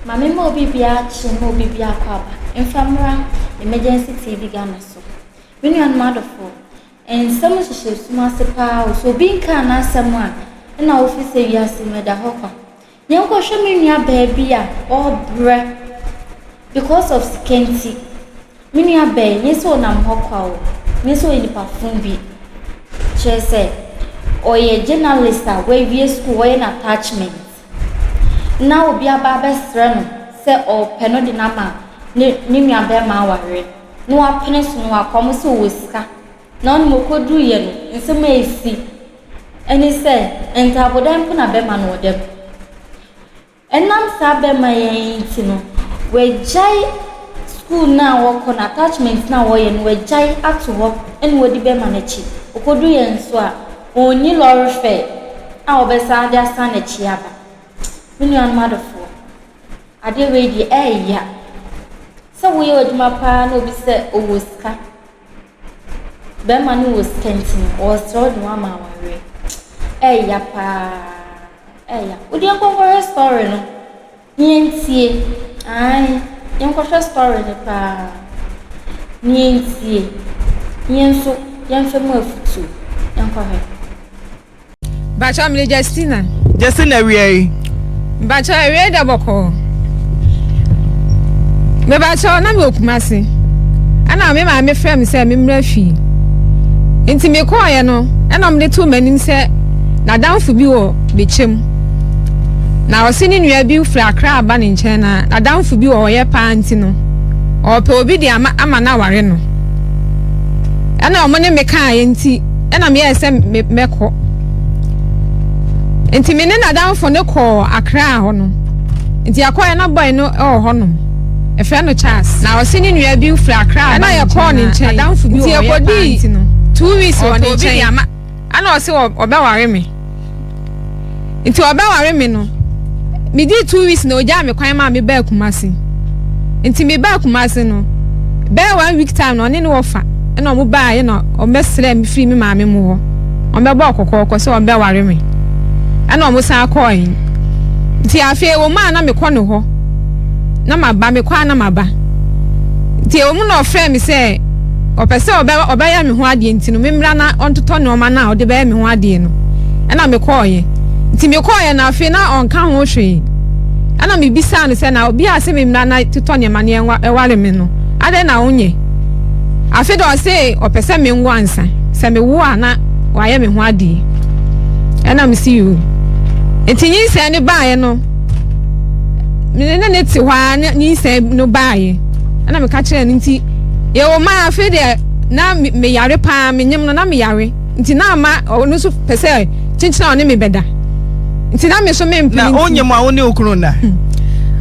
Ma me ma obi biara kye ma obi biara kɔ aba mfa mmra Emergency TV Ghana so. Me nuanom adɔfoɔ, nsɛm hyehyɛ sum ase paa o. Sɛ obi nkaa n'asɛm a, ɛna wofi sɛ wiase mu ɛda hɔ kwa. Yɛnkɔhwɛ me nua baa bi a ɔrebrɛ because of sika nti. Me nua baa yi, nyɛ sɛ ɔnam hɔ kwa o, nyɛ sɛ ɔyɛ nipa fo bi. Kyerɛ sɛ, ɔyɛ journalist a wawie school, ɔyɛ n'attachment. Na obi aba abɛsrɛ no sɛ ɔrepɛ no de no ama ne ne nua barima awareɛ. Na wapene so na wakɔ, wɔn sɛ ɔwɔ sika. Na ɔno ɔkɔduruiɛ no, nsɛm a ɛsi ɛne sɛ ntaabodan mpo na bɛrima no ɔda mu. Ɛnam saa bɛrima yi nti no, wagyae sukuu no a ɔkɔ no, attachment no a ɔyɛ no, wagyae ato hɔ ɛna wadi bɛrima no akyi. Ɔkɔduruiɛ nso a, ɔnni lɔre fare a ɔbɛsan de asan n'akyi aba. Me nuanom adɔfoɔ, adeɛ wei deɛ ɛɛya. Sɛ woyɛ w'adwuma paa na obi sɛ ɔwɔ sika, bɛrima no wɔ sika nti no, ɔresrɛ wo de wo ama awareɛ. Ɛɛya paa, ɛɛya. Wode yɛnkɔnkɔhwɛ story no na yɛntie. Aane, yɛnkɔhwɛ story no paa na yɛntie. Na yɛn nso yɛmfa mu afutuo. Yɛnkɔhwɛ. Mpakyɛw mede Justina. Justina awia yi. Mpakyɛw awia yi da bɔkɔɔ. Mepakyɛw na mewɔ Kumasi. Ɛna me maame frɛ me sɛ memmra fie. Nti mekɔɔeɛ no ɛna ɔmde too m'anim sɛ n'adamfo bi wɔ Bekyem. Na ɔse ne nua bi firi Accra aba ne nkyɛn na n'adamfo bi wɔ hɔ ɔyɛ paa nti no ɔɔpɛ obi de ama ama no aware no. Ɛna ɔmo ne me kaeɛ nti ɛna meyɛɛ sɛ mɛkɔ. Nti me ne n'adamfo no kɔɔ Accra hɔ no. Nti yɛkɔeɛ na boy no wɔ hɔnom. Yɛfrɛ no Charles. Na ɔse ne nua bi firi Accra aba ne nkyɛn na n'adamfo bi wɔ hɔ yɛ paa nti no 2 weeks wɔ ne nkyɛn. Ɛna ɔse ɔbɛware me. Nti ɔbɛware me no, medii 2 weeks na ogyaa me kwan maa mebaa Kumasi. Nti mebaa Kumasi no, bɛyɛ one week time na ɔne ne wɔfa ɛna ɔmo baeɛ na ɔmbɛsrɛɛ me firii me maame mo hɔ. Ɔmbɛbɔɔ kɔkɔɔkɔ sɛ ɔmbɛware me. Ɛna ɔmo san kɔɔe. Nti afei ɛwɔ mu a na mekɔ ne hɔ na maba, mekɔ a na maba. Nti ɛwɔ mu na ɔfrɛɛ me sɛ ɔpɛ sɛ ɔbɛ ɔbɛyɛ me ho adeɛ nti no memmra na ɔntotɔ nneɛma no a ɔde bɛyɛ me ho adeɛ no. Ɛna mekɔɔeɛ. Nti mekɔɔeɛ no afei na ɔnka ho hwee. Ɛna mebisaa no sɛ na obi a sɛ memmra na totɔ nneɛma no ɛware me no adɛn na wonyɛ? Afei de ɔse ɔpɛ sɛ menwo ansa. Sɛ mewo a na wayɛ me ho adeɛ. Ɛna mese yoo. Nti nyinsɛn no baeɛ no me ne ne te hɔ ara na nyinsɛn no baeɛ. Ɛna meka kyerɛɛ no nti yɛwɔ mu a afei deɛ na meyare paa menyem no na meyare nti na ama ɔno nso pɛ sɛ kyenkyen a ɔne me bɛda nti na me nso mempene na wonyem a wo ne okunu nna hmm.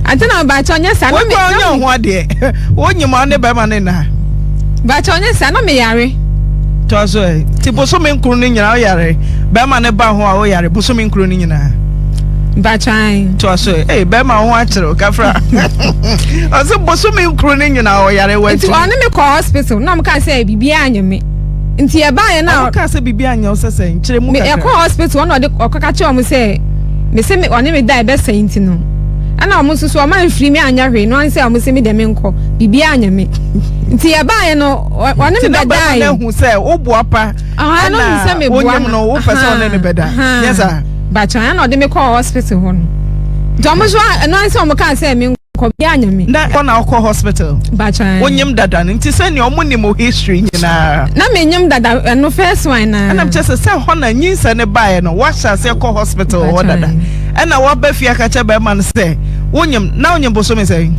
ante na baakyɛ ɔnyɛ saa na me na ɔnyɛ ho adeɛ wonyem a wo ne bɛrima ne nna baakyɛ ɔnyɛ saa na meyare toa so ɛ ti bosome nkron no nyinaa woyare bɛrima ne ba ho a woyare bosome nkron no nyinaa Mpatwan. Toa so ɛ. Ee, bɛrima ho akyerɛw kafra. Ɔsɛ bosome nkron no nyinaa ɔyare wɔ Nti ɔne me kɔɔ hospital na ɔmo kaa sɛ biribiara anyɛ me. Nti yɛbaeɛ na. Ɔmo kaa sɛ biribiara anyɛ wo sɛ sɛn? Kyerɛ mu kakra. Yɛkɔɔ hospital ɔna ɔde ɔkɔka kyerɛ ɔmo sɛ me se me ɔne me da ɛbɛsɛe nti no. Ɛna ɔmo nso so ɔmo amfiri me anyɛ hwee no ansɛ ɔmo se me deɛ menkɔ biribiara anyɛ me. Nti yɛbaeɛ no ɔne me Nti na bɛrima bɛdaeɛ. no ahu sɛ woboa pa ɛna wonyim no wopɛ sɛ ɔne ne bɛda. Nyɛ saa? Bakyɛ ɛna ɔde me kɔɔ hospital hɔ no nti ɔmo nso ɛno ara sɛ ɔmo kaa sɛ me nkɔ bi anya me. Na kɔ na ɔkɔ hospital. Bakyɛ. Wonyim dada no nti sɛ nea ɔmo nim o history nyinaa. Na me nyim dada ɛno first one naa. Ɛna kyɛ sɛ sɛ hɔ na nyinsɛn no baeɛ no wahyɛ aseɛ kɔ hospital hɔ dada ɛna waba fie aka kyɛ bɛrima no sɛ wonyim na wonyim bosome sɛn.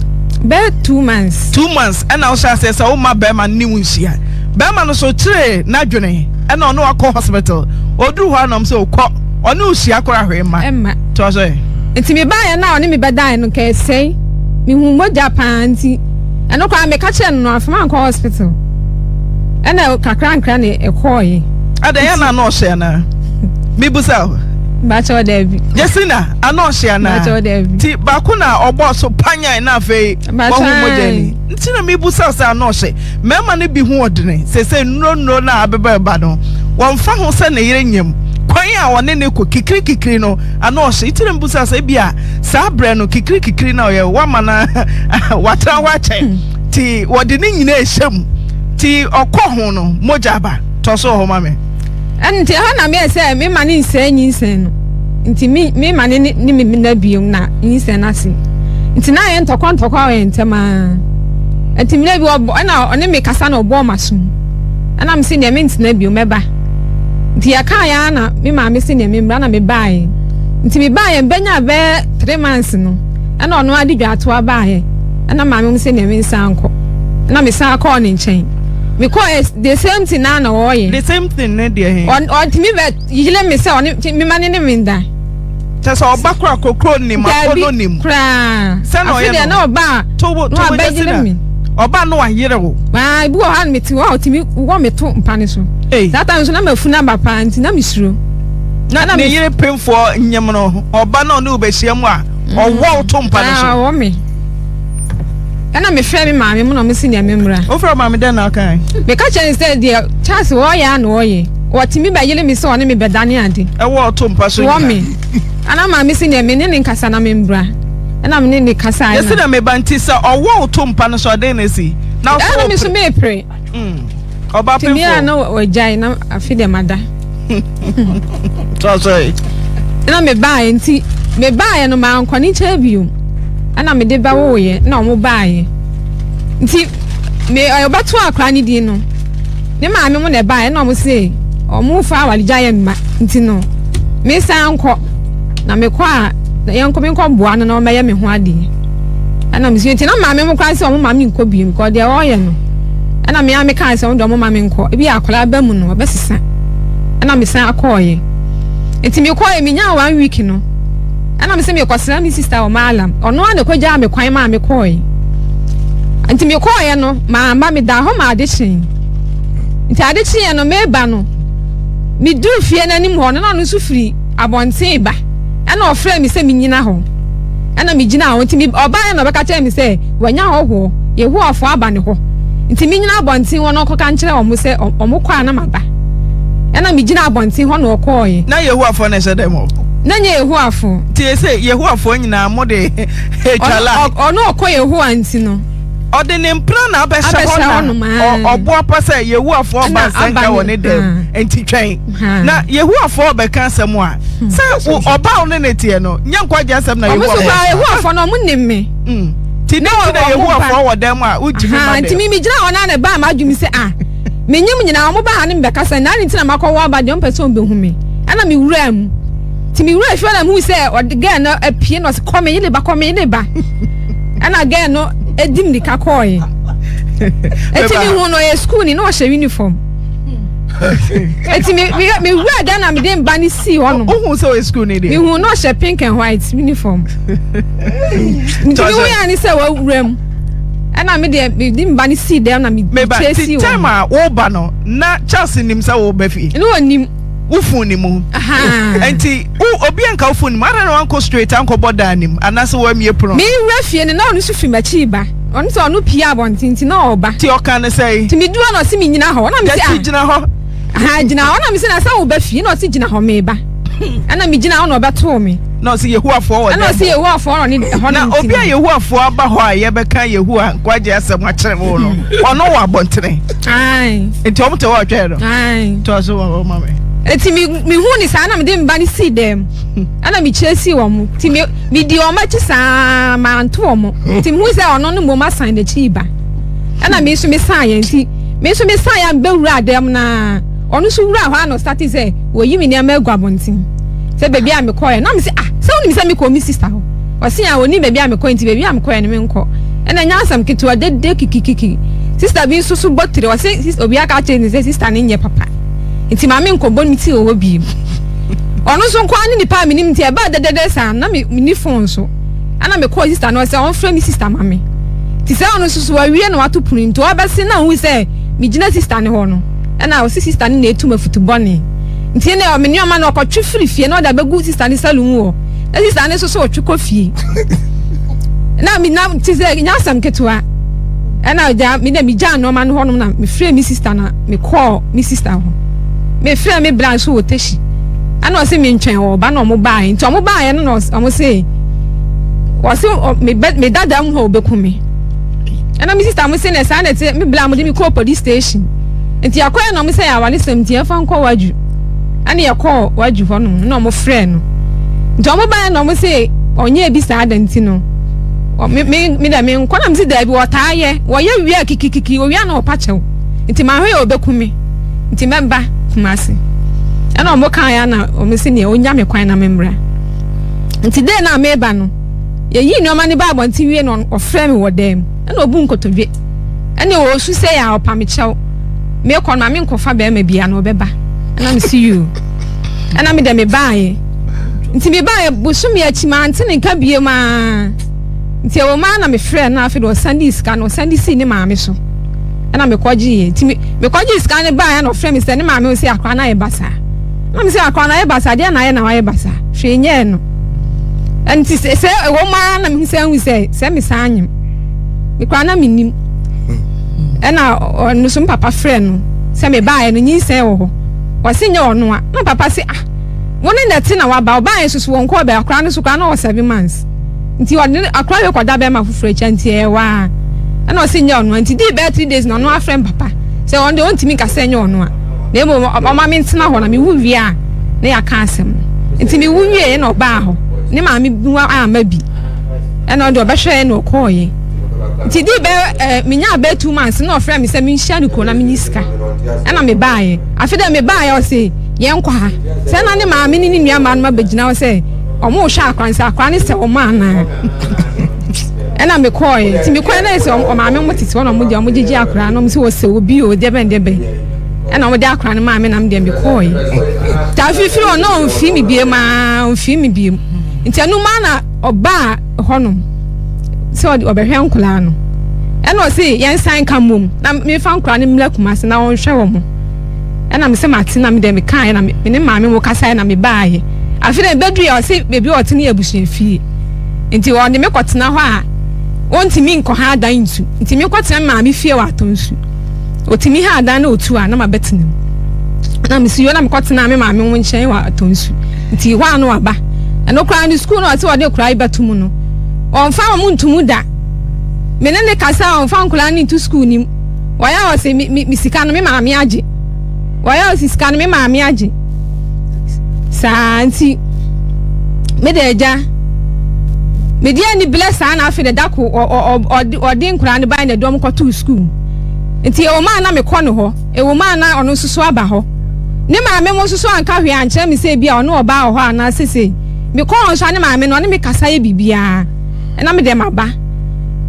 Bɛyɛ 2 months. 2 months ɛna wohyɛ aseɛ sɛ woma bɛrima no ne wo nhyia bɛrima no so kyeree n'adwene ɛna ɔne wakɔ hospital oduru hɔ anam sɛ okɔ. Ɔne wo hyia koraa hwee mma. Ɛmma. Toa so ɛ. Nti mebaeɛ no a ɔne me bɛdaeɛ no nka ɛsɛe. Mehuu mogya paa nti ɛno koraa meka kyerɛɛ no no amfa mankɔ hospital. Ɛna kakrankra na ɛkɔɔeɛ. Adɛn yɛ na ano ɔhye anaa? Mebusa o. Bakyɛw daabi. Jesina ano ɔhye anaa? Bakyɛw daabi. Ti baako na ɔbɔɔ so panyan na afei wahu mogya ni. Nti na mebusa sɛ ano ɔhye. Mmarima no bi ho ɔdene. Seesei nnuro nnuro no a abeba reba no, wɔmfa ho sɛ ne yere nyem. Kwan a ɔne no kɔ kikirikikiri no, ano ɔhye. Nti na mebisa sɛ ebia saa berɛ no kikirikikiri na ɔyɛ wama no watena hɔ akyɛ nti wɔde ne nyinaa ɛhyɛ mu nti ɔkɔ ho no mogya aba. Tɔ so wɔ hɔ ma me. Ɛno nti ɛhɔ na meyɛ sɛ mema ne nsɛe nyinsɛn no nti me mema ne ne me nna bio na nyinsɛn no ase nti na ayɛ ntɔkwa ntɔkwa wɔ yɛn ntam ara nti mmerɛ bi ɔbɔ ɛna ɔne me kasa na ɔbɔɔ m'asom ɛna me se deɛ mentena bio mɛba nti yɛkaa yɛ ara na me maame se deɛ memmra na mebaeɛ nti mebaeɛ mbɛnya bɛyɛ 3 months no, ɛna ɔno ade dwaatoa baeɛ, ɛna maame mu se deɛ mensan nkɔ, ɛna mesan kɔɔ ne nkyɛn. Mekɔɔ, the same thing na na ɔyɛ. The same thing ne deɛ he? Ɔtumi bɛ yere me sɛ ɔne mema ne ne me nda. Kyɛ sɛ ɔba kora kokro nim akɔnɔ nim. Koraa. Sɛ na ɔyɛ no na ɔba a na wabɛyere me. Ɔba no wayere wo. Aa, ebi wɔ hɔ a mete hɔ a ɔtumi wɔ me to mpa ne so. Saa time nso na mafunu aba paa nti na mesuro. Na ne yere pemfoɔ nyem no, ɔba na ɔne wo bɛhyia mu a, ɔwɔ wo to mpa ne so. Ɔwɔ me. Ɛna mefrɛ me maame mu na ɔmo si nea memmra. Wofrɛ maame dɛn na ɔkae? Meka kyerɛ ne sɛ deɛ Charles wɔyɛ a na ɔyɛ. Wɔtumi bɛyere me sɛ ɔne me bɛdane ade. Ɛwɔ ɔto mpa so nyinaa. Wɔ me. Ɛna maame si nea me ne ne nkasa na membra. Ɛna me ne ne kasa. Yɛsi na meba nti sɛ ɔwɔ wo to mpa no so ɔden na esi. Na ɔsɛ Ɛna me so mepere. Ɔba pemfo. Tumi a na wɔgyae na afi deɛ mada. Tɔsɔe. Ɛna mebaeɛ nti mebaeɛ no mankɔ ne nkyɛn bio. Ɛna mede bɛwoeɛ na wɔn baeɛ. Nti me ɔbɛto akora ne din no, ne maame mo na ɛbaeɛ na wɔn se wɔn fa awaregyaeɛ mma nti no mesan nkɔ na mekɔ a na yɛnkɔ menkɔ boa no na ɔmmɛyɛ me ho adeɛ. Ɛna mesua nti na maame mo koraa sɛ wɔn ma menkɔ bio because deɛ ɔreyɛ no ɛna me ara mekaa sɛ wɔn deɛ wɔn ma menkɔ ebi akwadaa ba mu no ɔbɛsesa. Ɛna mesan akɔɔyɛ nti mekɔɔyɛ menyaa one week no, ɛna me sɛ mekɔsra me sister wɔ Maalam. Ɔno ara na ɛkɔgyaa me kwan maa mekɔɔe. Nti mekɔɔeɛ no, mamma, medaa hɔ ma ade kyee. Nti ade kyeeɛ no, meba no, meduru fie no anim hɔ no, na ɔno nso firi abɔnten ba. Ɛna ɔfrɛɛ me sɛ menyina hɔ. Ɛna megyinaa hɔ. Nti ɔbaeɛ na ɔbɛka kyerɛɛ me sɛ wanya hɔhoɔ, Yehowafoɔ aba ne hɔ. Nti menyina abɔnten hɔ na ɔnkɔka nkyerɛ wɔn sɛ wɔkɔ a na maba. Ɛna megyina abɔnten hɔ na ɔkɔɔeɛ. Na Yehowafoɔ na ɛhyɛ dɛm hɔ? Na nyɛ Yehowafoɔ. Nti ese Yehowafoɔ nyinaa mo de etwa line. Ɔno ɔkɔ Yehowa nti no. Ɔde ne mpena na abɛhyɛ hɔ na ɔboapa sɛ Yehowafoɔ ɔba nsɛnka wɔ ne dɛm nti twɛn. Na Yehowafoɔ ɔbɛka asɛm a sɛ ɔba wo ne ne teɛ no nyɛ nkwagye asɛm na Yehowafoɔ. Ɔmo so koraa Yehowafoɔ no ɔmo nim me. Ti ne ti na Yehowafoɔ wɔ dɛm a wotumi ma dɛm. Nti mi mi gyina hɔ na na ɛbaa m'adwene sɛ ah, menyim nyinaa ɔmo ba ha ne me bɛkasa na ne nti na makɔwɔ aba deɛ ɔmo pɛ sɛ ɔmo bɛhu me. Ɛna me wuraa mu. Nti me wura fie na mehu sɛ ɔde girl no apue na ɔsɛ kɔ me yere ba, kɔ me yere ba. Ɛna girl no edi mirika kɔɔɛ. Eti me hu no ɔyɛ school ni na ɔhyɛ uniform. Eti me me me wura dan na me de mba ne sii hɔ nom. Wohu sɛ ɔyɛ school ni deɛ? Me hu na ɔhyɛ pink and white uniform. Nti me hu ya ne sɛ wawura mu. Ɛna me deɛ me de mba ne sii dɛm na me kyɛ sii hɔ. Meba ti time a woba no na Charles nim sɛ woba fie. Ne onim. Wo phone ni mu. Nti wo obi anka wo phone ni mu ada na wankɔ straight ankɔbɔ dan nim anaasɛ wamie pono. Me wura fie no na ɔno nso firi m'akyi ba. Ɔno sɛ ɔno pie abɔnten nti na ɔba. Ti ɔka ne sɛn? Ti me duru hɔ na ɔse me nyina hɔ na me se ah. Gyina hɔ. Aha gyina hɔ na me se na sɛ wo ba fie na ɔse gyina hɔ me ba. Ɛna me gyina hɔ na ɔbɛtoo me. Na ɔse Yehowafoɔ wɔ dɛm. Ɛna ɔse Yehowafoɔ wɔ ne hɔ no Na obi a Yehowafoɔ aba hɔ a yɛbɛka Yehowa nkwagye asɛm akyerɛ wo no, ɔno wɔ abɔntene. Ae. Nti ɔmo te hɔ ɔtwɛn no. Ae. Tɔ so ma ma me. Nti me me hu ne saa na me de mba no sii dɛm. Ɛna me kyerɛ sii wɔn. Nti me me di wɔn akyi saa manto wɔn. Nti me hu sɛ ɔno no mmom asan n'akyi ba. Ɛna me nso me san yɛ nti me nso me san yɛ a mebɛwura dɛm naa. Ɔno nso wuraa hɔ a na ɔstate sɛ wɔyi me nneɛma agu abɔnten sɛ baabi a mekɔɛ na mese ah, sɛ wonim sɛ mekɔ me sister hɔ? Ɔse ah, ɔnim baabi a mekɔɛ nti baabi a mekɔɛ no menkɔ. Ɛna ɛnyɛ asɛm ketewa, dede kikikiki. Sister bi nso so bɔ tire, ɔse obi aka akyerɛ ne sɛ sister no nyɛ papa nti ma menkɔbɔ me ti wɔ hɔ bio. Ɔno nso nkoa ne nipa a menim nti ɛbaa dɛdɛdɛ saa na menni phone so. Ɛna mekɔɔ sister no hɔ sɛ ɔmfrɛ me sister ma me. Nti sɛ ɔno nso so wawie na wato pono nti ɔbɛse na ɔhu sɛ megyina sister no hɔ no. Ɛna ɔse sista no na etu me afutu bɔne nti ɛna me nneɛma no ɔkɔtwe firi fie na ɔde abɛgu sista no salon mu hɔ na sista no nso so ɔtwe kɔ fie na me na ti sɛ nyɛ asɛm ketewa. Ɛna gya me na megyaa nneɛma no hɔnom na mefrɛ me sista na mekɔɔ me sista hɔ. Mefrɛ me bra nso wɔ Teshie. Ɛna ɔse mentwɛn ɔba na ɔmo baeɛ nti ɔmo baeɛ no na ɔmo se ɔse me bɛ me dada mu hɔ ɔbɛku me ɛna me sista mo se na saa na ɛte me bla mo de me kɔɔ police station nti akɔyɛ na ɔmo sɛ yɛ awale sɛm nti yɛmfa nkɔ wadwu ɛna yɛkɔɔ wadwu hɔ nom na ɔmo frɛ no nti ɔmo baeɛ na ɔmo se ɔnyɛ bi saa da nti no me me me dɛ me nkɔ na me se daabi ɔtaa yɛ wɔyɛ wia kikikiki owia na ɔpa kyɛw nti mahwɛ yɛ ɔbɛku me nti mɛba Kumasi. Ɛna wɔn kaeɛ na wɔn si nea ɔnya me kwan na me mmra. Nti dee na meba no, yɛyi nneɛma no ba abɔnten wie na ɔfrɛ me wɔ dan mu. Ɛna ɔbu nkotodwe. Ɛna ɔsu sɛ yɛ a ɔpa me kyɛw. Mekɔ no ma menkɔfa bɛrima bia na ɔbɛba. Ɛna me si yoo. Ɛna me dɛ mebaeɛ. Nti mebaeɛ bosome akyi mante ne nka biem aa. Nti ɛwɔ mu ara na mefrɛɛ no na afei de ɔsan dii sika no ɔsan de sii ne maame so. Ɛna mekɔgyeeɛ. Nti me mekɔgyee sika no baeɛ na ɔfrɛ me sɛ ne maame sɛ akwadaa no ayɛ basaa. Na me sɛ akwadaa no ayɛ basaa deɛ na ayɛ na wayɛ basaa. Hwee nyɛɛ no. Nti sɛ sɛ ɛwɔ mu ara na mehu sɛ ahu sɛ sɛ mesan anyem. Mekora na menim. Ɛna ɔno nso me papa frɛ no sɛ mebaeɛ no nyinsɛn wɔ hɔ. Ɔse nyɛ ɔno a. Na papa se ah wo ne na ɛte na waba ɔbaeɛ nso so wɔnkɔɔ bɛ akwadaa no so koraa na ɔwɔ 7 months. Nti ɔde akora wei kɔda bɛrima foforɔ akyi nti ɛyɛ waa ɛna ɔsi nyɛ ɔno nti dii bɛyɛ 3 days na ɔno afrɛ me papa sɛ ɔno deɛ ɔntumi nka sɛ nyɛ ɔno a na mmom ɔma me ntena hɔ na mewu wie a na yɛaka asɛm no nti mewu wie na ɔbaa hɔ ne maame bi ama bi ɛna ɔde ɔbɛhwɛ na ɔkɔɔyɛ nti dii bɛyɛ ɛɛ menya bɛyɛ 2 months na ɔfrɛ me sɛ menhyia no kuro na menyi sika ɛna mebaayɛ afi dɛ mebaayɛ ɔse yɛnkɔ ha sɛ na ne maame ne ne nua maa no ma bɛgyina hɔ sɛ ɔmo rehwɛ akora no sɛ akora no sɛ ɔmo anaa ɛna mekɔɔɛ nti mekɔɛ na sɛ ɔmaame ɔmo tete hɔ na ɔmo deɛ ɔmo gyegye akora no ɔmo sɛ wɔsɛ obi o deɛ bɛn deɛ bɛn ɛna ɔmo de akora no maa me na me deɛ mekɔɔɛ nti afifiri hɔ na ɔmfii me biem aa ɔmfii me biem nti ɛno maa na ɔbaa hɔnom sɛ ɔde ɔbɛhwɛ nkoraa no ɛna ɔse yɛn san ka mmom na mefa nkoraa no mmra Kumasi na ɔnhwɛ wɔn. Ɛna me sɛ mate na me deɛ me kaeɛ na me ne maame mo kasaeɛ na me baeɛ. Afei deɛ mebɛduruiɛ ɔse baabi a ɔte no yɛ abusua fie. Nti ɔde me kɔtena hɔ a ɔntumi nkɔ ha adan ntu. Nti me kɔtena me maame fie wɔ Atɔnsu. Ɔtumi ha adan na ɔtu a na mabɛtena mu. Na me si yɔ na mekɔtena me maame mo nkyɛn wɔ Atɔnsu. Nti hɔ a na waba. Ɛno koraa ne sukuu no ɔse ɔde koraa yi bɛto mu no. Ɔmfa wɔn nto mu da. Me ne ne kasa a ɔmfa nkoraa no nto sukuu no mu. Wɔyɛ a ɔse me me me sika no me maame agye. Wɔyɛ a ɔse sika no me maame agye. Saa nti me de agya me de ani blɛ saa na afei de da ko ɔde ɔde nkwadaa no bae na ɛde wɔn kɔtoo sukuu. Nti ɛwɔ mu a na mekɔ no hɔ, ɛwɔ mu a na ɔno nso so aba hɔ. Ne maame mo nso so anka hwee ankyerɛ me sɛ ebi a ɔne ɔbaa wɔ hɔ anaa sesei. Mekɔ hɔ nso a ne maame no ɔne me kasa yɛ biribiara. Ɛna me deɛ maba.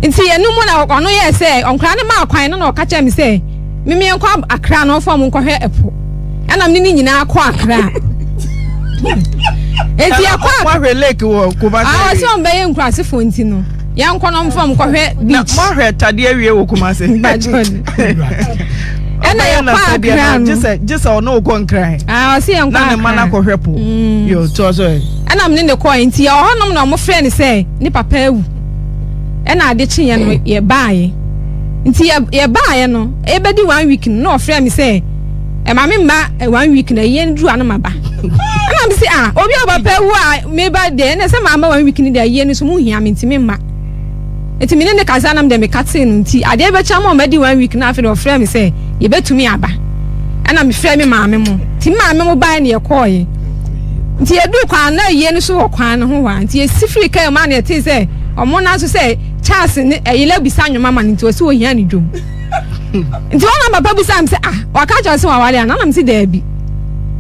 Nti ɛno mu na ɔno yɛɛ sɛ nkwadaa no maa kwan no na ɔka kyerɛ me sɛ me menkɔ Accra na ɔmfa wɔn nkɔhwɛ ɛpo. Ɛna me ne ne nyinaa kɔ Accra. Nti yɛkɔ Mohwɛ lake wɔ Kumasi. Ah, ɔsɛ wɔn bɛyɛ nkurasefoɔ nti no yɛnkɔ na ɔmfa wɔn nkɔhwɛ beach. Na mohwɛ tadeɛ awie wɔ Kumasi. Ɛna yɛkɔ Accra no. Gye sɛ ɔne wokɔ Nkran. Ah, ɔsɛ yɛnkɔ Accra. Na ne mma no akɔhwɛ po. Yo, toa so ɛ. Ɛna me ne no kɔe nti yɛwɔ hɔnom na wɔfrɛ no sɛ ne papa awu. Ɛna ade kyeeɛ no yɛbaeɛ. Nti yɛbaeɛ no ɛbɛdi one week no na ɔfrɛ me sɛ ɛma me mma one week na ɛyɛ no duru a no maba. Ɛna me sɛ ah obi a papa awu a meba deɛ ɛna sɛ mama one week no deɛ ɛyɛ no so mo hia me nti me mma. Nti me ne no kasa na me deɛ me katee no nti adeɛ bɛkye ama ɔmadi one week na afei deɛ ɔfrɛ me sɛ yɛbɛtumi aba. Ɛna me frɛ me maame mo nti me maame mo baeɛ na yɛkɔɔeɛ. Nti yɛduu kwan no na ayie no so wɔ kwan no ho hɔ a nti yɛsi firi kaa mu a na yɛtee sɛ ɔmo nan so sɛ Charles ne ɛyere abisa nnwom ama no nti ɔsi ohia ne dwom. Nti wɔn na papa bisa me sɛ ah waka kyerɛ sɛ waware ana na me si daabi.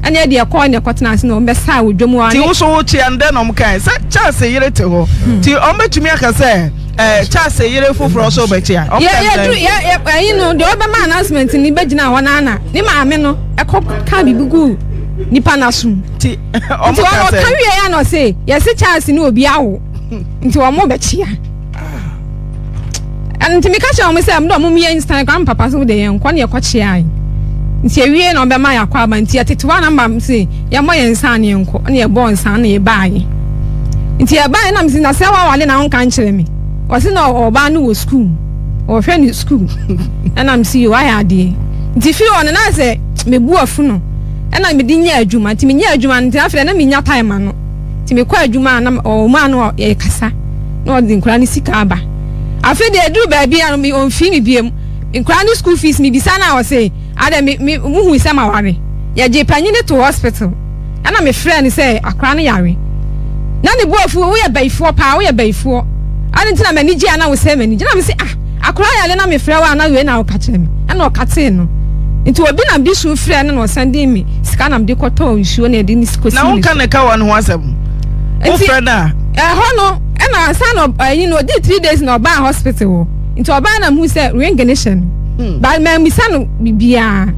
Ɛna ɛde ɛkɔɔ na ɛkɔtena ase na wɔn bɛsaa wɔ dwom hɔ. Ti wo so wo kyea no dɛn na wɔn kae sɛ Charles yere te hɔ ti wɔn bɛtumi aka sɛ ɛɛ Charles yere foforɔ so bɛkyea. Yɛ yɛ du yɛ yɛ ɛyi no deɛ ɔbɛma announcement ni bɛgyina hɔ na ne maame no ɛkɔ ka biribi gu nipa n'asom. Ti wɔn ka sɛ nti wɔn ka wie ya na ɔse yɛse Charles ne obi awo nti wɔn bɛkyea. Nti meka kyerɛ wɔn sɛ mede wɔn yɛ instant kwan papa so de yɛn nkɔ ne yɛkɔ kyeae. Nti ewie na ɔbɛma yɛakɔ aba nti yɛtete hɔ na mma se yɛmmɔ yɛn nsa ne yɛnkɔ ne yɛbɔɔ nsa na yɛbaeɛ. Nti yɛbaeɛ na mese na sɛ wawale na wonka nkyerɛ me. Ɔse na ɔbaa no wɔ sukuu ɔhwɛ ne sukuu ɛna mese yo ayɛ adeɛ. Nti firi hɔ no na sɛ mebu afu no. Ɛna mede nyɛɛ adwuma. Nti menyɛɛ adwuma no nti afei deɛ na mennya time ma no. Nti mekɔ adwuma a na ɔwɔ mu a na yɛkasa na ɔde nkwadaa no sika aba. Afei deɛ ɛduru baabi a no ɔmfii me biom. Nkwadaa no school fees mebisa no a ɔse adɛ me me muhu sɛ maware. Yɛgyee panyin no too hospital. Ɛna mefrɛɛ no sɛ akwadaa no yare. Na ne bo afu, woyɛ bayifoɔ paa, woyɛ bayifoɔ. Adɛn nti na m'ani gye a na wosɛe m'ani gye? Na mese ah, akwadaa yare na mefrɛ wo a na wei na woka kyerɛ me. Ɛna ɔkatee no. Nti obi na mede su frɛɛ no na ɔsan de me sika na mede kɔtɔɔ nsuo na yɛde ne kɔsii ne so. Na wonka ne kawa no ho asɛm? Wofrɛ no a? Ɛhɔ no, ɛna ansa na ɛyi no, ɔdii 3 days na ɔbaa hospital hɔ. Nti ɔbaa na mehu sɛ ring no hyɛ no. But mammisa no biribiara.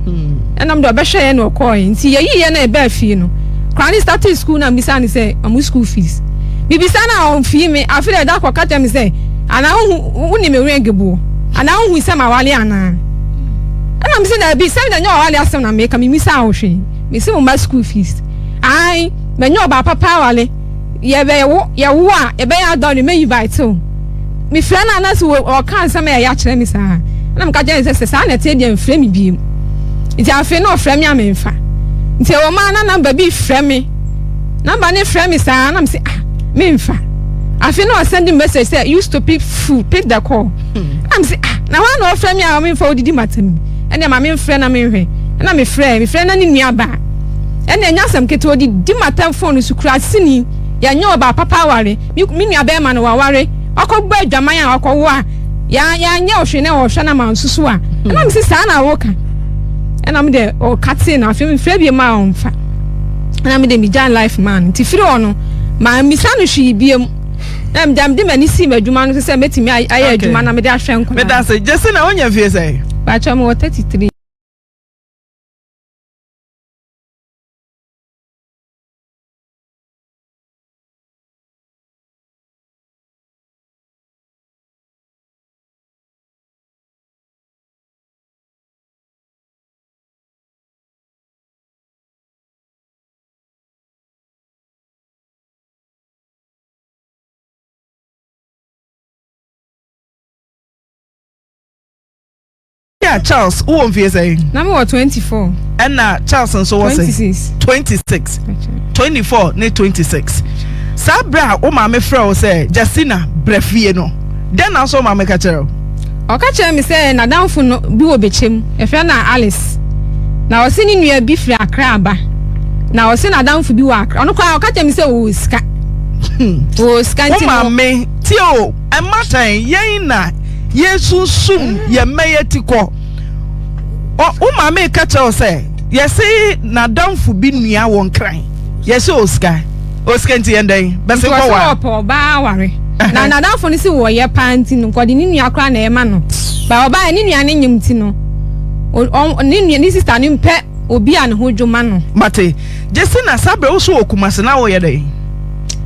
Ɛna mede ɔbɛhwɛeɛ na ɔkɔɔeɛ. Nti yɛyiiɛ na yɛbaa fie no, koraa ne startee school na mebisa no sɛ ɔmo school fees. Mebisa no a ɔmfii me. Afei deɛ da koro ɔka kyerɛ me sɛ, anaa wohu, wonim me ring boɔ? Anaa wohu sɛ mawale anaa? Ɛna mese daabi, sɛ ɛnyɛ w'awale asɛm na meka, memmisaa wo hwee. Mese wo mma school fees. Ae, manya ɔbaa papa awale. Yɛbɛwo, yɛwo a, yɛbɛyɛ adɔre, mɛ invite wo. Mefrɛ no a na sɛ ɔka nsɛm a ɛyɛ akyerɛ me saa. Ɛna meka kyerɛ no sɛ sɛ saa na ɛteɛ deɛ mfrɛ me bio. Nti afei na ɔfrɛ me a memfa. Nti ɛwɔ mu a na namba bi frɛ me. Namba no frɛ me saa na mese ah memfa. Afei na ɔsend me message sɛ you stupid fool pick the call. Ɛna mese ah na hwan na ɔfrɛ me a memfa odidi matam yi. Ɛnna ma memfrɛ na menhwɛ. Ɛna mefrɛ mefrɛ na ne nua baa. Ɛnna ɛnyɛ asɛm ketewa odidi matam phone so kura sini. Yɛnyɛ ɔbaa papa aware. Me me nua bɛrima no waware wakɔbɔ adwaman a wakɔwo a yɛanyɛ ɔhwee na ɔhwɛ na mansusu a ɛna mese saa na woka ɛna me deɛ ɔka tee no afei mefrɛ bi ma ɔmfa ɛna me deɛ megya life maa no nti firi hɔ no mammisa no hwee biam na megya mede m'ani sii m'adwuma no so sɛ mɛtumi ayɛ adwuma na mede ahwɛ nkwadaa. Meda ase. Gyesi na wonya mfie sɛn? Pakyɛ mewɔ 33. Yeah, Charles, wowɔ mfie sɛn? Na mewɔ 24. Ɛna Charles nso wɔ sɛn? 26. 26. 24 ne 26. Saa berɛ a wo maame frɛ wo sɛ Justina brɛ fie no, dɛn na nso wo maame ka kyerɛ wo? Ɔka kyerɛɛ me sɛ n'adamfo no bi wɔ Bɛkyɛm, yɛfrɛ no Alice. Na ɔse ne nua bi firi Accra aba. Na ɔse n'adamfo bi wɔ Accra. Ɔno koraa ɔka kyerɛɛ me sɛ ɔwɔ sika. Ɔwɔ sika nti no. Wo maame tie o, ɛma sɛn yɛn na yɛsunsum yɛn mma yɛ ti kɔ. Wo maame ka kyerɛ wo sɛ yɛse n'adamfo bi nua wɔ Nkran, yɛse ɔwɔ sika. Osika nti yɛn dɛn? Bɛse kɔ wa. Nti ɔsɛ ɔpɛ ɔbaa aware. Na n'adamfo no se wɔyɛ paa nti no nkɔde ne nua koraa na ɛma no. Ba ɔbaa ne nua no nyem nti no ne nua ne sista no mpɛ obi a ne ho dwo ma no. Mate. Gyesi na saa berɛ wo so wɔ Kumasi na woyɛ dɛn?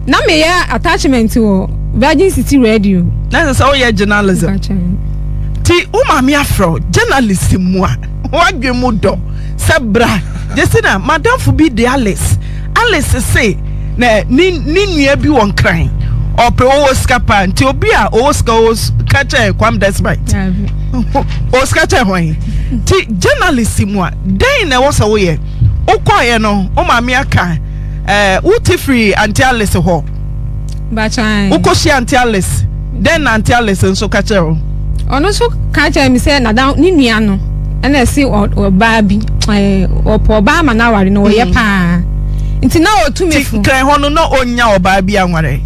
Na meyɛ attachment wɔ Virgin City Radio. Na ɛsɛ sɛ woyɛ journalism. Ti wo maame afrɛ wo journalist mu a wadwe mu dɔ sɛ bra. Gyesi na madamfo bi de Alice. Alice se na ne ne nua bi wɔ Nkran ɔpɛ ɔwɔ sika paa nti obi a ɔwɔ sika ɔwɔ sika kyɛn Kwame Despite ɔwɔ sika kyɛn hwan nti journalist mu a dɛn na ɛwɔ sɛ woyɛ wokɔɔyɛ no wo maame aka ɛɛ wote firi Auntie Alice hɔ. Wokɔhyia Auntie Alice, dɛn na Auntie Alice nso ka kyerɛ wo? Ɔno nso ka kyerɛ me sɛ nada ne nua no ɛna ɛse ɔbaa bi ɔpɛ ɔbaa ma no aware no ɔyɛ mm. paa nti na ɔtu me fo. Ti hɔ no na ɔnya ɔbaa bi anware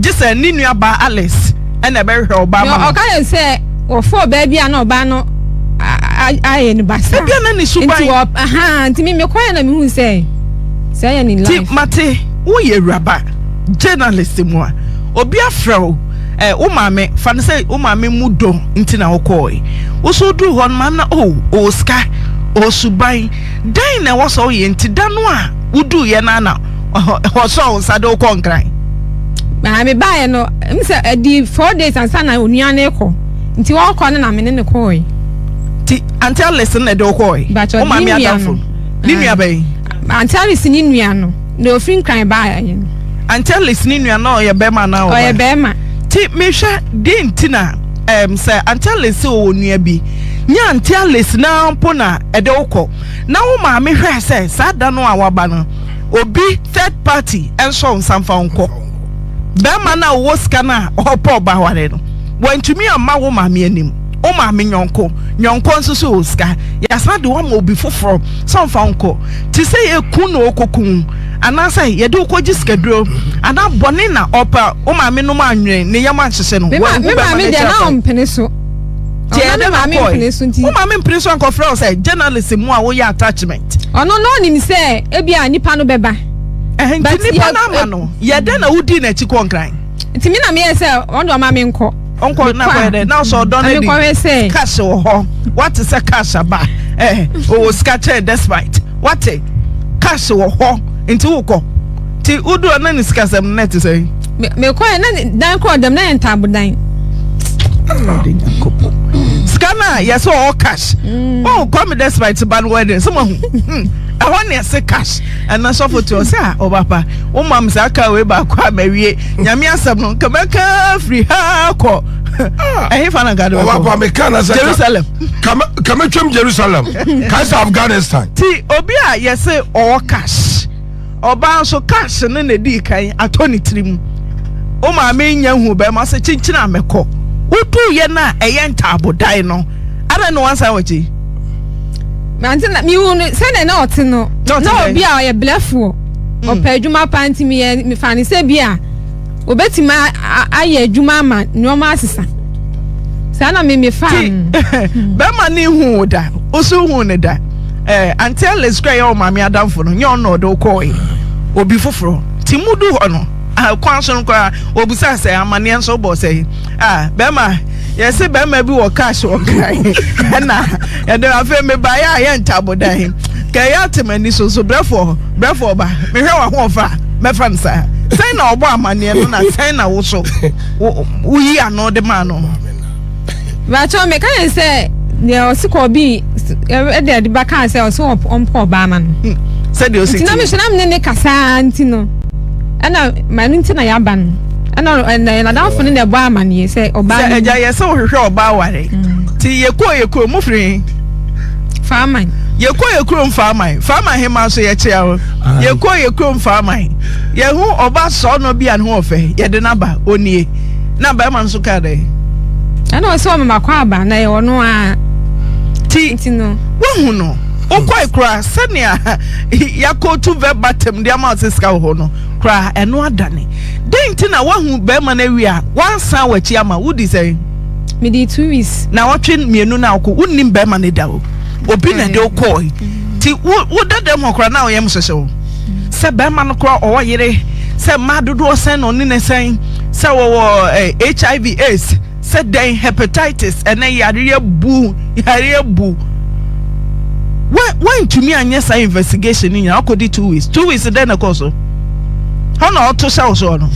gye sɛ ne nua baa Alice ɛna ɛbɛhwehwɛ ɔbaa ma no. Ɔka yɛ sɛ ɔfɔ ɔbaa bi a na ɔbaa no ayɛ no basa. Ebia na ne suban. Nti wɔ nti mi mekɔ yɛ na mehu sɛ sɛ yɛ ne life. Ti mate woyɛ awuraba. Journalist mu a, obi afrɛ wo, eh, wo maame, fa no sɛ wo maame mu dɔ nti na wokɔɔe. Wo so woduru hɔ no, maame no, oh, ɔwɔ sika, ɔwɔ suban. Dɛn na ɛwɔ sɛ woyɛ nti da no a woduiɛ no ara na ɔsɔɔ wo nsa de wokɔɔ Nkran? Maame baeɛ no, m sɛ ɛdi 4 days ansa na onua no rekɔ. Nti ɔrekɔ no na me ne no kɔɔe. Nti Auntie Alice no na ɛde wo kɔɔe? Wo maame adamfo? Ne nua bɛn? Auntie Alice ne nua no. Na ofiri Nkran baeɛ no. Auntie Alice ne nua no ɔyɛ bɛrima anaa ɔbaa? Ɔyɛ bɛrima. Ti mehwɛ deɛ nti na um, sɛ Auntie Alice sɛ ɔwɔ nua bi. Nyɛ Auntie Alice no ara mpo na ɛde wo kɔ. Na wo maame hwɛɛ sɛ saa da no a waba no, obi, third party, nsɔ wo nsa mfa wo nkɔ. Barima no a ɔwɔ sika no a ɔrepɛ ɔbaa aware no, wantumi amma wo maame anim. Wo maame nyɔnko, nyɔnko nso so wɔ sika. Yɛasan de wo ama obi foforɔ sɛ ɔmfa wo nkɔ. Te sɛ yɛku na ɔrekɔku wo, anaasɛ yɛde wo kɔgye sikaduro, anaa bɔne na ɔpɛ a, wo maame nom anwene ne yam anhyehye no. Me ma Wanhu me bɛrima maame no deɛ akyiri na akwan. ɔmpene so. Nti Ɔma ɛyɛ me dɛn na maame wokɔe? mpene so nti. Wo maame mpene so ankɔfrɛ wo sɛ journalist mu a woyɛ attachment. Ɔno na ɔnim sɛ ebia nipa no bɛba. Ɛhɛ, nti But nipa yɛ no ama no, yɛ dɛn na wodii n'akyi kɔɔ Nkran? Nti me na meyɛɛ sɛ ɔno deɛ ɔma menkɔ. Ɔnkɔ na Mekɔ kɔyɛ a, dɛn? Na ɔsɛ ɔdɔ na no adi. mekɔhwɛ sɛ. Cash wɔ hɔ. Wate sɛ cash aba. Eh, ɔwɔ sika kyɛn despite. Wate? Cash wɔ hɔ. Nti wokɔ. Nti wodu hɔ na ne sikasɛm no na ɛte sɛn? Me mekɔɛ na ne dan kɔ ɔdɛm na yɛ ntaabodan. Awurade Nyankopɔn. Sika no a yɛsɛ ɔwɔ cash. Mm. Oh, Kwame Despite ba no wedding. Sɛ mahu. Hmm. Ɛhɔ ne ɛse cash. Ɛna sɔfo te ɔsɛ a ɔba pa. Wo mam saa kaa wei baako a mawie. Nyame asɛm no nka mɛka firi ha kɔ. Ah. Ɛhe fa na nka de bɛkɔ? Ɔba pa meka na sɛ. Jerusalem. Kame twam Jerusalem. Kaisa Afghanistan. Ti obi a yɛse ɔwɔ cash. Ɔbaa nso cash no na edii kan atɔ ne tirim. Wo maame nnya nhuu bɛrima sɛ kyinkyin a mɛkɔ. Woduiɛ no a ɛyɛ ntaabodan no, adɛn na wansan w'akyi? Mante na mehu no sɛdeɛ na ɔte no, na obi a ɔyɛ blɛfoɔ, mm. ɔpɛ adwuma paa nti meyɛ mefa no sɛ bi a Obetumi ayɛ adwuma ama nneɛma asesa. Saa na me mefa no. Bɛrima ne hu wo da, woso hu ne da. Eh, Auntie Alice kura yɛ wo maame adamfo no, nyɛ ɔno na ɔde wo kɔɔe. Obi foforɔ. Ti mu du hɔ no, ah, kwan so no koraa, obisa sɛ amaneɛ nso bɔ sɛ, ah, bɛrima, yɛse bɛrima bi wɔ cash wɔ kran. Ɛna, ɛde afei mebaeɛ a yɛ ntabodan. Kɛyɛ ate m'ani so so brɛfoɔ, brɛfoɔ ba, mehwɛ w'ahoɔfɛ a, mɛfa no saa. Sɛn na ɔbɔ amanneɛ no na sɛn na wo so woyi ano de maa no? Bàtchɔ meka yɛn sɛ deɛ ɔsi kɔ bi ɛde ɛde ba kaa sɛ ɔsi ɔmpɔ ɔbaa ma no. Hmm. Sɛdeɛ ɔsi ti. Nti na mi so na mi ne ne kasaa nti no ɛna ma no nti na yaba no ɛna ɛna nadamfo no na ɛbɔ amaneɛ sɛ ɔbaa. Sɛ ɛgya yɛ sɛ wohwehwɛ ɔbaa ware. Hmm. Ti yɛ kɔ yɛ kuro mu firi. Faaman. Yɛkɔ yɛ kurom Faaman. Faaman hema nso yɛkyea wo. Yɛkɔ yɛ kurom Faaman. Yɛhu ɔba sɔɔnɔ bi a ne ho ɔfɛ. Yɛde no aba. Onie. Na barima no nso kaa dɛn? Ɛna ɔsɛ ɔmema kɔ aba na ɛyɛ ɔno a. Ti, no. Woahu no. Wokɔe koraa sɛnea yɛakɔtu verbatim de ama wo sɛ sika wɔ hɔ no koraa ɛno adane. Dɛn nti na woahu barima no awie a woansan w'akyi ama? Wodi sɛn? Mede 2 weeks. Na wɔtwe mmienu na wokɔ wonnim bɛrima no da o obi na de wokɔɔ nti woda dɛm hɔ koraa na ɔyɛ hyehyɛ wo sɛ bɛrima no koraa ɔwɔ yere sɛ mmaa dodoɔ sɛn na ɔne ne sɛn sɛ wɔwɔ eh, hiv aids sɛ dɛn hepatitis ɛnɛ yareɛ bu yareɛ bu woantumi anyɛ saa investigation no nyinaa wokɔdi 2 weeks 2 weeks dɛn na ɛkɔɔ so hɔ na ɔto hyɛ wo soɔ no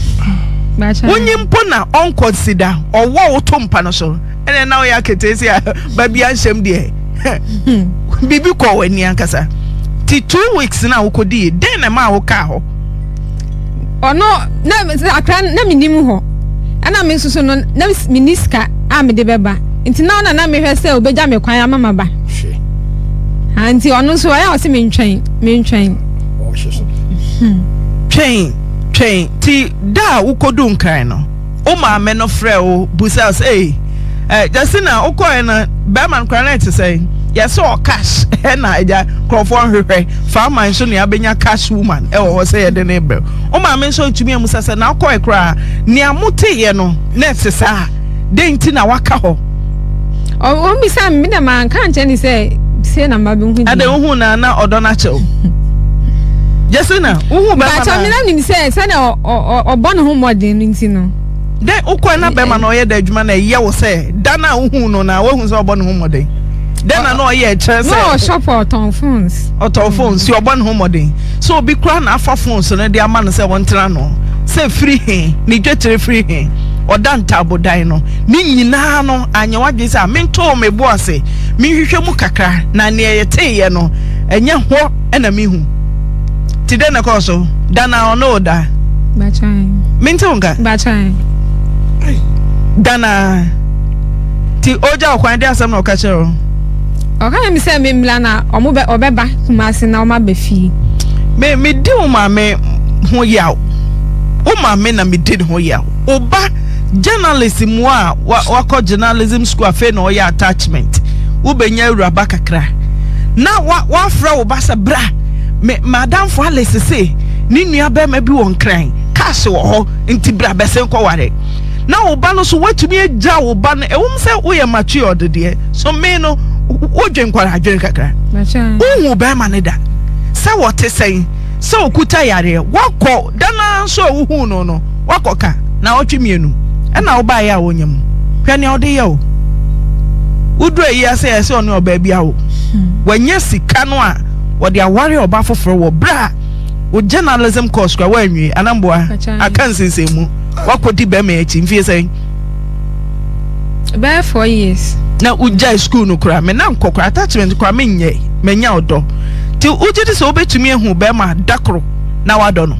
wonyi mpo na ɔnkɔnsida ɔwɔ wo to mpa no so ɛnɛ na woyɛ aketeesi a baabi anhyɛm deɛ biribi kɔ w'ani ankasa ti 2 weeks na wokɔdii dɛn na ɛma wokaa hɔ ɔno na akra na menim hɔ ɛna me nso so no na menni sika a mede bɛba nti na ɔna na mehwɛ sɛ obɛgya me kwan ama maba nti ɔno nso ɔyɛ a ɔse mentwɛn mentwɛn twɛn twɛn ti da a wokɔdu Nkran no wo maame no frɛ wo busa sɛ ei eh, Justina wokɔɛ no bɛrima no koraa na ɛte sɛ yɛsɛ ɔ cash ɛna agya nkurɔfoɔ nhwehwɛ faaman nso nea abɛnya cash woman ɛwɔ hɔ sɛ yɛde ne brɛ wo maame nso ntumi amusa sɛ na wokɔɛ koraa nea moteeɛ no na ɛte saa dɛn nti na waka hɔ ɔmmisa me na manka nkyɛ ne sɛ sei na mba bɛhu ɛdɛ wohu na na ɔdɔ no akyɛw Justina wohu bɛrima na me nim sɛ sɛnea ɔbɔ ne ho mmɔden no nti no dɛ wokɔɛ na bɛrima na ɔyɛ dɛ adwuma na ɛyɛ wo sɛ da no a wohu no na woahu sɛ ɔbɔ ne ho mmɔden dɛn na na ɔyɛ kyerɛ sɛ na ɔshop ɔtɔn phones ɔtɔn phones si ɔbɔ ne ho mmɔden sɛ obi kora na afa phones no de ama no sɛ ɔntena no sɛ firi he ne dwetire firi he ɔda ntaabodan no ne nyinaa no anyɛ wadwene sɛ a mentoo me bo ase menhwehwɛ mu kakra na neɛ yɛteeɛ no ɛnyɛ hɔ ɛna mehu nti dɛn na ɛkɔɔ so da na ɔne wo da mente wo nka da na nti ɔgya ɔkwan de asɛm na ɔka kyerɛ wo. Ɔka kyerɛ me sɛ memmra na ɔmo bɛ ɔbɛba Kumasi na ɔmo aba fie. Me medi wo maame ho yaw. Wo maame na medi ne ho yaw. Wo ba journalist mu a wakɔ journalism school afei na ɔyɛ attachment. Wobɛnya awuraba kakra. Na wa wafrɛ wo ba sɛ bra me madamfo Alice se ne nua bɛrima bi wɔ Nkran cash wɔ hɔ nti bra bɛsen kɔware. Na wo ba no so woatumi agya wo ba no ɛwom sɛ woyɛ matured deɛ so me no wodwen kwara adwene kakra wohu bɛrima no da sɛ wɔte sɛn sɛ okuta yareɛ wakɔ da no ara nso a wohuu no no wakɔ ka na ɔtwe mmienu ɛna wobaeɛ a wonya mu hwɛ nea ɔde yɛ o woduru ayi ase yɛ sɛ ɔne ɔbaa bi awo wanya sika no a wɔde aware ɔba foforɔ wɔ berɛ a wo journalism course kora woanwie anamboa aka nsensɛn mu wakɔdi bɛrima akyi mfie sɛn Bɛyɛ 4 years. Na wogyae school no koraa, me na nkɔ koraa, attachment koraa menyɛ, manya ɔdɔ. Nti wogye di sɛ wobɛtumi ahu bɛrima da koro na wadɔ no?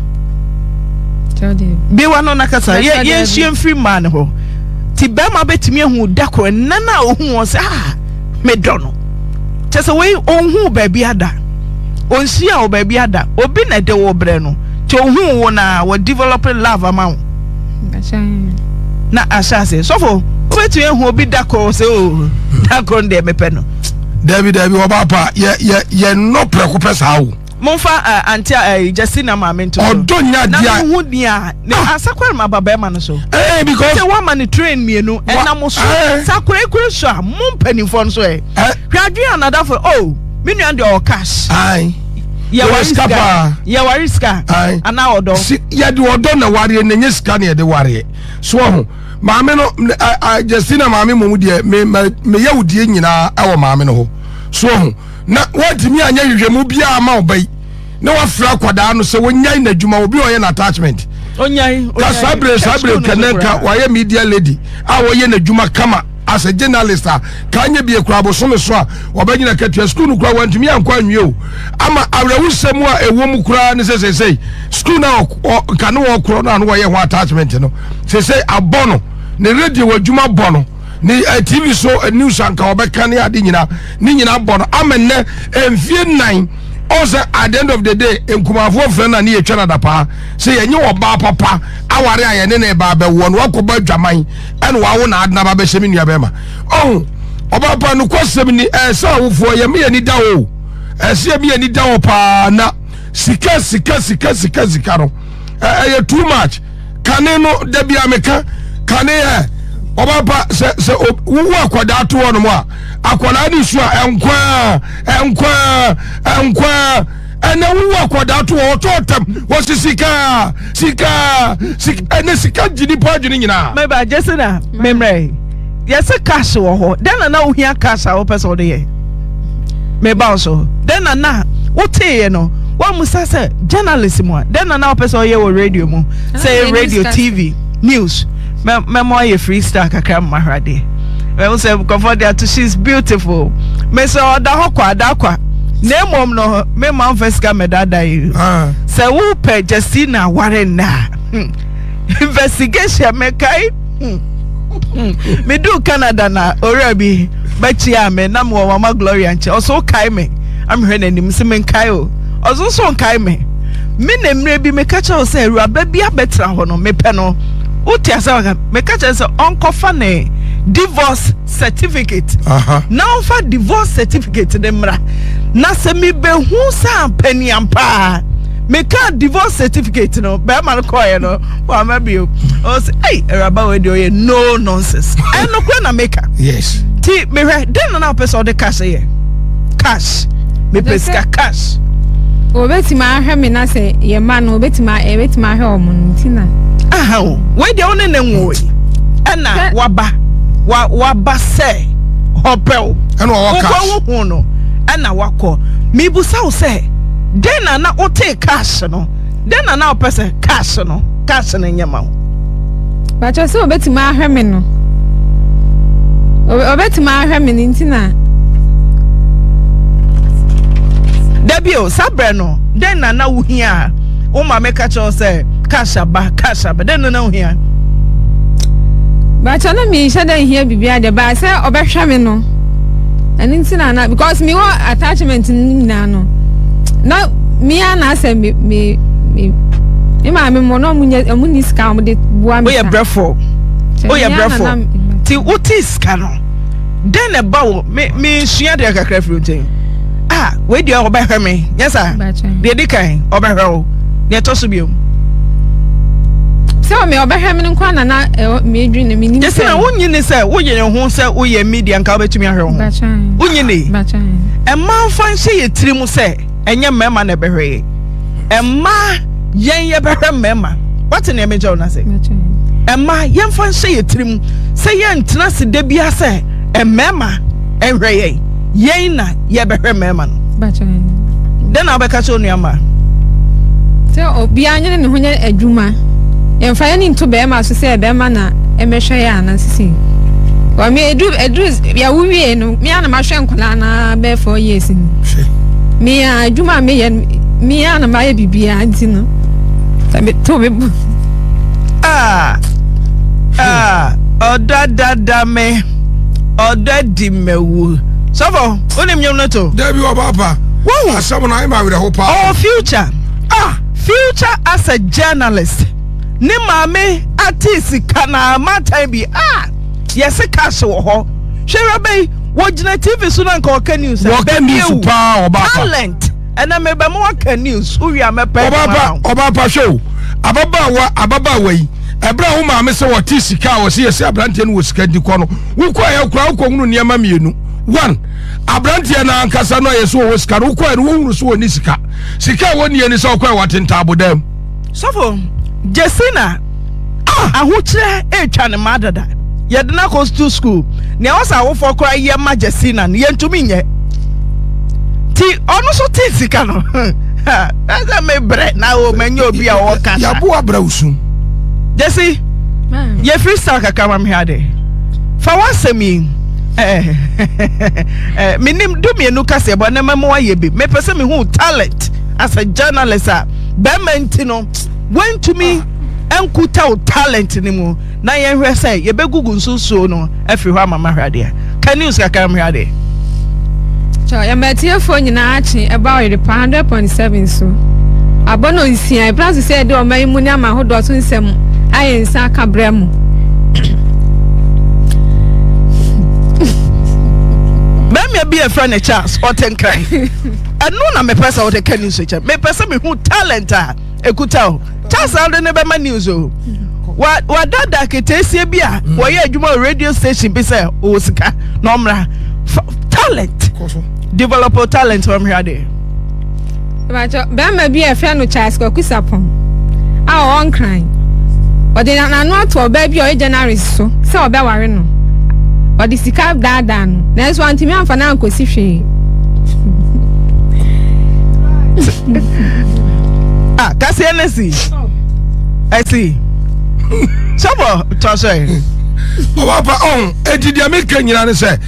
Biewa no na kasa, yɛnsua mfiri mmaa no hɔ. Nti bɛrima bɛtumi ahu da koro, ɛnna no a ɔhu wɔn sɛ, ah, medɔ no. Kyɛ sɛ wei ɔnhu baabi ada, ɔnhyia wo baabi ada, obi na ɛde wo brɛ no. Nti ɔhu wo na wɔ develop love ama wo. Na ahyɛ ase sɔfo wobɛtumi ahu obi da koro sɛ o oh, da koro deɛ mepɛ no. Dabi dabi ɔba pa yɛ yɛ yɛ nnɔ prɛko pɛ saa o. Momfa uh, ante uh, eh, Justina maame nto so. Ɔdɔ nya dia. Na mehu nea ne ah. asakwara ma ba bɛrima no so. Eh, because sɛ wama ne train mmienu ɛnam so. Eh. Sakorekore so a mo mpanimfoɔ no so ɛ. Eh. Hwɛ adwene anadafo oh me nua deɛ ɔwɔ cash. Ayi. Yɛware sika paa. Yɛware sika. Ayi. Anaa ɔdɔ. Si yɛde ɔdɔ na wareɛ na nye sika na yɛde wareɛ. So ɔho maame no ɛ Justina maame mom deɛ me me me yɛ wodie nyinaa ɛwɔ maame no hɔ. So ɔho na wɔntumi anyɛ hwehwɛmu biara ama ɔba yi na wafrɛ akwadaa no sɛ wɔnyae n'adwuma obi a ɔyɛ n'attachment. Onyae. Ka saa bere saa bere kɛnɛ nka wayɛ media lady a wɔyɛ n'adwuma kama. As a journalist a ka nyɛ bie koraa bosome so a ɔbɛnyina katua sukuu no koraa wantumi ankɔ anwie o ama awerɛhosɛm a ɛwɔ mu koraa ne sɛ sɛsɛi sukuu no a ka ne wɔkorɔ no a no wɔyɛ ho attachment no sɛsɛi abɔ no ne radio adwuma bɔ no ne eh, tv so eh, news anka ɔbɛka ne ade nyinaa ne nyinaa bɔ no ama nnɛ mfie nnan ɔsɛ at the end of the day nkumafoɔ frɛ no a ne yɛtwa no adapaa sɛ yɛnyɛ ɔbaa papa aware a yɛne ne ba bɛwoɔ no wakɔbɔ adwaman ɛna wawo na adena ba bɛhyɛ me nua bɛrima ɔho ɔba pa nokwasɛm ni ɛsɛ awofoɔ yɛ me ani da o ɛsɛ yɛ me ani da hɔ paa na sika sika sika sika sika no ɛyɛ too much kane no da bia meka kane ɛ ɔba pa sɛ sɛ wowo akwadaa to hɔ nom a akwadaa ne su a ɛnkwaa ɛnkwaa ɛnkwaa ɛnɛ wowu akwadaa to hɔ ɔtɔ ɔtɛm wɔsi sika sika sika ɛnɛ sika gye nipa adwene nyinaa. mɛba gyesi na mɛmrɛ yɛsɛ cash wɔ hɔ dɛn na na wohia cash a wopɛ sɛ wode yɛ meba wo so dɛn na na woteeɛ no woamusa sɛ journalist mu a dɛn na na wopɛ sɛ ɔyɛ wɔ radio mu sɛ yɛ radio tv news mɛma ɔyɛ freestyle kakra mma hwɛ adeɛ mɛhu sɛ nkurɔfoɔ de ato she is beautiful mesɛ ɔda hɔ kwa ada kwa na mmom no mema mfa sika mɛdada yi ah. sɛ wopɛ Justina ware nna a hmm, investigation mekae hmm, hmm. meduu Canada na owura bi bɛkyia me na mewɔ mama Gloria nkyɛn ɔso wokae me amehwɛ n'anim sɛ menkae o ɔso nso nkae me me na mmerɛ bi meka kyerɛ wo sɛ awuraba bi abɛtena hɔ no mepɛ no wote asɛ ɔka meka kyerɛ sɛ ɔnkɔfa ne divorce certificate na ɔmfa divorce certificate ne mmra na sɛ mebɛhu sɛ ampaniampaa meka divorce certificate no bɛrima no kɔɔɛ no wama bio ɔsɛ ei awuraba wei deɛ ɔyɛ no nonsense ɛnokorɛ na meka yes ti mehwɛ dɛn na na wopɛ sɛ ɔde cash yɛ cash mepɛ sika cash. Obetumi ahwɛ me na sɛ yɛ mma no obetumi ebetumi ahwɛ wɔn no nti na. Aha o wei deɛ wo ne ne nwoe ɛna waba wa waba sɛ ɔpɛ wo ɛna ɔwɔ cash wokɔ wohu no ɛna wakɔ mibusa wo sɛ dɛn na na wotee cash no dɛn na na wopɛ sɛ cash no cash no nyɛ ma wo. Bàtchɛ sɛ obetumi ahwɛ me no obetumi ahwɛ me no nti na. Dabi o saa berɛ no dɛn na na wohia a wo maame ka kyerɛ wo sɛ cash aba cash aba dɛn na na wohia. Bàtchɛ na mi nhyɛ dɛ nhia biribi adeɛ baa sɛ ɔbɛhwɛ me no. Ɛno nti na na because me wɔ attachment no nyinaa no na me a na asɛ me me me me maame mo na ɔmo nyɛ ɔmo ni sika ɔmo de boa me. Woyɛ brɛfo woyɛ brɛfo ti wote sika no dɛn na ɛba wo me me sua deɛ kakra firi nkyɛn ah wei deɛ ɔbɛhwɛ me nyɛ saa deɛ di kan ɔbɛhwɛ wo deɛ ɛtɔ so bio. Sɛ ɔmɛ ɔbɛhwɛ me no nko na na ɛwɔ medwene no menim sɛ. Yɛsɛ na wonyi ne sɛ woyere ho sɛ woyɛ media nka wobɛtumi ahwɛ wo ho wonyi ne ɛma mfa nhyɛ yɛ tiri mu sɛ ɛnyɛ mmarima na ɛbɛhwɛ yɛ ɛma yɛn yɛbɛhwɛ mmarima wate nea mekyɛ wo no ase ɛma yɛmfa nhyɛ yɛ tiri mu sɛ yɛntena ase da bia sɛ mmarima ɛhwɛ yɛn yɛn na yɛbɛhwɛ mmarima no dɛn na wobɛka kyerɛ onua ma sɛ obiara nyene ne ho nyɛ adwuma yɛmfa yɛn nto bɛrima so sɛ bɛrima na ɛmɛhwɛ yɛ ana sisi wɔn edu edu yɛwo wie no me ana mahwɛ nkwadaa na bɛyɛ four years ni me a adwuma a meyɛ no me a na mayɛ biribiara nti no sɛ meto me bo. Ah, ah, ɔdɔ dada me ɔdɔ di mɛwu sɔfo wonim nnwom no to. Dabi ɔba pa. Wohu asɛm no ayɛ ma awerɛho paa. Ɔwɔ future. Ah, future as a journalist. Ne maame ate sika na amatan bi. Ah, yɛse cash wɔ hɔ. Hwɛ awuraba yi, wɔgyina TV so na nka ɔka news. Wɔka news paa ɔba pa. Talent. Ɛnna mebɛ mo aka news. Wowie a mɛpɛ. Ɔba pa, ɔba pa hwɛ o. Ababaawa, ababaawa yi. Ɛberɛ a wo maame sɛ wɔte sika a wɔse yɛsɛ aberanteɛ no wɔ sika nti kɔ no, wokɔɛ koraa wokɔhunu nneɛma mmienu. One, aberanteɛ no ankasa no a yɛsɛ wɔwɔ sika no, wokɔɛ no wohunu sɛ wɔnni sika. Sika a wɔnnie ne sɛ wokɔɛ wɔte ntaabodan mu. Sɔfo, Jessina ahokyerɛ retwa ne mma dada. Yɛde no akɔ to school. Nea ɛwɔ sɛ awofoɔ koraa yɛ ma Jessina no, yɛntumi nyɛ. Ti ɔno nso te sika no. Ɛsɛ mebrɛ na o manya obi a ɔwɔ kasa. Yɛaboa brɛ wo su. Jesse, yɛ freestyle kakra ma mehwɛ ade. Fa w'asɛm yi. Menim dumienu kaseɛ bɔ ne mɛmo ayɛ bi. Mepɛ sɛ mehu talent as a journalist a bɛrima nti no wontumi nkuta wo talent no mu na yɛnhwɛ sɛ yɛbɛgugu nsusuo no afiri hɔ ama mahwɛ adeɛ ka news kakra mehwɛ adeɛ. Kyɛ yɛma atiefoɔ nyinaa akye ɛba Ɔyerepa 100.7 so abɔ no nsia ɛbra so sɛ yɛde ɔman yi mu ne ama ahodoɔ so nsɛm ayɛ nsa aka brɛ mu. Bɛrima bi a ɛfrɛ no Charles ɔte nkran. Ɛno na mepɛ sɛ wode ka news kyɛ. Mepɛ sɛ mehu talent a ɛkuta o. Charles a wode ne bɛma news o. Wadada keteesie bi a mm. wɔyɛ adwuma wɔ radio station bi sɛ ɔwɔ sika na ɔmmra. Talent. Develop talent wɔn hwɛ adeɛ. Bɛrima bi a ɛfrɛ no Charles Kwaku Sapon a ɔwɔ Nkran. Ɔde n'ano ato ɔbaa bi a ɔyɛ journalist so sɛ ɔbɛware no. Ɔde sika daadaa no, nanso wantumi amfa no ankɔsi hwee. Ah, kaseɛ no si. Ɛsi. Sɔbɔ tɔ so ɛ. Ɔbapa ɔn eti deɛ meka nyina ne sɛ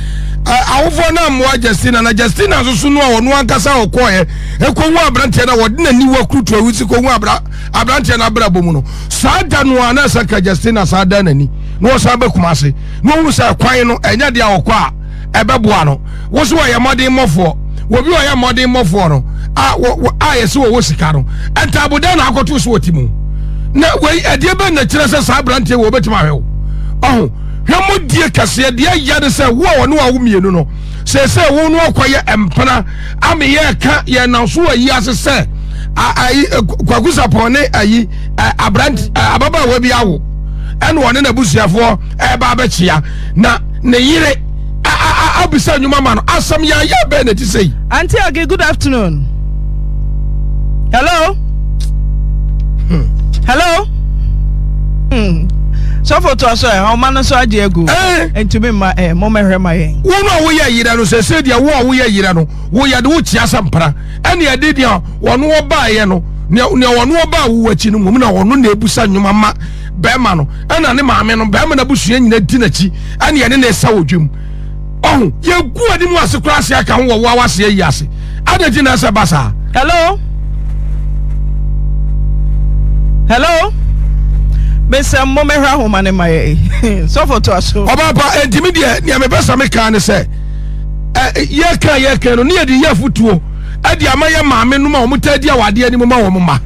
awofoɔ no ammoa Justina na Justina nso so no a ɔno ankasa ɔkɔɔɛ ɛkɔhu aberanteɛ no a wɔde n'ani wa kurutu awusi kɔhu aberanteɛ no abrabɔ mu no saa da no a na ɛsɛ ka Justina saa da n'ani na ɔsan bɛ Kumase na ɔhu sɛ kwan no ɛnyɛ deɛ ɔkɔ a ɛbɛboa no wo so wɔyɛ mmɔden mmɔfoɔ wɔbi ɔyɛ mmɔden mmɔfoɔ no a a yɛsɛ wɔwɔ sika no ntaabodan na akɔto so wɔ ti mu na wei ɛdeɛ bɛ na kyerɛ sɛ saa aberanteɛ wɔ wɔbɛtumi ahwɛ wo ɔho hwɛ mo die kɛseɛ deɛ yɛ ne sɛ wo a ɔne wawo mmienu no sɛsɛ wo no akɔyɛ mpena ame yɛ ka yɛ nam so wɔ yi ase sɛ ayi kwaku sapɔn ne ayi aberante ababaawa bi awo ɛna ɔne n'abusuafoɔ ɛba abɛkyia na ne yere abisa nnwuma ma no asɛm yɛ ayɛ bɛn na ɛte sɛ yi. Auntie Agi, good afternoon. Hello. Hmm. Hello. Hmm. Sɔfo to aso ɛ ɔma no nso agye agu. Eh. Ntumi mma ɛ mo mɛhwɛ ma yɛn. Wo no a woyɛ yerɛ no sɛ sɛ deɛ wo a woyɛ yerɛ no woyɛ de wokyia sɛ mpena ɛne ɛde deɛ wɔno ɔbaeɛ no nea wɔno ɔbaa wo akyi no mmom na wɔno na ebusa nnwuma ma bɛrima no ɛna ne maame no bɛrima no abusua nyina di n'akyi ɛne ɛne ne ɛsa wɔ dwam ɔho yɛgu anim ase koraa ase aka ho wɔ wo awaseɛ yi ase adɛn nti na ɛsɛ ba saa. Hello hello mesɛ mo mɛhwɛ ahoma no ma yɛ sɔfo to aso. Ɔbaapa ɛntimi deɛ nea mepɛ sɛ meka ne sɛ ɛ. Yɛka yɛka no ne yɛde yɛ afotuo de ama yɛ maame nom a wɔn di awadeɛ anim ma wɔn mma.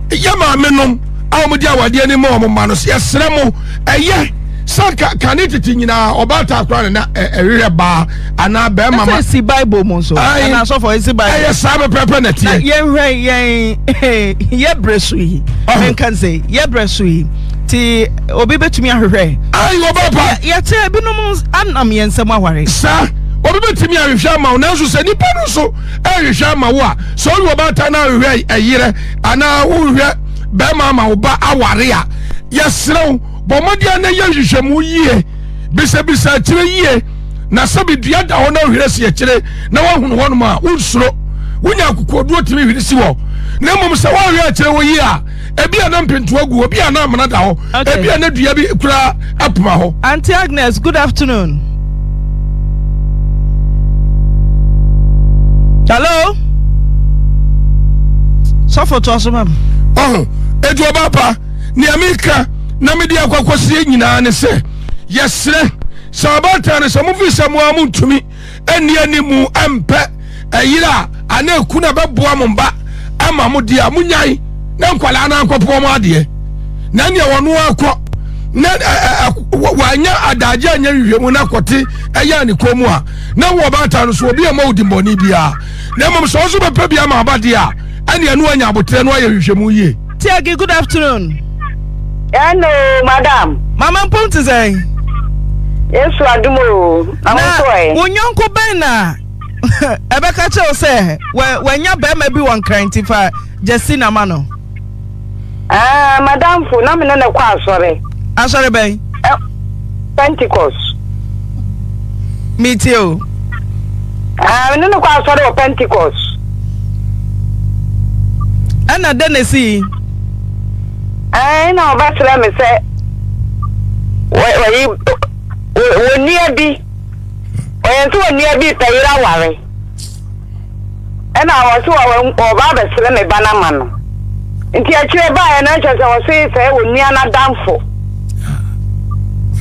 Yɛ maame nom a wɔn di awadeɛ anim ma wɔn mma no, yɛsrɛ mo ɛyɛ sɛ ka kane tete nyinaa ɔbaatan koraa na na ɛhwehwɛ baa anaa bɛrima ma. Ɛsɛ si Bible mu nso. Ɛna asɔfo esi Bible. Ɛyɛ saa pɛpɛpɛ na teɛ. Na yɛnhwɛ yɛn yɛ brɛ so yi. Menka nsɛ yɛ brɛ so yi ti obi betumi ahwehwɛ. Ayi ɔba pa. Yɛte ebinom anam yɛn nsam aware. Saa obi betumi ahwehwɛ ama wo nanso sɛ nipa no nso ɛhwehwɛ ama wo a sɛ ɔyɛ ɔbaatan na ahwehwɛ ɛyerɛ anaa wohwehwɛ bɛrima ama wo ba aware a yɛsrɛ wo bɔ mmɔden a na yɛ nhwehwɛmu yie bisabisa akyire yie na sɛbi dua da hɔ na wohwere si akyire na woahunu hɔnom a wonsuro wonya akokoɔduro tumi hwere si hɔ na mmom sɛ woahwɛ akyire wɔ yie a ebi a na mpentoa gu ebi a na amena da hɔ ebi a na dua bi kura apoma hɔ. Auntie Agnes, good afternoon. Hello. Sɔfo to aso ma m. Ɔho, etu ɔba pa, nea meka na mede akɔ akɔsie nyinaa ne sɛ yɛsrɛ sɛ ɔbaatan no sɛ mofi sɛ mo a montumi nni animu mpɛ ɛyere a anaa ekunu a bɛboa mo mba ama mo deɛ a monyae na nkwadaa no ankɔpɛ wɔn adeɛ na nea wɔn akɔ na wanya adagye anya nhwehwɛmu na akɔte ɛyɛ ne kɔn mu a na wɔ baatan no so obi a ma odi mbɔne biara na mmom sɛ ɔnso bɛpɛ bi ama aba deɛ a ɛne ɛno anya abotrɛ no ayɛ nhwehwɛmu yie. Tiagi, good afternoon. Hello, madam. Mama mpom te sɛn? Yesu adum o. Na wo nso ɛ? Wo nyɔnko bɛn na ɛbɛka kyerɛ wo sɛ wanya bɛrima bi wɔ nkran nti fa Justina ma no? Ah, madamfo, na me ne no kɔ asɔre. Asɔre bɛn? Pentecost. Metie o. Ah, me ne no kɔ asɔre wɔ Pentecost. Ɛna dɛn na esii? Ɛɛ, na ɔbɛsrɛ me sɛ wɔyi wɔnua bi, ɔyɛ sɛ wɔnua bi pɛ yere aware. Ɛna ɔse ɔba abɛsrɛ me ba no ama no. Nti akyire baeɛ no ɛkyɛ sɛ ɔse sɛ onua no adamfo.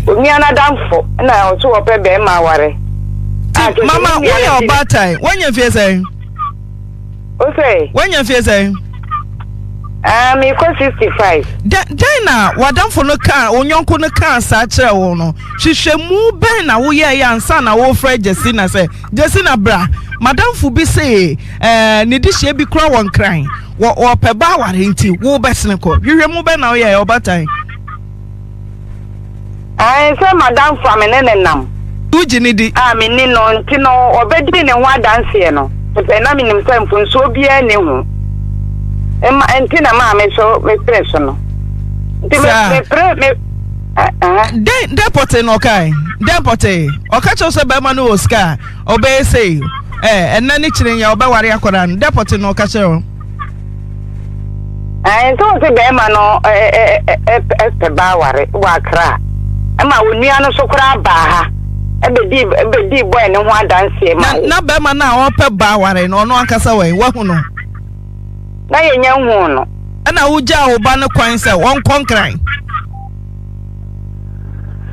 Onua no adamfo na ɔse ɔpɛ bɛrima aware. Ti mama woyɛ ɔbaatan woanya mfie sɛn? Ose. Woanya mfie sɛn? Ah, mekɔ 65. Dɛn na w'adamfo no kaa, wo yɔnko no kaa saa kyerɛɛ wo no? Hwehwɛmu bɛn na woyɛeɛ ansa na worefrɛ Justina sɛ, Justina bra, m'adamfo bi se eh, ne dehyeɛ bi kora wɔ Nkran, wɔ, wɔpɛ ba aware nti wobɛsene kɔ. Hwehwɛmu bɛn na woyɛeɛ, ɔbaatan? Ae, sɛ m'adamfo a me ne no nam. Wogye no di. A menni no nti no, ɔbɛdii ne ho adanseɛ no, efisɛ na menim sɛ mfomsoɔ biara nni ho. Mma nti na maa me nso mepere so no. Nti me, mepere, me, ɛhɛ. Dɛn, dɛn pɔtee na ɔkae? Dɛn pɔtee? Ɔka kyerɛ wo sɛ bɛrima no wɔ sika a, ɔbɛyɛ sei, ɛɛ, ɛnnɛ ne kyerɛ nyɛ ɔbɛware akwadaa no. Dɛn pɔtee na ɔka kyerɛ wo? Ɛɛ sɛ wɔsi bɛrima no pɛ ba aware wɔ Accra ɛma onua no so koraa baa ha ɛbɛdi ɛbɛdi bɔyɛ ne ho adanseɛ ma. Na na bɛrima no a ɔpɛ ba aware no ɔno ankasa wɔ wahu no. Na yɛnya nhuu no. Ɛna wogyaa wo ba no kwan sɛ ɔnkɔ nkran.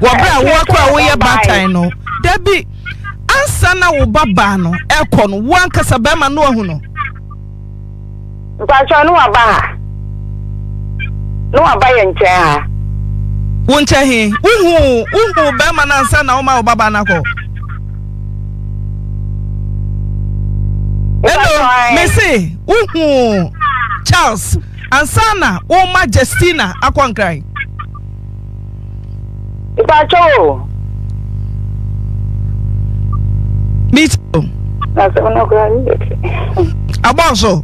Wɔ berɛ a woakɔ a woyɛ baatan no dabi ansa na wo ba baa no ɛkɔ no wo ankasa bɛrima no ahu no. Mpakyɛw ne waba ha? Ne waba yɛn nkyɛn ha? Wo nkyɛn he? Wohuu wohuu bɛrima no ansa na woma wo babaa no akɔ? Hello, mese wohuu Charles ansa na woma Justina akɔ Nkran? Mpakyɛw o. Me too. Na sɛ ɔno koraa ne yɛ Abɔ so.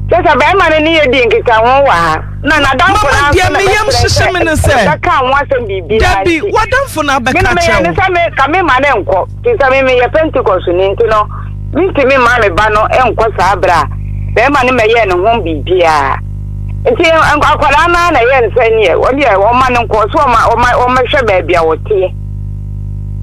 Kyɛ sɛ bɛrima no ne yɛ di nkitaho wɔ ha. Na n'adamfo no Mama deɛ me yam hyehye me ne sɛ. Bɛka ho asɛm biribi. Dabi w'adamfo no abɛka kyerɛ wo. Me sɛ me ka me ma ne nkɔ. Ti sɛ me meyɛ Pentecost ni nti no mentumi mma me ba no nkɔ saa berɛ a bɛrima no mɛyɛ ne ho biribiara. Nti akwadaa no ara na ɛyɛ no sɛ neɛ wɔn deɛ wɔma no nkɔ so wɔma wɔma wɔmɛhwɛ baabi a wɔteɛ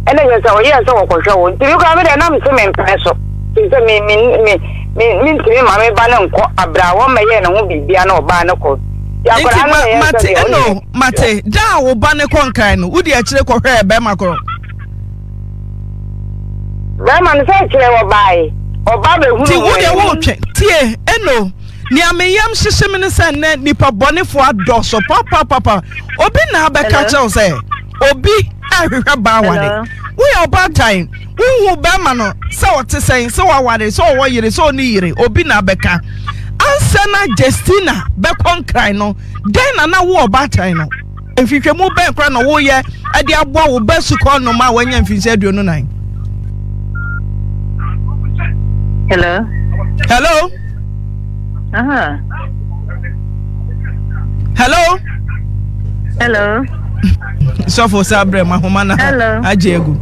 ɛna yɛ sɛ ɔyɛɛ sɛ wɔkɔhwɛ wo nti me koraa me deɛ na mese mempene so firi sɛ me me me me mentumi ma me ba no nkɔ abere a wɔmmɛyɛɛ ne ho biribia na ɔbaa no kɔ nti ma mate ɛno mate da a wo ba no kɔ nkran no wodi akyire kɔhwɛɛ bɛrima korɔ. Bɛrima no sɛ kyerɛ wɔbae. Ɔba bɛhunu Ti wo deɛ wotwɛn. Tie, Eno, nea me yam hyehye me ne sɛ nnɛ nnipa bɔnefoɔ adɔɔso papapapa. Obi na abɛka kyerɛ wo sɛ obi ɛrehwehwɛ baa aware. Woyɛ ɔbaatan, wonhu bɛrima no sɛ ɔte sɛn, sɛ waware, sɛ ɔwɔ yere, sɛ ɔnni yere, obi na abɛka. Ansa na Justina bɛkɔ Nkran no, dɛn na na wo ɔbaatan no, nhwehwɛmu bɛn koraa na woyɛ de aboa wo ba sukɔɔ nom a wanya mfinhyia 24? Hello. Hello. Hello. Hello. Sɔfo sɛ abrɛ ma homa na agye agu.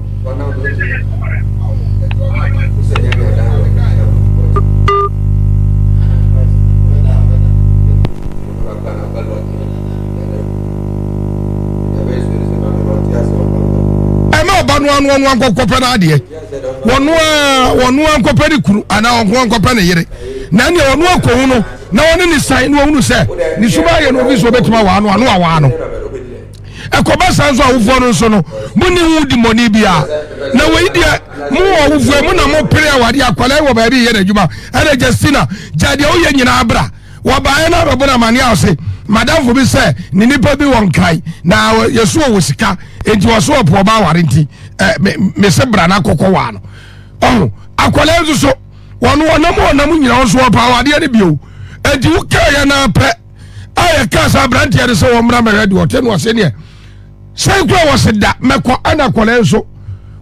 Ɛma ɔba no ano ɔno ankɔkɔpɛ no adeɛ wɔno a wɔno ankɔpɛ ne kunu anaa ɔnko ankɔpɛ ne yere na ɛneɛ ɔno akɔhu no na ɔne ne san na ɔhunu sɛ ne suba ayɛ no obi so ɔbɛtumi awaa no ano awaa no ɛkɔba saa nso awofoɔ no nso no mo ne ho di mmɔne biara na wei deɛ mo wɔ awofoɔ mu na mo pere awadeɛ akwadaa wɔ baabi yɛ n'adwuma ɛna Justina gya deɛ woyɛ nyinaa bra Wɔbaeɛ no abɛbɔ no amaneɛ a ɔse madamfo bi sɛ ne nipa bi wɔ Nkran na yɛso ɔwɔ sika enti ɔso ɔpo ɔba aware nti mese bra na akɔkɔ waa no. Ɔho akwadaa nso so wɔn ɔnam ɔnam nyina ɔso ɔpa awadeɛ no bio enti wokaa yɛ no apɛ a yɛkaa sɛ aberanteɛ no sɛ wɔmmra mɛhwɛ deɛ ɔte no ɔse neɛ sɛn kura wɔ se da mɛkɔ ɛna akwadaa nso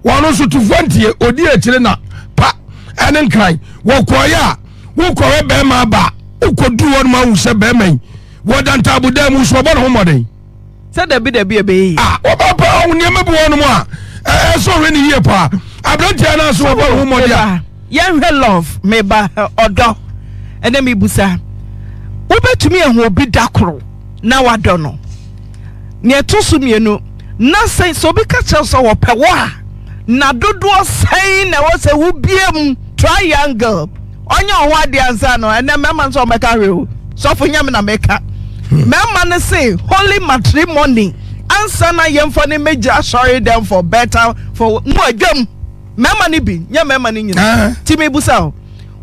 wɔn nso tufoɔ ntie odi akyire na pa ɛne Nkran wɔkɔɔyɛ a wokɔhwɛ bɛrima aba a wokɔduru hɔ nom ahu sɛ bɛrima yi wɔda ntaabodan mu so ɔbɔ ne ho mmɔden sɛ dabi dabi ɛbɛyɛ yi ah wɔba pa ɔho nneɛma bi wɔ nom a ɛsɛ ɔhwɛ ne yie paa aberanteɛ no ase wɔbɔ ne ho mmɔden a yɛnhwɛ love meba ɔdɔ ɛnɛ mebusa wobɛtumi ahu obi da koro na wadɔ no nea ɛto so mmienu na sɛ sɛ obi ka kyerɛ sɛ wɔpɛ wo a na dodoɔ sɛn na ɛwɔ sɛ wobie mu triangle ɔnyɛ ɔho adeɛ ansa no ɛnɛ mmarima nso ɔmɛka hwɛ o sɔfo nyɛ me na mɛka mmarima no se holy matrimony ansa na yɛmfa no mmɛgyina asɔre dɛm for better for mo adwam mmarima no bi nyɛ mmarima no nyinaa ti mebusa o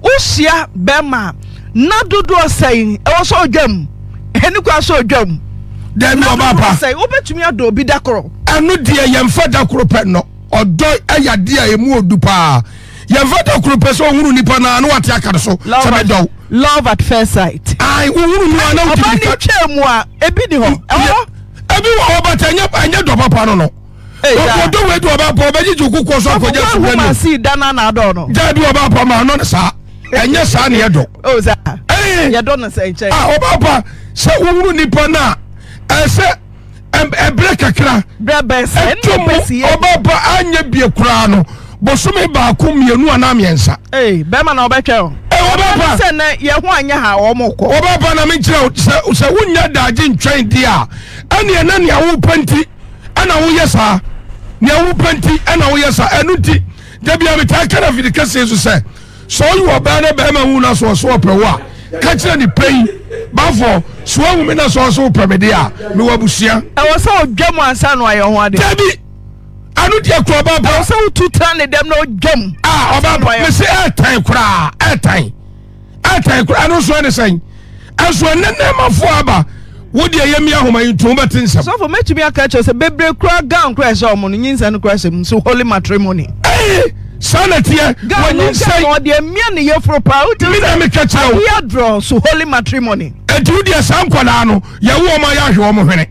Wohyia bɛrima a, na dodoɔ sɛn ɛwɔ sɛ ɔdwam? Ɛni kwan sɛ ɔdwam. Dabi ɔba pa. Sɛn wobɛtumi adɔ obi da koro? Ɛno deɛ yɛmfa da koro pɛ nnɔ. Ɔdɔ yɛ adeɛ a ɛmu ɔdu paa. Yɛmfa da koro pɛ sɛ ɔhunu nipa no a na wate aka no so sɛ mɛdɔ wo. Love at first sight. Ae, wohunu no a na wotumi ka. Ɔba ne twaa mu a, ebi ni hɔ. Ɛwɔ hɔ. Ebi wɔ hɔ but ɛnyɛ ɛnyɛ dɔ papa no no. Ɔdɔ wei de ɔba pa ɔbɛgyegye wo kokoɔ so akɔgya sukuu anim. Ɔba da no na adɔ no. Gya bi ɔba pa ma anɔ no saa. Ɛnyɛ saa na yɛdɔ. O sa. Yɛdɔ no sɛ nkyɛn. Ah ɔba pa sɛ wohunu nipa no a ɛsɛ ɛbrɛ kakra. Brɛ bɛn sɛ ɛto mu ɔba pa anyɛ bie koraa no bosome baako mmienu anaa mmiɛnsa. Ee bɛrima na ɔbɛtwɛn o. Ee ɔba pa. Sɛ nɛ yɛn ho anyɛ ha wɔn kɔ. Ɔba pa na menkyerɛ sɛ sɛ wonya daagye ntwɛn deɛ a ɛneɛ na nea wopɛ nti. ɛna woyɛ saa nea wopɛ nti ɛna woyɛ saa ɛno nti da bia metaa ka no afidi kɛseɛ so sɛ sɛ ɔyɛ ɔbaa na bɛrima hu no so ɔso ɔpɛ wo a ka kyerɛ ne pɛ yi bafoɔ so ahu me na sɛ ɔso wopɛ me deɛ a mewɔ abusua ɛwɔ sɛ ɔdwa mu ansa na ɔayɛ ho ade dabi ɛno deɛ kura ɔbaa pa ɛwɔ sɛ wotu tra ne dɛm na ɔdwa mu a ɔbaa pa mese ɛɛtan koraa ɛɛtan ɛtɛn koraa ɛno nso ɛne sɛn ɛnso ɛnɛ nneɛmafoɔ aba wo deɛ yɛ mi ahoma yi ntom bɛte nsɛm. Sɔfo mɛtumi aka kyerɛ sɛ bebree kura gown kura ɛhyɛ ɔmo no nyinsɛn no kura hyɛ mu nso holy matrimony. Ɛyi saa na teɛ wɔ nyinsɛn. Gown ɔde emia ne yɛforo paa o ti sɛ mi na meka kyerɛ wo. Adeɛ adrɔ so holy matrimony. Eti wo deɛ saa nkwadaa no yɛwo wɔn a yɛahwɛ wɔn hwene.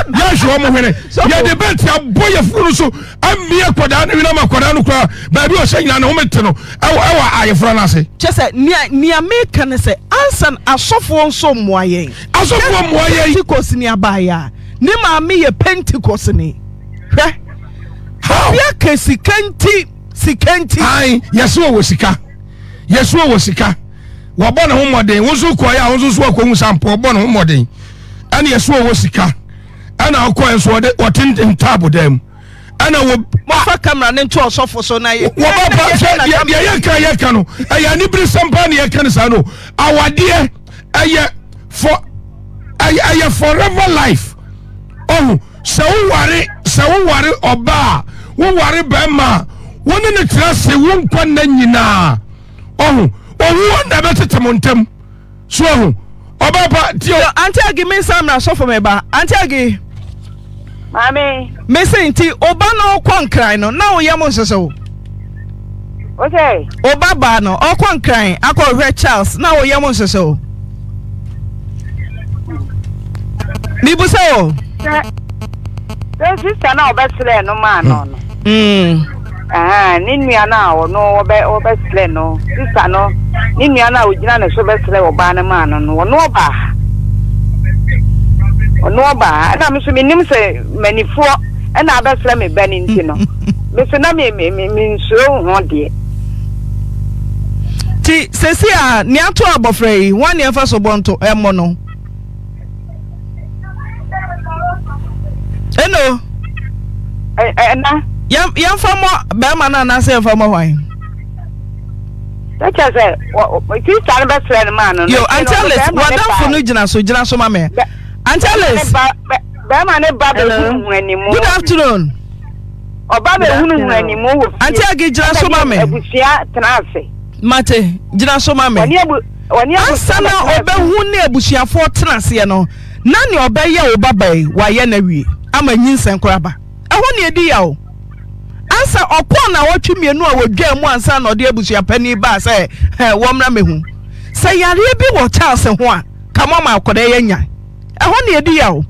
Yɛahwɛ wɔn hwene yɛde bɛnti abɔ yɛfunu no so amia akwadaa no hwene ama akwadaa no koraa baabi ɔhyɛ nyinaa ne home te no ɛwɔ ɛwɔ ayefra no ase. Kyɛ sɛ nea nea meka ne sɛ ansa asɔfoɔ nso mmoa yɛn. Asɔfoɔ mmoa yɛn. Pentecost ni abaayɛ a ne maame yɛ Pentecost ni hwɛ. Obi aka sika nti sika nti. Ayi yɛsɛ ɔwɔ sika yɛsɛ ɔwɔ sika wɔbɔ ne ho mmɔden wo nso kɔɛ a wo nso so akɔhu sampo ɔbɔ ne ho mmɔden. Ɛna ɛso ɔwɔ sika ɛna ɔkɔɛ nso ɔde ɔte ntaabo dan mu ɛna wɔ. Mofa kamera ne nto ɔsɔfo so na yɛ. Wɔba pa sɛ deɛ deɛ yɛka yɛka no ɛyɛ anibere sɛm paa na yɛka no saa no awadeɛ ɛyɛ for ɛyɛ ɛyɛ forever life ɔho sɛ woware sɛ woware ɔbaa woware bɛrima a. Wo ne no tena ase wo nkwa nna nyinaa. Ɔho, owuo na ɛbɛtete mo ntam. So ahu? Ɔbaa pa, tie o. Auntie Agi, me nsa mmra sɔfo me ba. Auntie Agi. Maame. Me se nti, oba no kɔ nkran no, na wo yam nhyehye wo? O sɛ? Oba baa no, ɔkɔ nkran akɔ hwɛ Charles, na wo yam nhyehye wo? Mibusa o. Sɛ sɛ sista no a ɔbɛsrɛ no maa no no. Ne nua no a ɔno ɔbɛ ɔbɛsrɛ no sista no ne nua no a ogyina ne so bɛsrɛ ɔbaa no maa no no ɔno ɔbaa ha ɔno ɔbaa ha ɛna me nso menim sɛ manifoɔ ɛna abɛsrɛ me ba no nti no me so na me me me nsuro ho deɛ. Ti sɛsi a nea ato abɔfra yi wɔn nea ɛfa so bɔ nto ɛmmɔ no. Eno. Ɛna. Yɛmfa mmɔ bɛrima no anaasɛ yɛmfa mmɔ hwan? Kyɛ sɛ sista no bɛsrɛ no maa no. Yo, Auntie Alice, wadamfo no gyina so, gyina so ma me. Auntie Alice. Bɛrima ne ba bɛhunu animu. Good afternoon. Ɔba bɛhunu animu wɔ fie. Auntie Agi gyina so ma me. Abusua tena ase. Mate, gyina so ma me. Ansa na ɔbɛhu ne abusuafoɔ tena aseɛ no, na nea ɔbɛyɛ wo baba yi, wayɛ no awie ama nyinsɛn koraa aba. Ɛhɔ na ɛdi yaw. Ansa ɔkɔɔ nnawɔtwe mmienu a wɔdwaa mu ansa na ɔde abusuapanin baa sɛ wɔmmra mmɛhu. Sɛ yareɛ bi wɔ Charles ho a, ka mo ama akwadaa yi anya. Ɛhɔ na ɛdi yaw.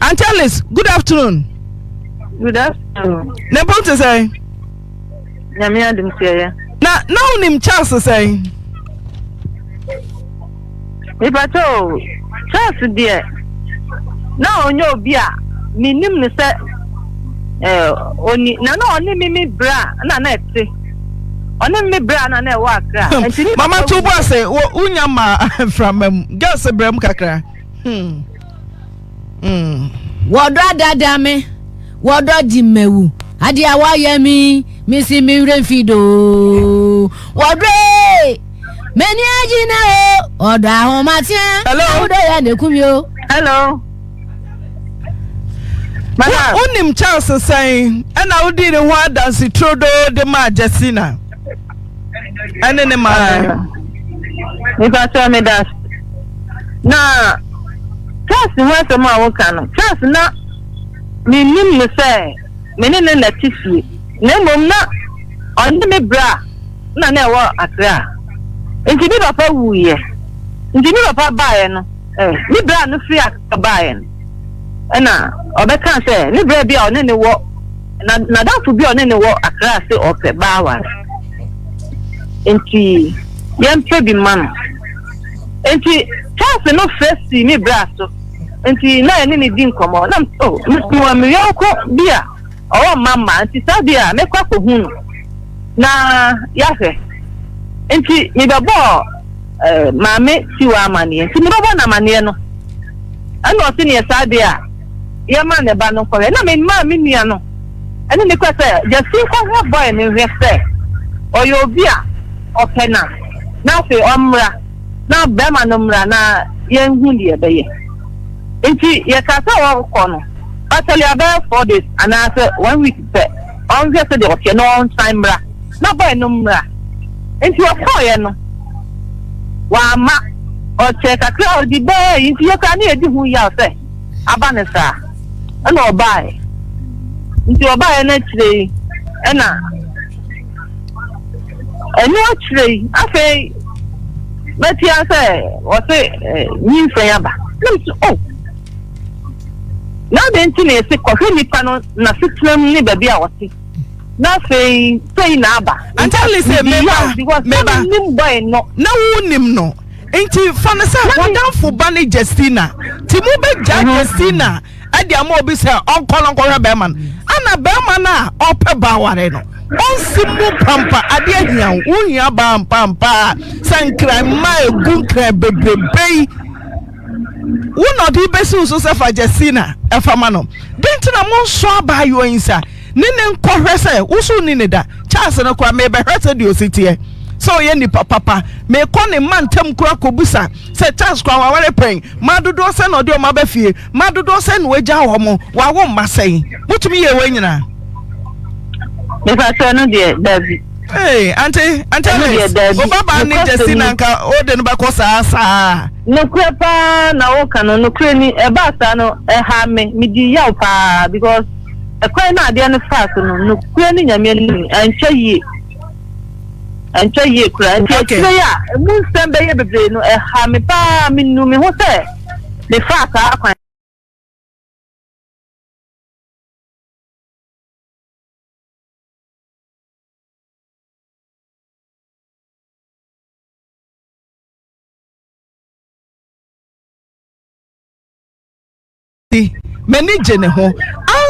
Auntie Alice, good afternoon. Good afternoon. Ne mpom te sɛn? Nyame adom si ɛyɛ. Na na wonim Charles sɛn? Mepatɛ o, Charles deɛ na ɔnyɛ obi a menim no sɛ eh, oni na na ɔne me me bra na na ɛte ɔne me bra na na ɛwɔ Accra. Hmm. Nti ne Mama to bo ase wonya ma mframa mu girls brɛ mu kakra. Hmm. Mm. Wɔdɔ adaadaa me, wɔdɔ di mawu. Adeɛ a wɔayɛ me, mesi me werɛ mfi do. Wɔdɔ ee, m'ani agye na o. Ɔdɔ ahomatea, Hello. awodɔ yɛ na ekum yo. Hello. Madam. Wonim Charles sɛn ɛna wodii ne ho adanse turodoo de maa Justina ɛne ne maame. Nipa sɛ meda na Charles ho asɛm a woka no, Charles na minnim no sɛ me ne no na ɛte fie, na mmom na ɔne me bra na na ɛwɔ Accra. Nti me papa wuiɛ. Nti me papa baeɛ no, eh, me bra no firi Accra baeɛ no, ɛna ɔbɛkaa sɛ ne bra bi a ɔne ne wɔ, na n'adamfo bi a ɔne ne wɔ Accra se ɔpɛ ba aware. Nti yɛmpɛ bi mma no. Enti Charles no frɛ sii me bra so, enti na yɛne no di nkɔmmɔ. Na mese, Oh, mewɔ me yɔnko bi a ɔwɔ mma mmaa, enti saa bi a mɛkɔ akɔhu no na yɛahwɛ. Enti mebɛbɔɔ eh, Maame Tiwa amanneɛ. Enti mebɛbɔ no amanneɛ no, ɛna ɔse neɛ saa deɛ a yɛma ne ba no nkɔhwɛ. Na memaa me nua no ɛne ne kɔ sɛ, Gyasi nkɔhwɛ boy no nhwɛ sɛ ɔyɛ obi a ɔpɛ no a, na afei ɔmmra na barima no mmra na yɛnhu deɛ ɛbɛyɛ. Nti yɛkaa sɛ ɔrekɔ no, actually abɛyɛ 4 days anaasɛ one week pɛ, ɔnhwɛ sɛdeɛ ɔteɛ na ɔnsan mmra na boy no mmra. Nti ɔkɔeɛ no, wamma. Ɔkyɛɛ kakra ɔdi bɛɛ yi nti yɛkoraa ne yɛdi ho yaw sɛ aba no saa. Ɛna ɔbaeɛ. Nti ɔbaeɛ no akyire yi ɛna Ɛno akyire yi, afei mɛte ara sɛ wɔse nyinsɛn aba. Na mese, oh, na adɛn nti na yɛse kɔhwɛ nipa no n'asetena mu ne baabi a ɔte, na afei sei na aba. Auntie Alice, meba, meba. Menim boy no. Na wonim no. Nti fa no sɛ w'adamfo ba ne Justina. Nti mobɛgyaa Justina de ama obi sɛ ɔnkɔ no nkɔhwɛ bɛrima no ana bɛrima no a ɔpɛ baa ware no ɔnsi mu pampa adeɛ ahia wo wohia baa mpampaa sɛ nkran mma egu nkran bebrebe yi wo na ɔde bɛsi wo so sɛ fa Justina ɛfa ma no den nti na monsɔ abaayewa yi nsa ne ne nkɔhwɛ sɛ wo so ni ne da Charles no koraa mebɛhwɛ sɛ deɛ ɔsi teɛ sɛ ɔyɛ nipa papa mekɔ ne mma ntam koraa kɔbusa sɛ Charles koraa waware pɛn mma dodoɔ sɛn na ɔde wɔn aba fie mma dodoɔ sɛn na wagya wɔn wawo mma sɛn motumi yɛ wei nyinaa. Mepakyɛ no deɛ dabi. Hey, ante ante Alex, wo ba ne gyesi na nka o de no bɛkɔ saa saa. Nokorɛ paa na woka no, nokorɛ ni, ɛbaa saa no ɛhaa me, medii yaw paa because ɛkwan no a adeɛ no faa so no, nokorɛ ne Nyame anim ankyɛ yie, ankyɛ yie koraa, nti akyire yi a ɛmu nsɛm bɛyɛ bebree no ɛhaa me paa, menuu me ho sɛ mefaa saa kwan. M'ani gye ne ho.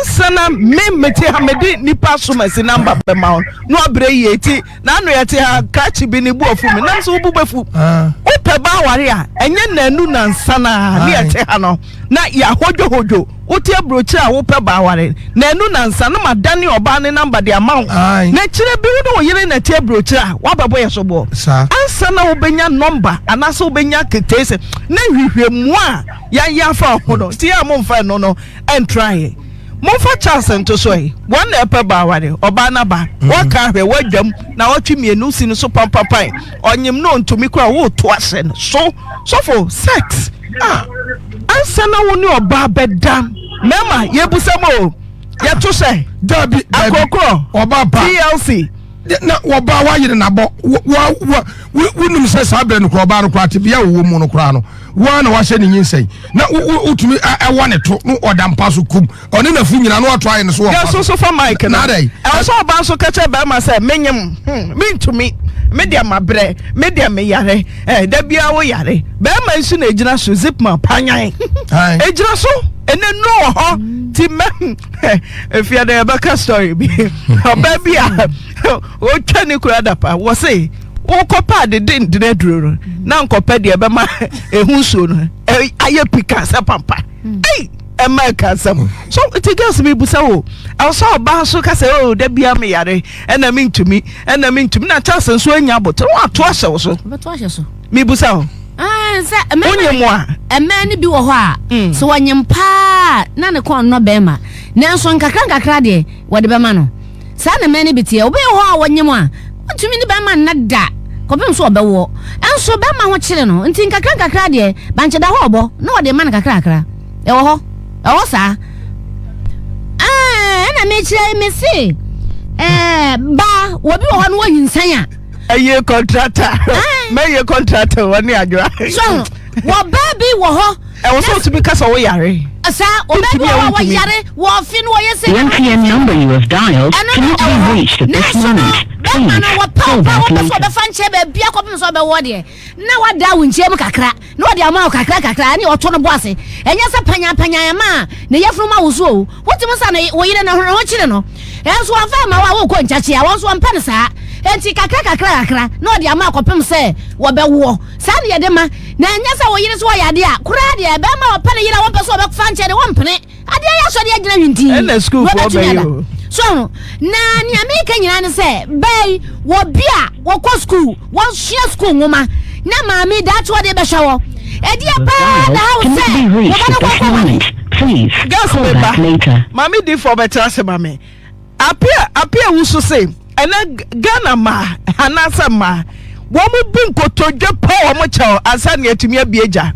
Ansa na me mete ha mede nipa som asi namba bɛma wo na wabrɛ yie ti na ano yɛte ha krakye bi ne bu afu me nam sɛ wobu bɛfu ah. Wopɛ ba aware a ɛnyɛ nanu nansa na ne yɛte ha no na yɛahodwohodwo Wote aburokyire a wopɛ baa aware naanu nansa na madane ɔbaa ne number de ama wo na akyire bi wo ne wo yere na ɛte aburokyire a woabɛbɔ yɛ soboɔ ansa na wobɛnya number anaasɛ wobɛnya ketee sɛ na nhwehwɛmu a yɛayɛ afa wo ho no nti yɛ a momfa ɛno no ɛntra yɛ. Momfa Charles nto so ɛ wɔn na ɛpɛ baa aware ɔbaa no aba wɔka ahwɛ woadwam na ɔtwe mmienu si no so pampapan ɔnyem no ɔntumi koraa woreto ahyɛ no so sɔfo sex ah ansa na wo ne ɔbaa bɛda mmarima yɛbusa mu o yɛto sɛ dabi dabi akorɔkorɔ ɔbaa pa tlc na wɔbaa wayere nabɔ wa wa wonim sɛ saa berɛ no koraa ɔbaa no koraa tebea a wɔwɔ mu no koraa no woa na wahyɛ ne nyinsɛn na wotumi ɛwɔ ne to no ɔda mpa so kum ɔne nafu nyina na wato ayɛ ne so wɔ mpa so so fa mic no ɛwɔ sɛ ɔbaa nso ka kyerɛ bɛrima sɛ menyem hmm, mentumi me deɛ mabrɛ me deɛ meyare eh, da biara wo yare bɛrima nso na egyina so zipman panyan egyina so ɛnɛ nnuro wɔ hɔ ti mɛ efia dɛ yɛbɛka story bi ɔbaa bi a otwa ne kura dapa wɔ se wokɔpɛ ade de ndene aduro no na nkɔpɛ deɛ ɛbɛma ehu nsuo no ayɛ pika sɛ pampa ei ɛma ɛka asɛm so nti girls mi busa wo ɛwɔ sɛ ɔbaa nso kasa o oh, da bia me yare ɛna me ntumi ɛna me ntumi na Charles nso anya abotire wɔn ato ahyɛ wo so ɔbɛto ahyɛ so mi busa wo wonyɛ mu a mmaa no bi wɔ hɔ a mm. sɛ wɔnyem paa na ne kɔn nnɔ bɛrima nanso nkakra nkakra deɛ wɔde bɛma no Saa na mmɛn no bi teɛ. Obi wɔ hɔ a ɔnyem a, ɔntumi ne bɛrima nna da kɔpem sɛ ɔbɛwoɔ. Nso bɛrima ho kyere no, nti nkakra nkakra deɛ, bankye da hɔ ɔbɔ na ɔde ma no kakrakra. Ɛwɔ hɔ. Ɛwɔ hɔ saa. Ɛɛ, ɛna mekyerɛ yi, mese, ɛɛ, baa, obi wɔ hɔ no wɔnyinsan a. Ɛyɛ kɔntrata. Mɛyɛ kɔntrata wɔ ne adwoa. So, wɔ baa bi wɔ hɔ. Ɛwɔ sɛ wotumi ka sɛ woyare. Saa, ɔbaa bi wɔ hɔ a wɔyare, wɔfe no wɔyɛ sɛ. The MTN number you have dialed Ɛno no cannot ɛwɔ be hɔ. reached at this Nanso no, moment. bɛrima Please no wɔpɛ call wo paa, back wɔpɛ sɛ later. ɔbɛfa nkyɛn baabi akɔpem sɛ ɔbɛwɔ deɛ, na wada wo nkyɛn mu kakra, na ɔde ama wo kakra kakra, ɛne ɔto no bo ase. Ɛnyɛ sɛ panyanpanyan ɛma a ne yafunu ma wo so o. Wotumi sa ne wo yere no ho ne ho kyere no. Nanso wɔmfa mma wo a wokɔ nkyakye a, wɔn nso wɔmpɛ no saa. Enti kakra kakra kakra na ɔde ama akɔpem sɛ wɔbɛwoɔ. Saa na yɛde ma, na ɛnyɛ sɛ wo yere so ɔyɛ adeɛ a, koraa deɛ, bɛrima a ɔpɛ ne yere a wɔmpɛ sɛ ɔbɛfa nkyɛn deɛ, wɔmpene. Adeɛ yɛ asɔre agyina hwintii. Ɛna sukuufoɔ Wɔbɛtumi bɛyɛ ada. o. So ho? Na nea meka nyinaa ne sɛ, bɛɛ yi, wɔ bi a wɔkɔ sukuu, wɔsua sukuu nwoma, na maame daakye wɔde bɛhwɛ wɔ. Ɛdeɛ The paa na dial ha wo cannot sɛ be wo reached ba no at kɔ this kɔ ware. moment. Please Girls call me back ba. later. Maame difoɔ bɛtena ase ma me. Apia Apia wusu se ɛnɛ Ghana mmaa anaasɛ mmaa wɔn mu bu nkotodwe pa wɔn kyɛw ansa na yɛatumi abie gya.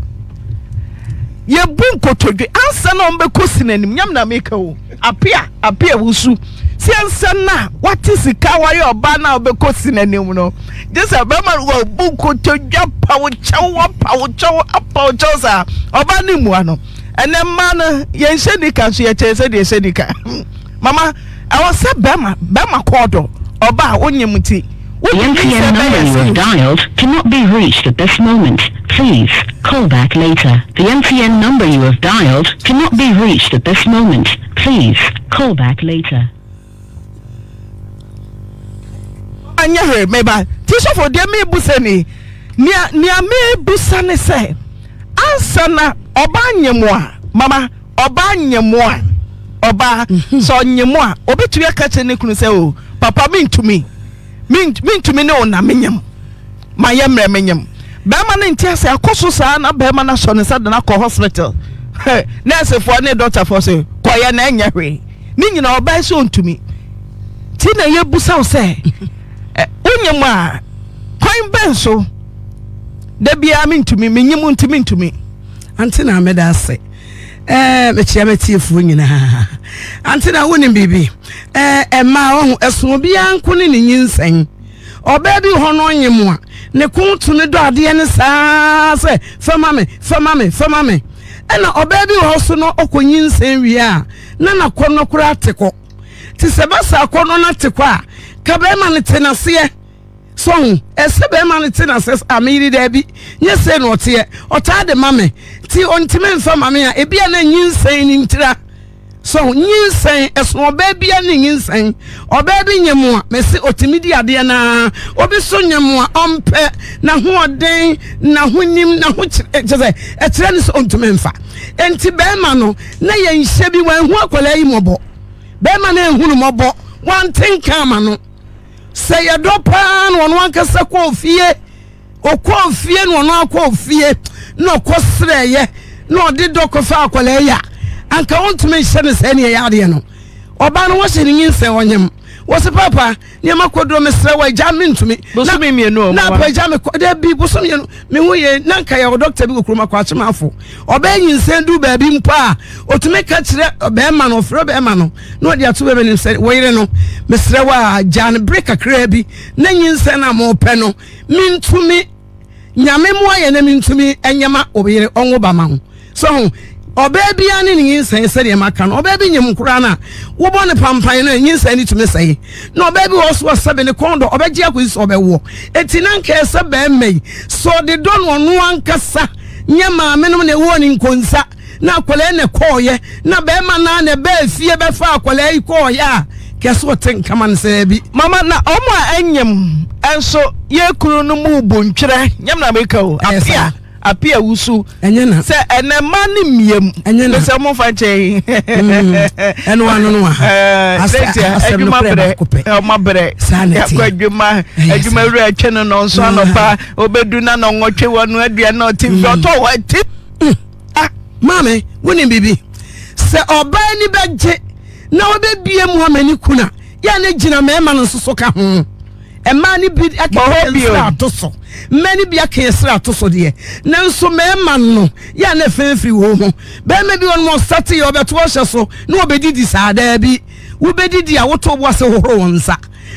Yɛbu nkotodwe ansa na wɔn bɛkɔ si n'anim nyam na meka o. Apia Apia wusu si ansa na wate sika wayɛ ɔbaa na wɔbɛkɔ si n'anim no gye sɛ bɛrima no wɔbu nkotodwe apa wo kyɛw apa wo kyɛw apa wo kyɛw saa ɔbaa no mmua no. Ɛnɛ mmaa no yɛnhyɛ nika nso yɛkyɛn sɛdeɛ yɛhyɛ nika. Mama, ɛwɔ sɛ bɛrima bɛrima kɔɔ dɔ ɔba a wonyem nti The wode MTN nyinsɛn number bɛyɛ you have excuse. dialed cannot be reached at this moment. Please call back later. The MTN number you have dialed cannot be reached at this moment. Please call back later. Anyɛ hwee meba ti sɔfo deɛ mebusa ni nea nea mebusa ne sɛ ansa na ɔbaa nyem a mama ɔbaa nyem a ɔbaa mhm. sɛ ɔnyem a obetumi aka kyerɛ ne kunu sɛ o oh, papa mentumi mentumi ne wo na menyem ma yɛ mmerɛ menyem bɛrima no nte ase akɔ so saa na bɛrima no asɔ ne nsa de no akɔ hospital nɛɛsefoɔ ne dɔktafoɔ sɛ kɔyɛ na ɛnyɛ hwee ne nyina ɔbaa sɛ ɔntumi. Nti na yɛbusa wo sɛ wonyɛ mu a kwan bɛn so da biara mentumi menye mu nti mentumi. Ante na meda ase. Ɛɛ mekyia m'atiefoɔ nyinaa. Ante na wonim biribi? Ɛɛ ɛmaa ɔho ɛso obiara nko ne ne nyinsɛn. Ɔbaa bi wɔ hɔ no ɔnye mo a ne kɔn tumi dɔ adeɛ no saa sɛ fa ma me fa ma me fa ma me. Ɛna ɔbaa bi wɔ hɔ so no ɔkɔ nyinsɛn wie a na n'akɔnnɔ koraa te kɔ. Te sɛ ba saa akɔnnɔ no ate kɔ a ka bɛrima no te n'aseɛ. So ho ɛsɛ bɛrima no te n'aseɛ sɛ a me yere daabi nyɛ sei na ɔteɛ ɔtaa de ma me nti ɔntumi mfa ma me a ebi a na nyinsɛn no ntira. So nyinsɛn ɛsono ɔbaa bia ne nyinsɛn ɔbaa bi nyɛ mu a mɛsi ɔtumi di adeɛ naa obi so nyɛ mu a ɔmpɛ n'ahoɔden n'ahonim n'ahokyerɛ kyɛ sɛ ɛkyerɛ ne sɛ ɔntumi mfa enti bɛrima no na yɛnhyɛ bi wanhu akwadaa yi mmɔbɔ bɛrima no ehunu mmɔbɔ wante nka ama no sɛ yɛdɔ paa na ɔno ankasa kɔɔ fie Ɔkɔɔ fie na ɔno akɔɔ fie na ɔkɔ srɛɛyɛ na ɔde dɔ kɔfa akwadaa yi a anka ɔntumi nhyɛ no sɛ ɛne ɛyɛ adeɛ no ɔbaa no wɔhyɛ no nyinsɛn ɔnyem wɔsi papa nneɛma kɔduro mesrɛ wɔ agya mentumi bosome mmienu na apa agya me kɔ dɛ bi bosome mmienu me ho yɛ na nka yɛ dɔkta bi wɔ kurom akɔ akyemafo ɔbɛyɛ nyinsɛn du baabi mpo a ɔtumi ka kyerɛ bɛrima no ɔfrɛ bɛrima no na ɔde ato bɛrima nim sɛ wɔyere no mesrɛ wɔ a gya no bere kakraa bi na nyinsɛn a mopɛ no Mentumi, Nyame mmoa yɛn na mentumi nyɛ ma wo yere ɔnwo ba ma wo. So ho, ɔbaa biara ne ne nyinsɛn sɛdeɛ maka no, ɔbaa bi nyem koraa no a, wobɔ no pampan no a, nyinsɛn no tumi sɛe. Na ɔbaa bi wɔ hɔ so a sɛbe ne kɔn dɔ, ɔbɛgye akɔsi sɛ ɔbɛwoɔ. Enti na anka ɛsɛ barima yi, sɛ ɔde dɔ no ɔno ankasa, nyɛ maame nom na ɛwɔɔ ne nkonsa. na akwadaa yi na ɛkɔɔyɛ na bɛrima naa na ɛbɛɛ fie bɛfa akwadaa yi kɔɔyɛ a kɛse ɔte nkama no sɛ bi. Mama na ɔmo a ɛnyem nso yɛ kunu no mu bu ntwerɛ nyɛm na meka o apia apia wusu ɛnyɛ na sɛ ɛnɛ mma ne mmiem ɛnyɛ na sɛ ɔmo fa nkyɛn ɛno ano no aha asɛm no korɛ baako pɛ ɔmo brɛ saa na ɛteɛ akɔ adwuma adwuma wura atwa no nɔnso anɔpa obedu na nɔnwɔtwe wɔ no aduane na ɔte fi ɔtɔ wɔ ɛte. Ah, maame, wonim biribi? Sɛ ɔbaa ani bɛgye na ɔbɛbie mu ama ne kunu a, yɛ ne gyina mmarima no nso so ka ho. Mmaa no bi aka yɛn srɛ ato so, mmaa no bi aka yɛn srɛ ato so deɛ, nanso mmarima no yɛ na fɛnfiri wɔn ho. Barima bi wɔn ɔsate yɛ ɔbɛto ɔhyɛ so na ɔbɛdidi saa daabi. Wobɛdidi a woto bo ase hohoro wɔn nsa.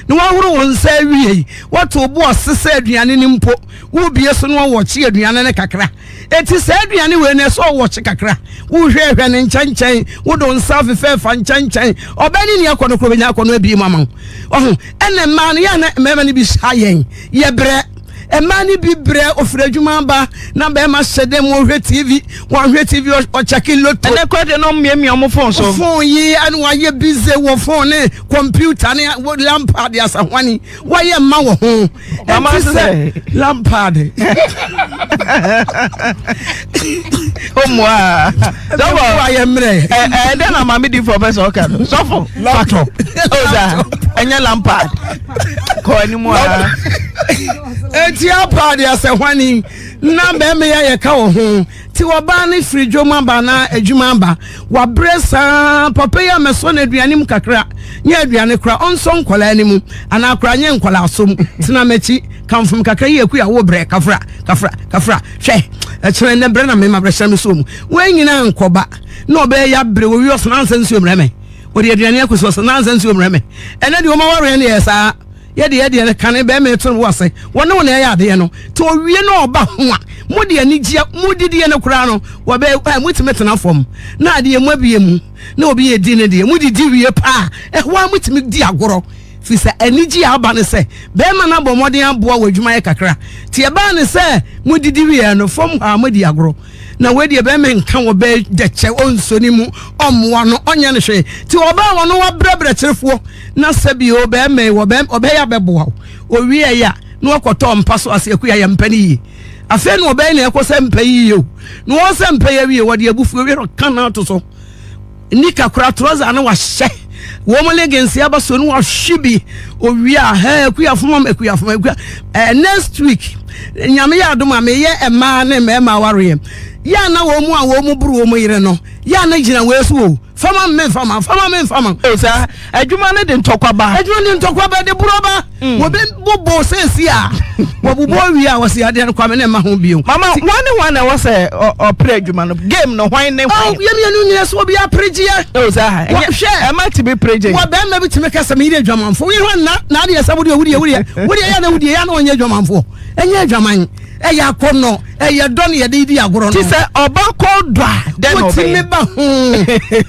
Na wahoro wɔn nsa awie yi, woto bo ase sɛ aduane no mpo, wobie so na wɔkye aduane no kakra. Enti saa aduane wei no ɛsɛ ɔwɔkye kakra. Wohwɛhwɛ ne nkyɛnkyɛn, wode wo nsa afefɛɛfa nkyɛnkyɛn. Ɔbaa ne ni akɔ no korɔ bɛnya akɔ no abie mu ama wo. Ɔho, ɛna mmaa no yɛ na mmarima no bi ha yɛn. Yɛbrɛ. Mmaa no bi brɛ ofiri adwuma aba na bɛrima hyɛ dɛm ɔhwɛ TV, wɔhwɛ TV ɔkyɛke loto. Ɛnɛ kora deɛ na ɔmmiamia ɔmo fon so. Fon yi ɛna wayɛ busy wɔ fon ne kɔmputa ne lampad asahwani. Wɔyɛ mma wɔ ho. Mama Ɛnti sɛ lampard. Omua. Sɔfo ayɛ mmerɛ. Ɛ ɛ dɛ na maame di fɔ pɛ sɛ ɔka no. Sɔfo. Laptop. Oza ɛnyɛ lampard. Kɔ anim a. Eti apaade asɛ hwani na bɛrima yi ayɛ ka wɔ ho. Ti ɔbaa no firi dwom aba na adwuma aba. Wabrɛ saa papa yi a mɛsɔ no aduane mu kakra nyɛ aduane kora ɔnsɔ nkwadaa no mu anaa kora nyɛ nkwadaa som tena m'akyi kamfom kakra yi akuya wo brɛ kafra kafra kafra hwɛ ɛkyerɛ nnɛ brɛ na mema brɛ hyɛ me so mu wɔn nyinaa nkɔba na ɔbɛyɛ ya brɛ wɔwi ɔsena ansa nsuo mmerɛ me wɔde aduane akɔsi ɔsena ansa nsuo mmerɛ me ɛnɛ deɛ ɔma wareɛ no yɛ saa Yɛ deɛ deɛ no kane bɛrima ɛto no ase wɔne wo na ɛyɛ adeɛ no nti owie na ɔba ho a mo de anigyeɛ mo didiɛ no koraa no wɔbɛ ɛ motumi tena fam na adeɛ mo abie mu na obi yɛ di ne deɛ mo didi wie paa ɛhɔ a motumi di agorɔ firi sɛ anigyeɛ aba ne sɛ bɛrima no abɔ mmɔden aboa wɔ adwuma yɛ kakra nti ɛbaa ne sɛ mo didi wie no fam hɔ a mo di agorɔ na wei deɛ bɛrima nka wɔ bɛɛ dɛkyɛ ɔnso ne mu ɔmmoa no ɔnyɛ no hwee nti ɔbaa wɔn no wabrɛbrɛ kyerefoɔ na sɛbi o bɛrima yi wɔbɛ ɔbɛyɛ abɛboa wo owie yɛ a na wakɔtɔ mpa so ase akuya yɛ mpa no yie afei na ɔbɛyɛ na ɛkɔ sɛ mpa yi yie o na wɔn sɛ mpa yi awie wɔde abufuo wie no ka na ato so nika kora trɔsa no wahyɛ wɔn leggings aba so no wahwe bi owie a hɛ akuya fomam akuya fomam akuya ɛɛ next week nyame yɛ adom a meyɛ mmaa ne mmarima awareɛ. Yɛ a na wɔn mu a wɔn mu boro wɔn yere no, yɛ a na gyina wei so o, fama me mfama, fama me mfama. O saa, adwuma no de ntɔkwa ba. Adwuma no de ntɔkwa ba, de borɔ ba. Mm. Wɔbɛ bobɔ sɛsi a, wɔbobɔ wie a wɔsi adeɛ no kwame ne mma ho bio. Mama, hwan ne hwan na ɛwɔ sɛ ɔpere adwuma no? Game no hwan ne hwan? Oh, yɛn mmienu nyina so obi apere gyeɛ. O saa, ɛnyɛ, ɛma tumi pere gye. Wɔ bɛrima bi tumi kasa mi yere adwamanfo. Woyɛ hwan na na adeɛ sɛ wodeɛ wodeɛ wodeɛ wodeɛ yɛ na wodeɛ yɛ na ɔnyɛ adwamanfoɔ. Ɛnyɛ adwaman. Ɛyɛ akɔnnɔ, ɛyɛ dɔ na yɛde di agorɔ no. Ti sɛ ɔba kɔ dɔ a, dɛn na ɔbɛyɛ? Wotumi ba ho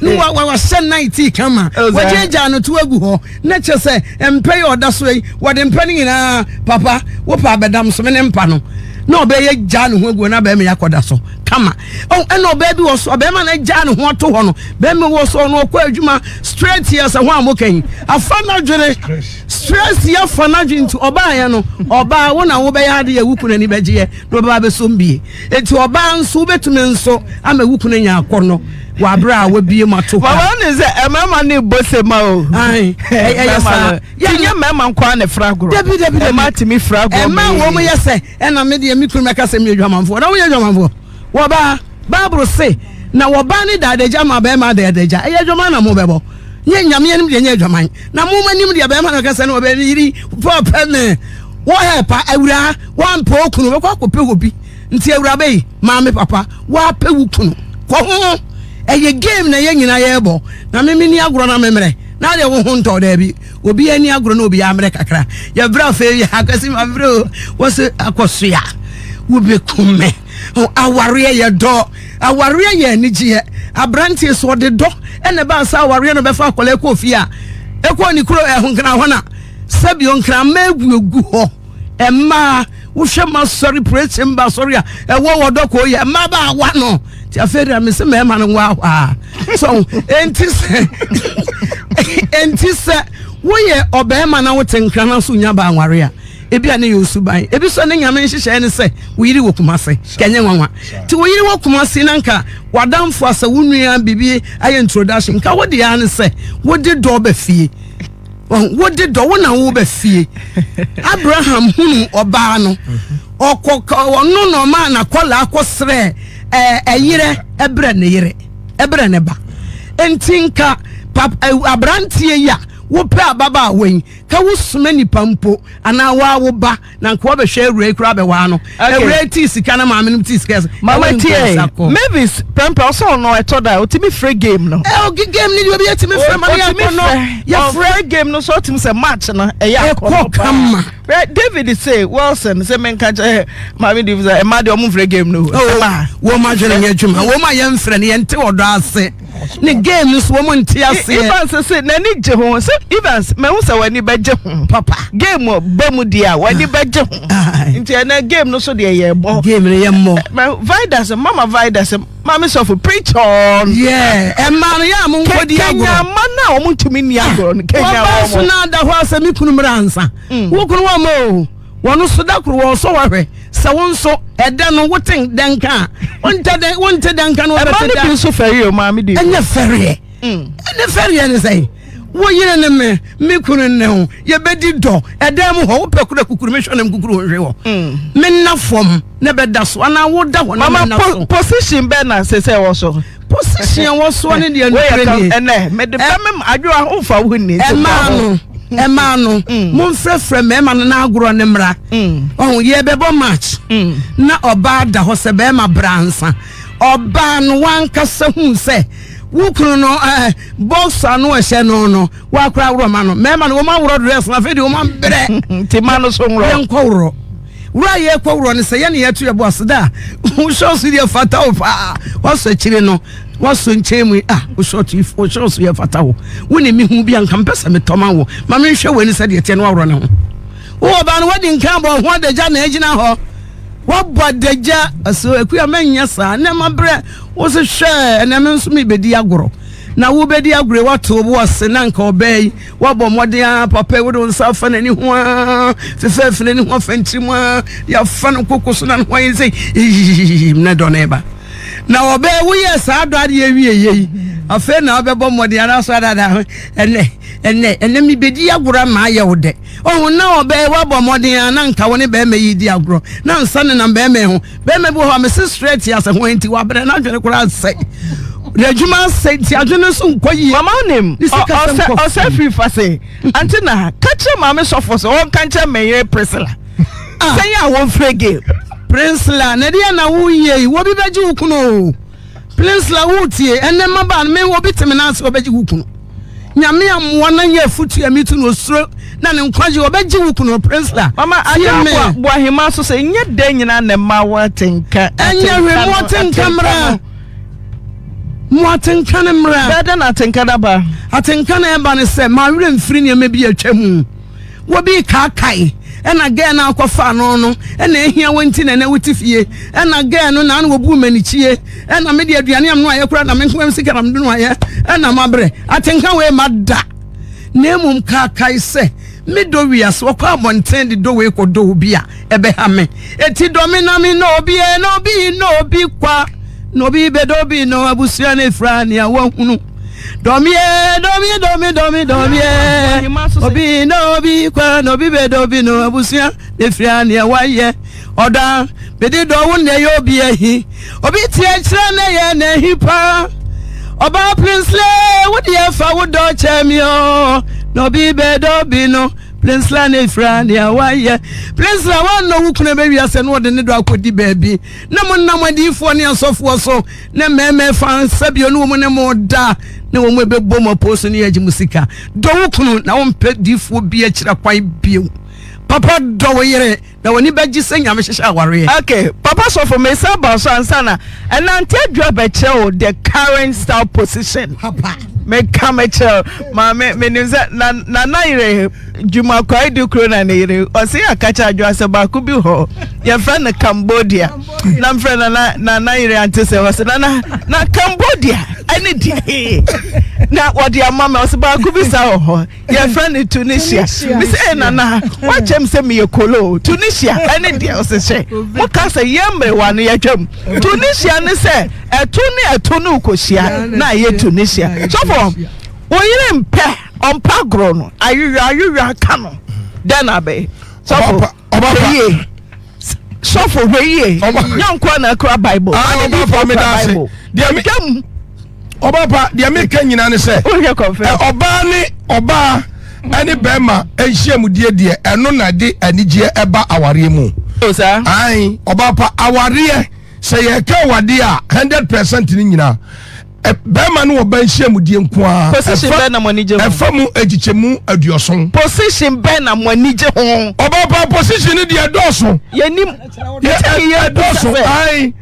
ne wa wa wahyɛ night kama, wagyaagyaa no to agu hɔ, na kyerɛ sɛ mpɛ yi ɔda so yi, wɔde mpɛ no nyinaa papa, wopɛ abɛdam so me ne mpa no, na ɔbɛyɛ gyaa ne ho agu hɔ na bɛrima yi akɔda so kama. Oh, ɛna ɔbaa bi wɔ so, ɔbɛrima no agyaa ne ho ato hɔ no, bɛrima wɔ so ɔno ɔkɔ adwuma straight yɛ sɛ ho a moka yi, afa n'adwene. Stress yɛ fa n'adwene nti ɔbaayɛ no ɔbaa wo na wobɛyɛ ade yɛ wo kunu ani bɛgyeɛ na ɔbɛba abɛsom bie eti ɔbaa nso wobɛtumi nso ama wo kunu anya akɔnnɔ wɔ abere a wabie mu ato hɔ. Mama ne sɛ mmarima ne bɔ se ma o. Ɛyɛ saa. Yɛ nyɛ mmarima nko ara na ɛfra agorɔ. Dabi dabi dabi. Mmaa tumi fra agorɔ. Mmaa wɔn yɛ sɛ ɛna me deɛ me kunu mɛka sɛ meyɛ adwamanfoɔ na woyɛ adwamanfoɔ. Wɔbaa, Bible se, na wɔbaa ne da adagya ma bɛrima da adagya. Ɛyɛ adwaman na mobɛbɔ. Nyɛ Nyame anim deɛ nyɛ adwaman. Na mo anim deɛ bɛrima na ɔkasa ne ɔbɛ ne yiri pɔpɛ me. Wɔhɛ pa awuraa, wampɛ okunu, bɛkɔ akɔpɛ obi. Nti awuraba yi, maame papa, wapɛ wo kunu. Kɔ ho. Ɛyɛ game na yɛ nyina yɛbɔ. Na me meni agorɔ na memmerɛ. Na adeɛ wo ho ntɔ daabi. Obi ani agorɔ na obi ammerɛ kakra. Yɛbrɛ afei akwasi mabrɛ o. Wɔse akɔsoa. Wobɛkum me. Awareɛ yɛ dɔ. Awareɛ yɛ anigyeɛ. Aberanteɛ so ɔde dɔ ɛna ɛbaa sɛ awareɛ no bɛfa akwadaa kɔ fie a ɛkɔ ne kuro ɛho nkran hɔ na sɛbio nkranma eguegu hɔ mmaa wohwɛ ma sɔre puresi mba sɔre a ɛwɔ wɔ dɔ kɔ yɛ mmaa ba awa no ti afei deɛ mesi mmarima no nwa ahɔ so enti sɛ enti sɛ woyɛ ɔbarima na wote nkran na so nya ba anware a Ebi a ne yɛ osuban. Ebi nso ne Nyame nhyehyɛe ne sɛ wo yere wɔ Kumase. Ka ɛnyɛ nwanwa. Nti wo yere wɔ Kumase na nka w'adamfo asɛ wo nua biribi ayɛ introduction. Nka wo deɛ ara ne sɛ wode dɔ ba fie. Wode dɔ, wo na wo ba fie. Abraham hunu ɔbaa no. Ɔkɔ, ɔno na ɔmaa n'akɔlaa kɔsrɛ ɛyerɛ ɛbrɛ ne yere, ɛbrɛ ne ba. Nti nka aberanteɛ yi a wopɛ ababaawa yi, Ka wo soma nipa mpo anaa waa wo ba na nka wabɛhwɛ awura yi koraa bɛwaa no. Awura yi tii sika na maame no tii sika sɛ. Mama tie Mavis pɛmpɛ ɔsɛ ɔno ɛtɔ da otumi frɛ game no. Ɛ ogi game ni deɛ obi etumi frɛ ma no yɛ akɔnɔ. Yɛ frɛ game no so ɔtumi sɛ match no ɛyɛ akɔnɔ paa. Ɛkɔ kama. David say Wilson sɛ menka kyɛ maame David sɛ ɛma deɛ ɔmo nfrɛ game no. Oh, wɔn adwene nyɛ adwuma wɔn a yɛn frɛ no yɛn te ɔdɔ ase. ne game no so wɔn nte aseɛ. Evans sɛ n'ani gye ho sɛ Evans mɛhu sɛ w'ani bɛgye ho papa game bɔ mu deɛ a w'ani bɛgye ho nti ɛnɛ game no so deɛ yɛ bɔ game no yɛ mmɔ. Vidas mama Vidas maame sɔfo preach on. Yeah ɛmaa no yɛ a mo nkɔ di agorɔ. Kenya ma na wɔn ntumi ni agorɔ no Kenya wɔn. Wɔn ba so na ada hɔ asɛ mi kunu mìíràn ansa. Wo kunu wɔn mo o. Wɔn nso da koro wɔsɔ wo ahwɛ sɛ wo nso ɛdɛ no wote dɛ nka a wonte dɛ wonte dɛ nka no wɔbɛte dɛ. Ɛma no bi nso fɛre o maame di. Ɛnyɛ fɛreɛ. Mm. Ɛne fɛreɛ ne sɛn wo yere ne me me kunu ne ho yɛbɛdi dɔ ɛdan mu hɔ wopɛ kura kukuru mehwɛ ne kukuru hwehwɛ hɔ mm. menna fam na bɛda so anaa woda hɔ na menna so. position bɛn na sɛ sɛ ɛwɔ so. Position a wɔsoɔ ne deɛ nokorɛ nie. Ɛnɛ mede bɛ me adwoa ho fa wo ni. Ɛmaa no ɛmaa no mm. momfrɛfrɛ mmarima no n'agorɔ ne mmra. Mm. Ɔho yɛbɛbɔ match mm. na ɔbaa da hɔ sɛ bɛrima bra ansa. Ɔbaa no wankasa hu sɛ wo kunu no ɛɛ bɔs ano ɛhyɛ no no wakora aworɔ ma no mmarima no wɔn aworɔ dress na afei de wɔn abrɛ. Nti ma no so nworɔ. Yɛnkɔ worɔ. Wura a yɛrekɔ worɔ no, sɛ yɛne yɛto yɛbo ase da a, wo shorts deɛ fata wo paa. Woasɔ akyire no, woasɔ nkyɛn mu yi, ah, wo short yi, wo shorts yɛ fata wo. Wo ne me hu bi a nka mpɛ sɛ metɔ ma wo. Ma menhwɛ w'ani sɛdeɛ ɛteɛ na woaworɔ ne ho. Wo ɔbaa no, woadi nkan abɔ wo ho adagya na agyina hɔ. Woabɔ adagya. Ɔsɛ akua mɛnyɛ saa. Nnɛ mabrɛ. Wo se hwɛ, ɛnɛ me nso mebɛdi agorɔ. Na wobɛdi agorɔ yi, woato wo bo ase na nka ɔbaa yi Woabɔ mmɔden ara, papa yi, wode wo nsa afa n'ani ho ara, fefɛɛfɛ n'ani ho afa ntiri mu ara, de afa no koko so na ne ho ayɛ sɛ yiyiyiyim na dɔ no reba. Na ɔbɛɛ woyɛɛ saa dɔ adeɛ wie yei. Afei na wobɛbɔ mmɔden anaasɛ adada ho ɛnɛ ɛnɛ ɛnɛ mebɛdi agorɔ ama ayɛ wo dɛ. Ɔho na ɔbɛyɛ woabɔ mmɔden a na nka wo ne bɛrima yi di agorɔ na nsa nenam bɛrima yi ho. Bɛrima bi wɔ hɔ a mese straight asɛ ho nti wabrɛ n'adwene koraa asɛe. N'adwuma asɛe nti adwene nso nkɔ yie. Mama wonim Ne sikasɛm ɔsɛ kɔ ɔsɛ fam. firi fa se ante na ka kyerɛ maame sɔfo sɛ ɔnka nkyerɛ me yere Priscilla Ah. sɛ yɛ a wɔmfrɛ game. Priscilla na ɛdeɛ na woyɛ yi wobi bɛgye wo kunu o. Priscilla wotie ɛnɛ mmabaa no me obi te me nan ase ɔbɛgye wo kunu. Nyame amoa na nyɛ afutu a metu no osuro na ne nkwagye ɔbɛgye wo kunu Priscilla. Mama Tie Adwoa me. boa boahema so sɛ nyɛ dɛn nyinaa na ɛma woatenka Ɛnyɛ hwee atenka mo no atenka atenka mmra. no. Mo atenka no mmra. Bɛyɛ dɛn na atenka no aba? Atenka na ɛba ne sɛ mawerɛ mfiri nneɛma bi a atwa mu. Wobi kaakae ɛna gɛɛ no akɔfa ano no ɛna ehia wo nti na ɛnɛ wote fie ɛna gɛɛ no na ano wɔbu m'anikyie ɛna mede aduane am no ayɛ koraa na me nkoa sika na mede no ayɛ ɛna mabrɛ atenka wei ma da na mmom kaakae sɛ me dɔ wiase wɔkɔ abɔnten de dɔ wei kɔ dɔ obi a ɛbɛha me eti dɔ me na me na obi ɛ na obi na obi kwa na obi bɛdɔ obi na abusua no efura nea wahunu. Dɔmie, dɔmie, dɔmie, dɔmie, dɔmie. Obi na obi kwa na obi bɛ dɔbi no abusua efiri aneɛ wayɛ. Ɔdɔ mede dɔ wo na ɛyɛ obi ahi. Obi te akyerɛ na ɛyɛ na ahi paa. Ɔbaa Prinsley, wo deɛ fa wo dɔ kyɛ mi o. Na obi bɛ dɔbi no. Prinsley na efiri aneɛ wayɛ. Prinsley wɔn wo kunu bɛ wiase na ɔde ne dɔ akɔdi baabi. Na mo nam adiyifoɔ ne asɔfoɔ so. Ne mmarima ɛfa nsa bio ne wɔn ne mo da ne wɔn ɛbɛbɔ mu apɔ so ne yɛgye mo sika. Dɔ wo kunu na wompɛ diifoɔ bi akyira kwan bio. Papa dɔ wo yere na w'ani bɛgye sɛ Nyame hyehyɛ awareɛ. Ok papa sɔfo mesan ba so ansa na ɛnante adwa bɛkyerɛ wo the current style position. Papa. Meka mekyerɛ wo maame menim sɛ na nana yere Dwuma kwae di kuro na ne yere ɔse akakyɛ adwoa sɛ baako bi hɔ yɛfrɛ no Cambodia na mfrɛ nana nana yere ante sɛ ɔse nana na Cambodia ɛne deɛ na wɔde ama me ɔse baako bi sa wɔ hɔ yɛfrɛ no Tunisia me sɛ eh, nana wakyɛm sɛ meyɛ kolo Tunisia ɛne deɛ ɔse hyɛ moka sɛ yɛ mmerewa no yɛtwam Tunisia ne sɛ ɛto ne ɛto ne wokɔhyia na ayɛ Tunisia sɔfo wo yere mpɛ Ɔmpa agorɔ no, ayowa ayowa ka no. Dɛn na abɛyɛ? Sɔfo, hwɛ yie. Sɔfo, hwɛ yie. Nyɛ nkoa na akura Bible. Ah, Ɔne ɔba pa difoɔ meda kura ase. Bible. Deɛ me Dwam. ɔba pa deɛ meka nyinaa ne sɛ Wohwɛ kɔnfɛ. ɔbaa ne ɔbaa ɛne bɛrima nhyiamudie deɛ ɛno na ɛde anigyeɛ ɛba awareɛ mu. O saa. Ae, ɔbaa pa awareɛ sɛ yɛka awadeɛ a 100% ne nyinaa Bɛrima ne ɔbaa nhyiamudie nko ara. Position bɛn na mo ani gye ho? Ɛfa mu nkyekyɛmu aduɔson. Position bɛn na mo ani gye ho? Ɔbaa pa position no deɛ ɛdɔɔso. Yɛnim. Ɛdɔɔso ayi.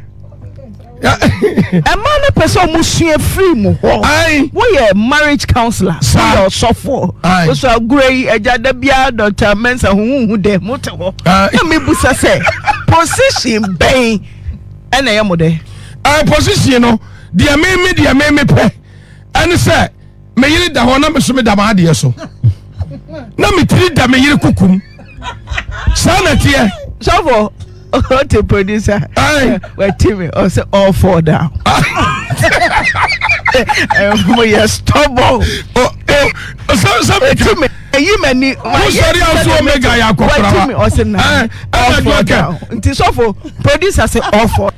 Ɛmaa no pɛ sɛ ɔmo sua firi mu hɔ. Ayi. Woyɛ marriage counselor. Saa. Woyɛ ɔsɔfoɔ. Ayi. Woso agorɔ yi agya da biara Dr. Mensah huhuhu dɛ mo te hɔ. Ayi. Na mebusa sɛ position bɛn ɛna ɛyɛ mo dɛ? Ɛɛ position no. Deɛ me me deɛ me me pɛ ɛne sɛ me yere da hɔ na me so me da m'adeɛ so na me tiri da me yere kukum saa na teɛ. Sɔfo ɔte producer wati mi ɔsɛ all fall down. Mo yɛ stubborn. Sɛ sɛ mi ka mi eyi ma ni. Wosɔre aso omega yɛ akɔkora wa. Wati mi ɔsɛ na all fall down. Nti sɔfo producer sɛ all fall.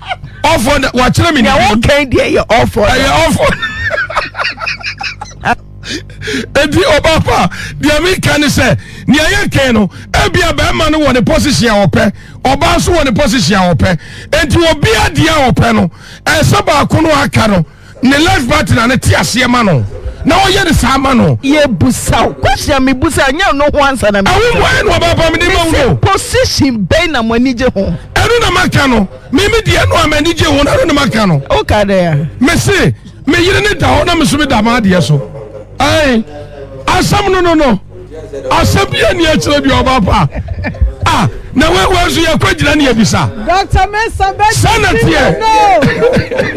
Ɔfɔ dɛ wakyerɛ mi. Nea wɔkɛn deɛ yɛ ɔfɔ. Ɛyɛ ɔfɔ. Eti ɔba pa deɛ mi ka ne sɛ nea yɛ kɛn no ebia bɛrima no wɔ ne position a ɔpɛ ɔbaa nso wɔ ne position a ɔpɛ eti obi adeɛ a ɔpɛ no ɛsɛ baako no aka no. Ne life partner no te aseɛ ma no na ɔyɛ ne saa ma no. Yɛ busa wo question a me busa nyɛ no ho ansa na me busa. Ɛho mmuaeɛ na ɔbaa pa mede ma wo no. Position bɛn na mo ani gye ho? Ɛno na maka no. Me me deɛ no a m'ani gye ho no ɛno na maka no. Wo ka dɛ a? Me se me yere ne da hɔ na me so me da m'adeɛ so. Ɛn asɛm no no no. Asɛm bi ani akyerɛ bi ɔba pa. Ah, na wei wei nso yɛkɔ gyina ne yɛbisa. Dr. Mensah bɛ Sɛ na teɛ. no.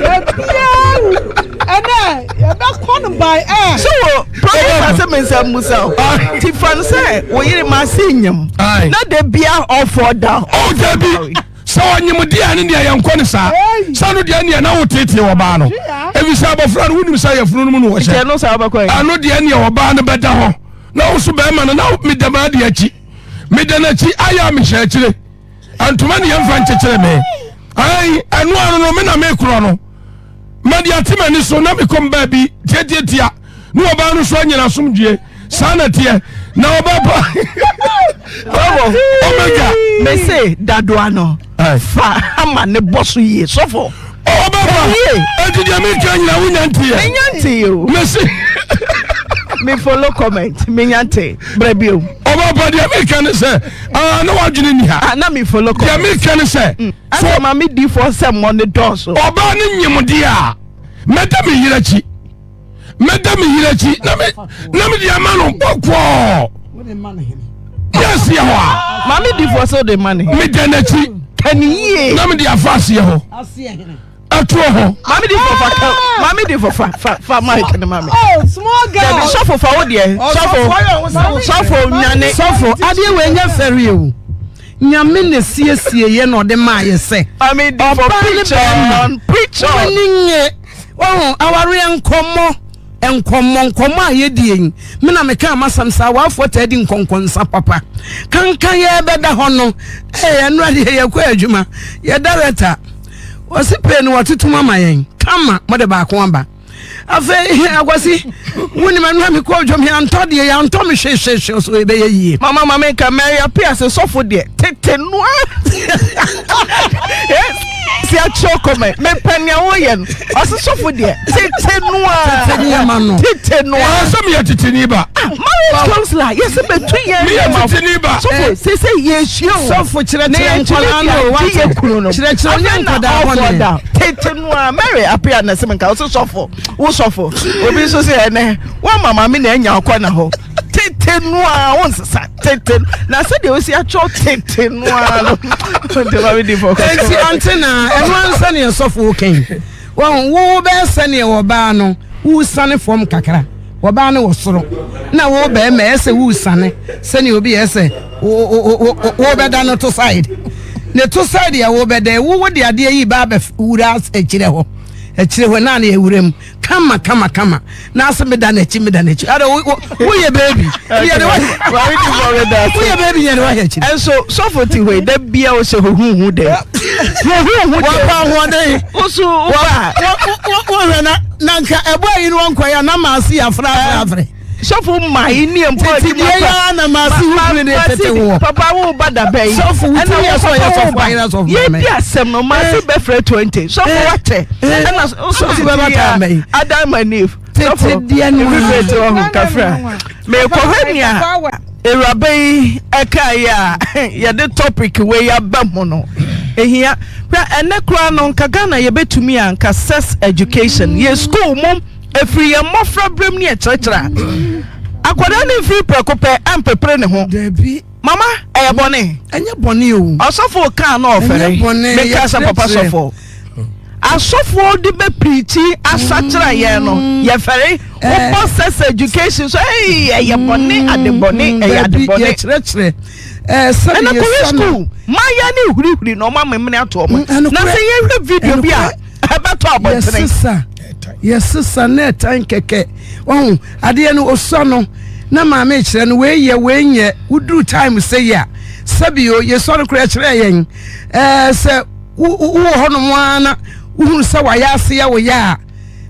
Yɛbia wu. Ɛnɛ yɛbɛkɔ no by air. So wo producer sɛ Mensah musa o. Ti fa no sɛ wo yere ma se nyam. Aye. Na de bia all fall down. Oh, Debbie. Sɛ ɔnyem deɛ a ne deɛ yɛnkɔ ne saa. Sɛ no deɛ neɛ na woteetee ɔbaa no. Ɛfiri sɛ abɔfra no wonim sɛ yɛfunu no mu na wɔhyɛ. Ɛno deɛ neɛ ɔbaa no bɛda hɔ na wo so bɛrima no na meda m'adeɛ akyi. Meda n'akyi ayɛ a mehyɛ akyire. Ntoma ne yɛmfa nkyekyere me. Ɛn ɛno ano no me na mekorɔ no. Mede ate m'ani so na mekɔm baabi tiatiatia ne ɔbaa no so anyina asomdwie. Saa na teɛ na ɔbaa pa. Omega. Mese dadoa no fa ama ne bɔ so yie sɔfo. Ɔbaa pa. Eti deɛ meka nyina wonya nteɛ. Menya nteɛ o. Mese. Me follow comment menya nte brɛ bio. Ɔbaa pa deɛ meka ne sɛ ah, na wadwene ni ha. Ah, na me follow comment. Deɛ meka ne sɛ. Mm. So ma me di fo sɛ mmɔ ne dɔɔso. Ɔbaa ne nyem deɛ a mɛda me yere akyi. Mɛda me yere akyi na me na me de ama no bɔkɔɔ. Yɛ aseɛ hɔ a. Maame di fo sɛ ɔde ma ne. Meda n'akyi. Kani yie. Na me de afa aseɛ hɔ. Ɛtoɔ hɔ. Maame di fo fa ka maame di fo fa fa fa mic ne maame. Oh small girl. Dabi sɔfo fa wo deɛ sɔfo sɔfo nyane. Sɔfo adeɛ wei nyɛ fɛre o. Nyame na esiesie yɛ na ɔde maa yɛ sɛ ɔbaa ne bɛrima wɔn ani nye wɔn awareɛ nkɔmmɔ nkɔmmɔ nkɔmmɔ a yɛdie yi me na meka amasɛm saa awafoɔ taa di nkɔnkɔnsa papa kankan yɛbɛda hɔ no ɛyɛ ɛnora deɛ yɛkɔ adwuma yɛ director wɔsi pay no wɔtotom ama yɛn kama mode baako aba afei akwasi wonim ɛno a mekɔ dwom yɛantɔ deɛ yɛantɔ me hwehwehwe so ɛbɛyɛ yie mama ma menka Mary Appiah sɛ sɔfo deɛ tete noa si akyerɛ kɔmɛ mepɛ nea woyɛ no ɔse sɔfo deɛ tete noa tete nneɛma no tete noa sɛ meyɛ teteni ba ah, marriage counselor yɛsɛ bɛtu yɛn meyɛ teteni ba sɔfo sɛ sɛ yɛsua o sɔfo kyerɛkyerɛ nkwadaa no wate yɛ kunu no kyerɛkyerɛ ɔnyɛ nkwadaa bɔne tete noa Mary Appiah na sɛ menka wo sɛ sɔfo wo sɔfo obi nso sɛ ɛnɛ woama maame na anya ɔkɔ na hɔ tete no a wonsesa tete na sɛdeɛ wosi atwerɛ tete no a no nti ma medi fɔ enti ante na ɛno ansa neɛ sɔfo wo kɛn wɔn wo bɛyɛ sɛneɛ wɔbaa no wosane fam kakra wɔbaa no wɔ soro na wo bɛrima ɛsɛ wosane sɛneɛ obi ɛsɛ wobɛda no to side ne to side a wobɛda wo wode adeɛ yi ba abɛwura akyirɛ hɔ akyire hɔ na ne awura mu kama kama kama na ase meda n'akyi meda n'akyi ada woyɛ baby woyɛ baby yɛde wahɛ akyi ɛnso sɔfo ti hɔ yi da bia wo sɛ huhuhu dɛ huhuhu dɛ wɔpa ahoɔden woso woba wɔhwɛ na na nka ɛbɔ ayi no wɔnkɔ yɛ na maase yɛ afra afra afra Sɔfo ma yi ni mpo adi ma pa. na ma si wufiri ne tete wɔ. Papa wo ba da bɛyi. Sɔfo wuti yɛ sɔ yɛ sɔfo ayɛ sɔfo maame. Yɛ di asɛm no ma si bɛ frɛ 20. Sɔfo wa kyɛ. Ɛna sɔfo bɛ ba taa mɛ. Adam and Eve. Tete deɛ no. Ebi fɛ ti ɔho kafra. Mɛ kɔhwɛ nea awuraba yi ɛka yi a yɛde topic wei aba mu no. Ehia. Hwɛ ɛnɛ koraa no nka Ghana yɛbɛtumi a nka sex education yɛ school mu. Ɛfiri yɛn mmɔfra berɛm ne ɛkyerɛkyerɛ a, akwadaa no mfiri prɛko pɛ ɛmpepere ne ho. Dabi. Mama, ɛyɛ bɔne. Ɛnyɛ bɔne o. Ɔsɔfo kaa na ɔfɛre. Ɛnyɛ bɔne. Meka sɛ papa sɔfo. Asɔfoɔ de bɛ pirikyi asakyera yɛn no, mm. yɛfɛre. Eh. Wobɔ sex education so, ɛyɛ ɛyɛ bɔne, ade bɔne, mm, ɛyɛ ade bɔne. Yɛkyerɛkyerɛ. Eh, Ɛna kɔhwɛ school, mmayewa ne hurihuri na ɔmo amemene ato ɔmo. Mm, Na sɛ yɛhwɛ video bi a, ɛbɛtɔ abɔntene. Yɛsesa yɛsesa na ɛtan kɛkɛ wahu adeɛ no osua no na maame kyerɛ no wei yɛ wei nyɛ woduru time sɛ yɛ a sɛbi o yɛsua no koraa kyerɛ yɛn ɛɛ sɛ wowɔ hɔnom ara na wohunu sɛ wayɛ ase yɛ wo yɛ a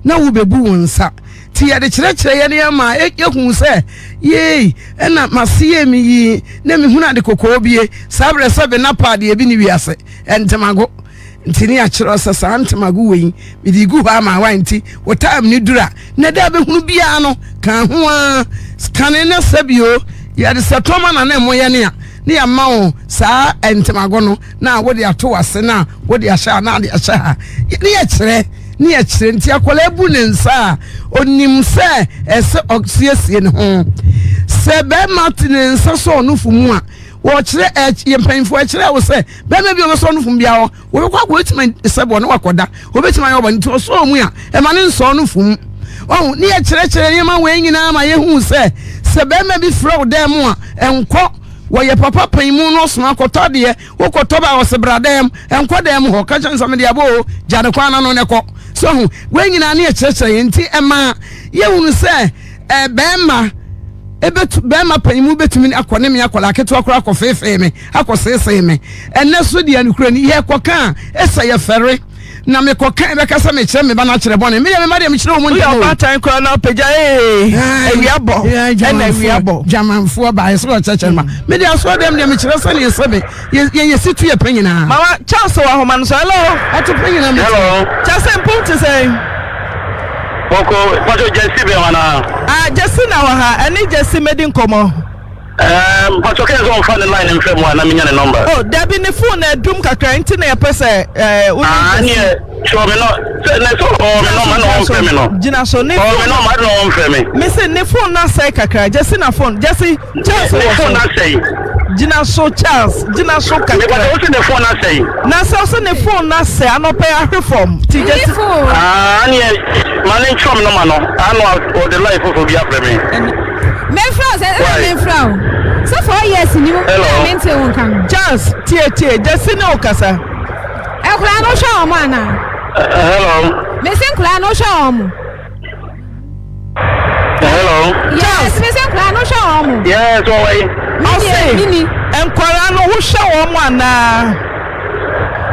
na wobɛbu wo nsa nti yɛde kyerɛkyerɛ yɛn ama yɛhu sɛ yei ɛna mase yɛ me yi na mehunu ade kɔkɔɔ bie saa berɛ sɛ bena paa deɛ bi ne wiase ɛntemago Nti ne akyerɛ sɛ saa ntamago wei mede gu hɔ ama wa nti wo time ne duru a na da bɛhunu biara no ka ho a kane na sɛbio yɛde sɛ tɔma na na ɛmo yɛ ne a ne yɛama wo saa ntamago no na wode ato wase na wode ahyɛ ha na ade ahyɛ ha ne yɛkyerɛ ne yɛkyerɛ nti akwadaa bu ne nsa a onim sɛ ɛsɛ ɔsiesie ne ho sɛ bɛrima te ne nsa sɛ ɔno fo mu a wɔkyerɛ ɛ yɛ mpanyinfoɔ ɛkyerɛ wo sɛ bɛrima bi a ɔbɛsɔ no fam biara wɔbɛkɔ akɔ wɔbɛtumi sɛ bɔ ne wakɔda wɔbɛtumi ayɛ ɔbɔ nti ɔsɔɔ mu a ɛma ne nsɔɔ no fam ɔho ne yɛkyerɛkyerɛ nneɛma wei nyinaa ma yɛhu sɛ sɛ bɛrima bi frɛ wo dan mu a ɛnkɔ. Wɔyɛ papa pan mu na ɔsoma kɔtɔ adeɛ. Wokɔtɔ ba a ɔse bra dɛm, nkɔ dɛm hɔ. Ka kyerɛ no sɛ mede aba o, gya no kwan n'ano na kɔ. So ho? Wei nyinaa ne ɛkyerɛkyerɛ yɛn nti ɛma yɛhunu sɛ eh, bɛrima ɛbɛtu bɛrima pan mu bɛtumi akɔ ne me akwadaa ketewa koraa akɔfeefee me, akɔseesee me. Ɛnɛ so deɛ nokorɛ ni yɛkɔka a ɛsɛ yɛfɛre. na mekɔ kan bɛka sɛ mekyerɛ me ba no akyerɛ bɔne meyɛ me ma deɛ mekyerɛ wɔ mu ntɛm o ɔbaatan koraa na ɔpagya ee awia bɔ ɛna awia bɔ dwamanfoɔ ba ɛsɛ ɔkyerɛkyerɛ ma mede asoɔ dɛm deɛ mekyerɛ sɛneɛ sɛ me yɛyɛ si tu yɛ pɛ nyinaa mama Charles wɔ ahoma no so hello ɛto pɛ nyinaa me hello Charles mpom te sɛn bɔkɔ pàtó jɛsi bɛ wọn na. ah jɛsi na wɔ ha ɛne jɛsi mɛdi nkɔmɔ. Ɛɛm mpatsɔ kɛn sɛ ɔnfa ne line nfrɛ mu a na menya ne number. Oh dabi ne phone na ɛdum kakra nti na yɛpɛ sɛ ɛɛ wo ne Ah neɛ kyerɛ me nɔ sɛ na sɛ ɔwɔ me nɔma na ɔnfrɛ me no. Gyina so ne phone. Ɔwɔ me nɔma na ɔnfrɛ me. Me se ne phone na asɛe kakra Jesse na phone Jesse Charles wɔ so. Ne phone na asɛe. Gyina so Charles gyina so kakra. Mepatɔ wo se ne phone na asɛe. Na sɛ ɔse ne phone na asɛe anɔpɛ ahwe fam ti Jesse. Ah neɛ ma ne ntwerɛ me nɔma no ano ɔde line foforɔ bi afrɛ me. Mefrɛ wo sɛ ɛna mefrɛ wo sɛ 4 years ni mu na mente wo nka no. Charles tie tie Jesse ne wo kasa. Nkwadaa no hwɛ wɔn anaa? Hello. Mese nkwadaa no hwɛ wɔn. Hello. Yes, mese nkwadaa no hwɛ wɔn. Yes, wɔwɔ yi. Ɔse nkwadaa no wohwɛ wɔn anaa?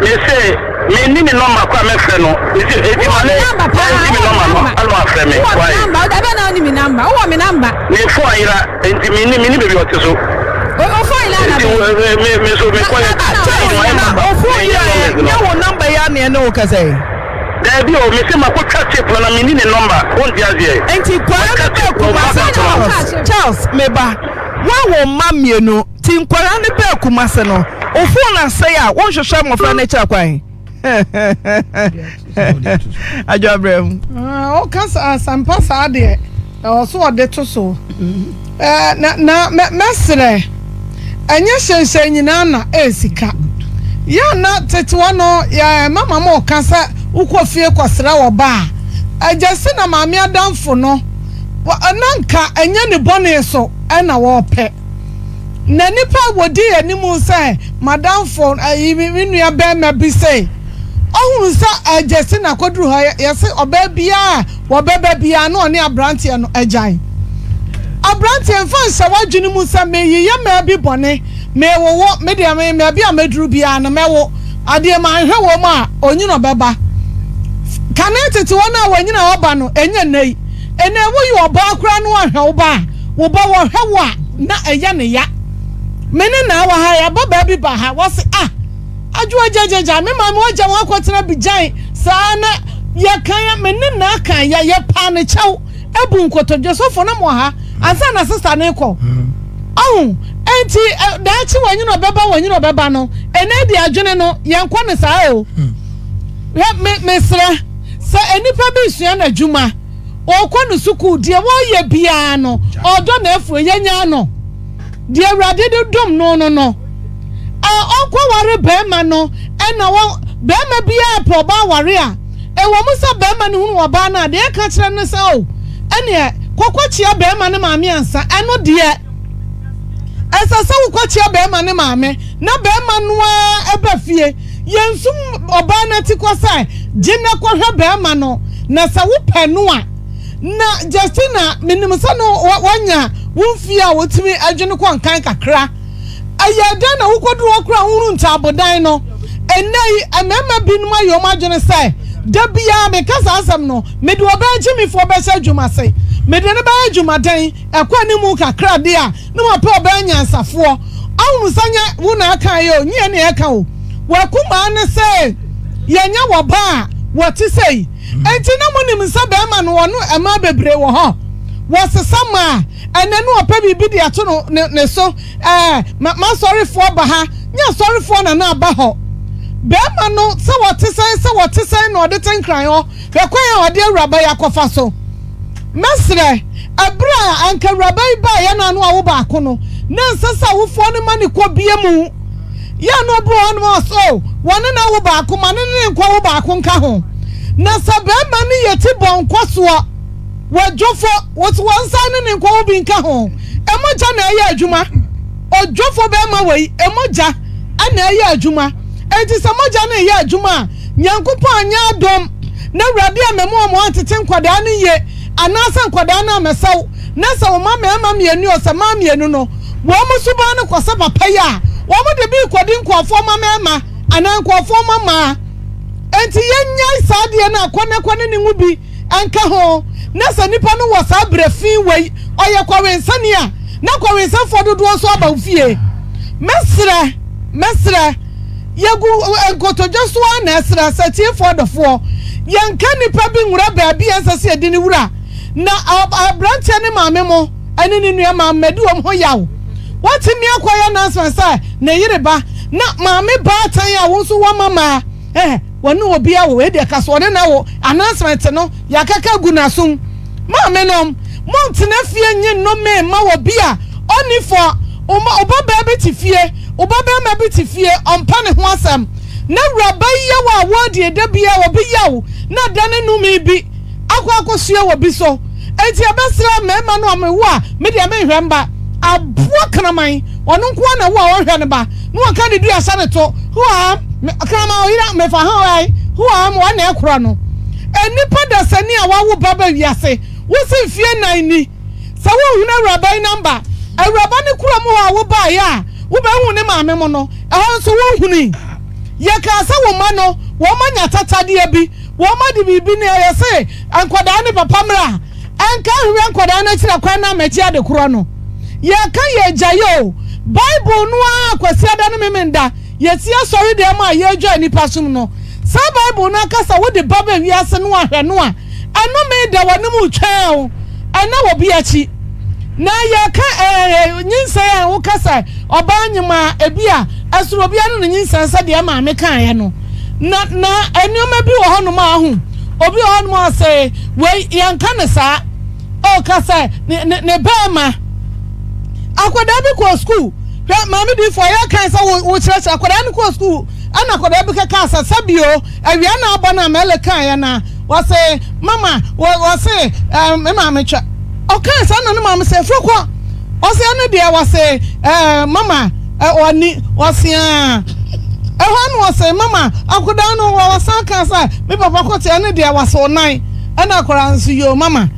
Mese menni ne nɔmba koraa mɛfrɛ no nti eti ma ne ɛnti me nɔmba no ɛna wafrɛ me. Wowɔ me namba o dabi na ɔni me namba wowɔ me namba. Me fon ayera nti menni menni baabi ɔte so. O fon yera na bɛ. Nti me me so me kɔ yɛ. Na o fon yera yɛ nyɛ wo namba yi a na ɛne wo kasa yi. Dabi o mese makɔ twa tape no na menni ne nɔmba wonte aseɛ. Nti kwadaa no bɛɛ Kumasi Charles Charles me ba woawo mma mmienu. Nti nkwadaa no baa Kumase no, wo phone asɛe a wonhwehwɛ mmɔfra no akyira kwan? Adwabrɛ mu. Woka asɛmpa saa deɛ, ɛwɔ so ɔde to so. Na na mɛsrɛ, ɛnyɛ hyɛnhyɛn nyinaa na ɛyɛ sika. Yɛ na tete hɔ no, yɛ mama mo ka sɛ wokɔ fie kɔsrɛ wɔ ba a, agya si na maame adamfo no, na nka ɛnyɛ ne bɔne so ɛna wɔpɛ. Na nnipa a wɔdii anim sɛ m'adamfo, ayi, me nua barima bi sei, ɔhunu sɛ agyesi na akɔduru hɔ, yɛse ɔbaa biara a wɔbɛba biara na ɔne aberanteɛ no agyae. Aberanteɛ, mfa nhyɛ w'adwene mu sɛ meyeyɛ mmaa bi bɔne, mewowo, me deɛ me baabi a mɛduru biara no mɛwo, adeɛ manhwɛ wɔn a, onyini ɔbɛba. Kane tete wɔn a wɔnyini a wɔba no, ɛnyɛ nnɛ yi. Ɛnnɛ woyɛ ɔbaa koraa na wɔahwɛ wo ba a, Wo ba wɔhwɛ wo a na ɛyɛ ne ya. Me ne naa wɔ ha yi ababaa bi ba ha wɔse ah Adwoa gyagyagya me maame wagya wɔn akɔtena Abidjan saa na yɛka me ne naa kan yɛ yɛpaa ne kyɛw ebu nkotodwe sɔfo na mo wɔ ha ansa na sista ne kɔ ɔho enti daakye wɔnyina ɔbɛba wɔnyina ɔbɛba no ɛnɛ di adwene no yɛnkɔ ne saa o hwɛ me mesrɛ sɛ nnipa bi sua n'adwuma Ɔkɔ no sukuu, deɛ wɔyɛ biara no, ɔdɔ n'afuo, yɛnyaa no. Deɛ Awurade de dom no no no, a ɔnkɔware barima no, ɛna wɔ, barima biara pɛ ɔbaa ware a, ɛwɔ mu sɛ barima no hunu ɔbaa no a, deɛ ɛka kyerɛ no sɛ, o, ɛneɛ, kɔkɔkyea barima no maame ansa, ɛno deɛ, ɛsɛ sɛ wokɔkyea barima no maame, na barima no ara ba fie. Yɛnsum ɔbaa no atikɔ sɛ, Gye na kɔhwɛ barima no, na sɛ wopɛ no a. Na Justina, menim sɛ no woanya wo mfie a wotumi dwene kɔ nkan kakra. Ɛyɛɛ dɛn na wokɔduru hɔ koraa a wohunu ntaabodan no? Ɛnnɛ yi, mmarima binom ayɛ wɔn adwene sɛ, Da biara meka saa asɛm no, mede ɔbaa gyimifoɔ bɛhyɛ adwuma ase. Mede no bɛyɛ adwumaden, ɛkɔ anim kakra de a, na wapɛ ɔbaa nyansafoɔ. Ahunu sɛ nyɛ wo na aka yɛ o, nyɛ yɛn na yɛka o. W'akumaa ne sɛ yɛnyɛ wɔ ba a wɔte sɛi. Enti na monim sɛ bɛrima no ɔno mmaa bebree wɔ hɔ. Wɔsesa mmaa. Ɛnɛ no ɔpɛ biribi de ato no ne ne so. Ɛɛ ma m'asɔrefoɔ ba ha. Nyɛ asɔrefoɔ na na aba hɔ. Bɛrima no sɛ wɔte sɛn sɛ wɔte sɛn na ɔde te nkran hɔ. Hwɛ kwan a ɔde awuraba yi akɔfa so. Mɛsrɛ, ɛberɛ a anka awuraba yi baeɛ no ano awo baako no, na ɛnsɛ sɛ awofoɔ no ma no kɔ bie mu. Yɛ a na obi wɔ hɔnom a ɔsɛ o, wɔne no awo baako, ma no ne ne nkɔ wo baako nka ho. Na sɛ barima no yɛ ti bɔnkɔ soɔ, wadwofo, wo so wɔnsan ne ne nkɔ wo bi nka ho. Mogya na ɛyɛ adwuma. Odwofo bɛrima wei, mogya na ɛyɛ adwuma. Enti sɛ mogya no reyɛ adwuma a, Nyankopɔn anyɛ adom na Awurade ammɛmu wɔn antete nkwadaa no yie, anaasɛ nkwadaa no ammɛsɛw, na sɛ wo mma mmarima mmienu o, sɛ mmaa mmienu no, wɔn suban no kɔ sɛ papa yi a, wɔde bi rekɔdi nkurɔfoɔ mma mmarima anaa nkurɔfoɔ mma mmaa. Enti yɛnnyae saa adeɛ no akɔnnakɔ ne ne ngo bi nka ho, na sɛ nipa no wɔ saa berɛ fi wei, ɔyɛ kɔwensani a, na kɔwensafoɔ dodoɔ nso aba wo fie. Mɛsrɛ, mɛsrɛ, yɛgu nkotodwe so ara na ɛsrɛ sɛ atiefoɔ adɔfoɔ, yɛnka nipa bi nwura baabi a ɛnsɛ sɛ yɛde no wura, na aberanteɛ ne maame mo ne ne nua maa mmɛdi wɔn ho yaw. Watumi akɔyɛ announcement sɛ ne yere ba, na maame baatan a wo nso woama maa, eh, wɔne obi awo, wei deɛ ka so ɔne no awo, announcement no yɛakaka agu n'asom. Maame nom, montena fie nye nnome mma obi a ɔnni fɔ. Wo ma, wo babaa bi te fie, wo babarima bi te fie, ɔmpɛ ne ho asɛm. Na awuraba yi yaw a wɔredie da biara obi yaw na adane nnome bi akɔ akɔsoɛ wɔ bi so. Enti yɛbɛsrɛ mmarima no a mewo a me deɛ menhwɛ mba. Aboa kraman, ɔno nko ara na wo a ɔnhwɛ ne ba na wɔka ne dua hyɛ ne to. Huaam, me, kraman ɔyera mefa ho ɛ, huaam, wɔn na ɛkorɔ no. Nnipa dasani a wawo ba ba wiase, wo se mfie nan ni, sɛ wonhunu awuraba yi namba, awuraba no kurom hɔ a wobaeɛ a wobɛhuu ne maame mo no, ɛhɔ nso wonhunui. Yɛkaa sɛ wo mma no, wɔn anya tatadeɛ bi, wɔn adi biribi nea yɛse nkwadaa ne papa mmra nka nhwehwɛ nkwadaa no akyiri akwan na ammɛgye ade korɔ no. Yɛka yɛgyae o, Bible no ara Kwasiada ne Memenda yɛsi asɔredan mu a yɛredwa nnipa som no. Saa Bible no aka sɛ wode ba ba wiase no ahwɛ no a, ɛnome da w'anim retwɛn wo ɛna wɔ bi akyi. Na yɛka ɛɛ nyinsɛn a woka sɛ ɔbaa nyem a ebi a ɛsoro obiara ne ne nyinsɛn sɛdeɛ maame kaeɛ no. Na na nneɛma bi wɔ hɔnom a ahu obi wɔ hɔnom a ɔsɛ wei yɛnka no saa ɔka sɛ ne ne ne bɛrima akwadaa bi kɔɔ sukuu hwɛ maame diifo a yɛkan sɛ wo wokyerɛkyerɛ akwadaa no kɔɔ sukuu ɛna akwadaa bi kɛka sɛ sɛbio awia na abɔ no a mɛle kaeɛ na wɔse mama wɔse ɛɛ me maame twɛ ɔkae saa na ne maame sɛ firi kɔ ɔse ɛno deɛ wɔse ɛɛ mama Ɔni, ɔse aa. Ɛhɔ na ɔse, mama, akwadaa no ɔsan kaa sɛ, me papa kɔte ɛno deɛ wase wo nan. Ɛna akwadaa no nso, yoo mama.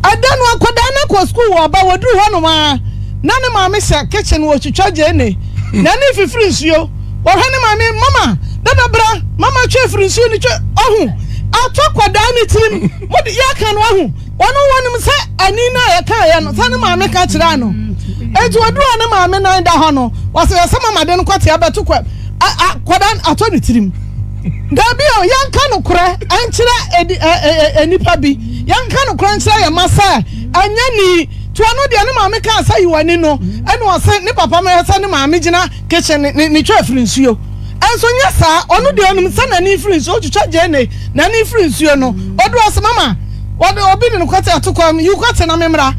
Ɛda no akwadaa no akɔ sukuu wɔ ɔba, wɔduru hɔ nom aa, na ne maame hyɛ kitchen ɔretwitwa gyeene, n'ani fifiri nsuo. Wɔhwɛ ne maame, mama, dada bra, mama twe firi nsuo no twe, ɔho, atɔ akwadaa no tirim, mode yɛka no ahu. Ɔno wɔnim sɛ ani no a yɛkaeɛ no sɛ ne maame ka kyerɛɛ no. Enti ɔduru a ne maame nan da hɔ no, wɔsɛ yɛsɛ mama de no kɔtea bɛto kwa akwadaa atɔ ne tirim. Dabi o, yɛnka nokorɛ nkyerɛ nnipa bi. Yɛnka nokorɛ nkyerɛ yɛn mma sɛ ɛnyɛ ni. To ɔno deɛ ne maame kaa sɛ yi w'ani no, ɛna ɔse ne papa mɛhwɛ sɛ ne maame gyina kitchen ne ne twa afiri nsuo. Ɛnso nyɛ saa, ɔno deɛ ɔnim sɛ n'ani firi nsuo, ɔtwitwa gyeene, n'ani firi nsuo no, ɔduru ɔse mama, wɔde obi de no kɔte ato kwan mu, yi kɔte na memmra.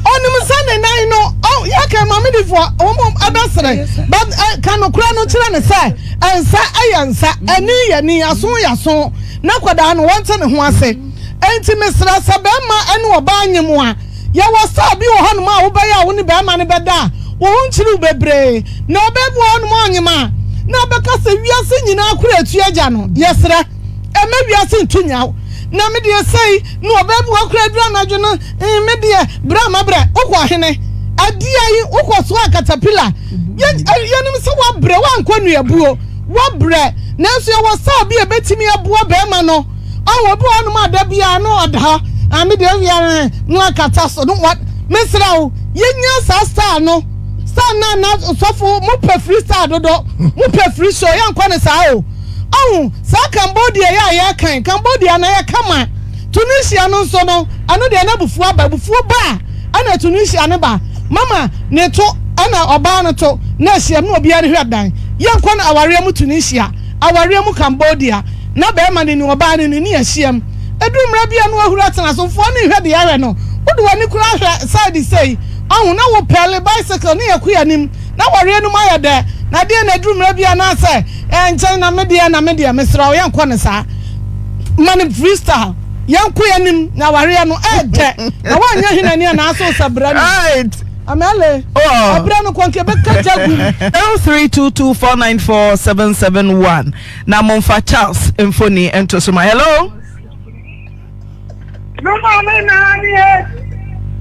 Ɔnim sɛ ne nan no, ɔ, yɛka maame difoɔ, wɔn ɛbɛsere, but ɛ, ka nokorɛ no kyerɛ no sɛ, nsa yɛ nsa, ani yɛ ani, aso yɛ aso, na kwadaa no wɔnte ne ho ase. Enti mesrɛ sɛ bɛrima ne ɔbaa nyem a, Yɛwɔ style bi wɔ hɔnom a wobɛyɛ a wo ne barima no bɛda a, wo ho nkyere wo bebree. Na ɔbaa bi wɔ hɔnom a ɔnyem a, na ɔbɛka sɛ wiase nyinaa koro atu agya no. Yɛsrɛ, mma wiase nto nnya wo. Na me deɛ sei, na ɔbaa bi wɔ hɔ koraa aduru anadwo no, mm, me deɛ, brɛ a mabrɛ, wokɔ ɔhene, adeɛ yi, wokɔ soa katapila. Yɛ, yɛnim sɛ woabrɛ, woankɔ nnuabuo, woabrɛ. Nanso yɛwɔ style bi a ɛbɛtumi aboa barima no. Ɔho obi wɔ hɔnom a da biara no ɔda hɔ a me deɛ owia no no akata so no what mesrɛ wo yɛnya saa style no style no na sɔfo mo pɛ free style dodo mo pɛ free show yɛnkɔ no saa o ɔho saa Cambodia yɛ a yɛkan Cambodia na yɛ kama Tunisia no nso no ɛno deɛ na abufuo aba abufuo ba a ɛna Tunisia no ba mama ne to ɛna ɔbaa no to na ahyiam na obiara hwɛ dan yɛnkɔ no awareɛ mu Tunisia awareɛ mu Cambodia na barima no ni, ɔbaa no ni, ne yɛahyiam. Ɛduru mmerɛ bi a na wahuru atena so, mfoɔ no nhwɛ deɛ ɛhwɛ no, wode w'ani koraa hwɛ side sei, ɔho, na wo pɛle bicycle ne yɛkɔ yɛn anim, na awareɛ no mu ayɛ dɛ, na deɛ na ɛduru mmerɛ bi a na sɛ ɛɛ nkyɛn na me deɛ na me deɛ, mesrɛ wo yɛnkɔ no saa, ma no free style, yɛnkɔ yɛn anim na awareɛ no ɛɛdɛ, na woanyɛ hinani anaa so sɛ brɛ no. Right. Amele, ɛberɛ no kɔ nka ɛbɛka gya gum. 0322494771 na momfa Charles mfoni nto so ma. Hello.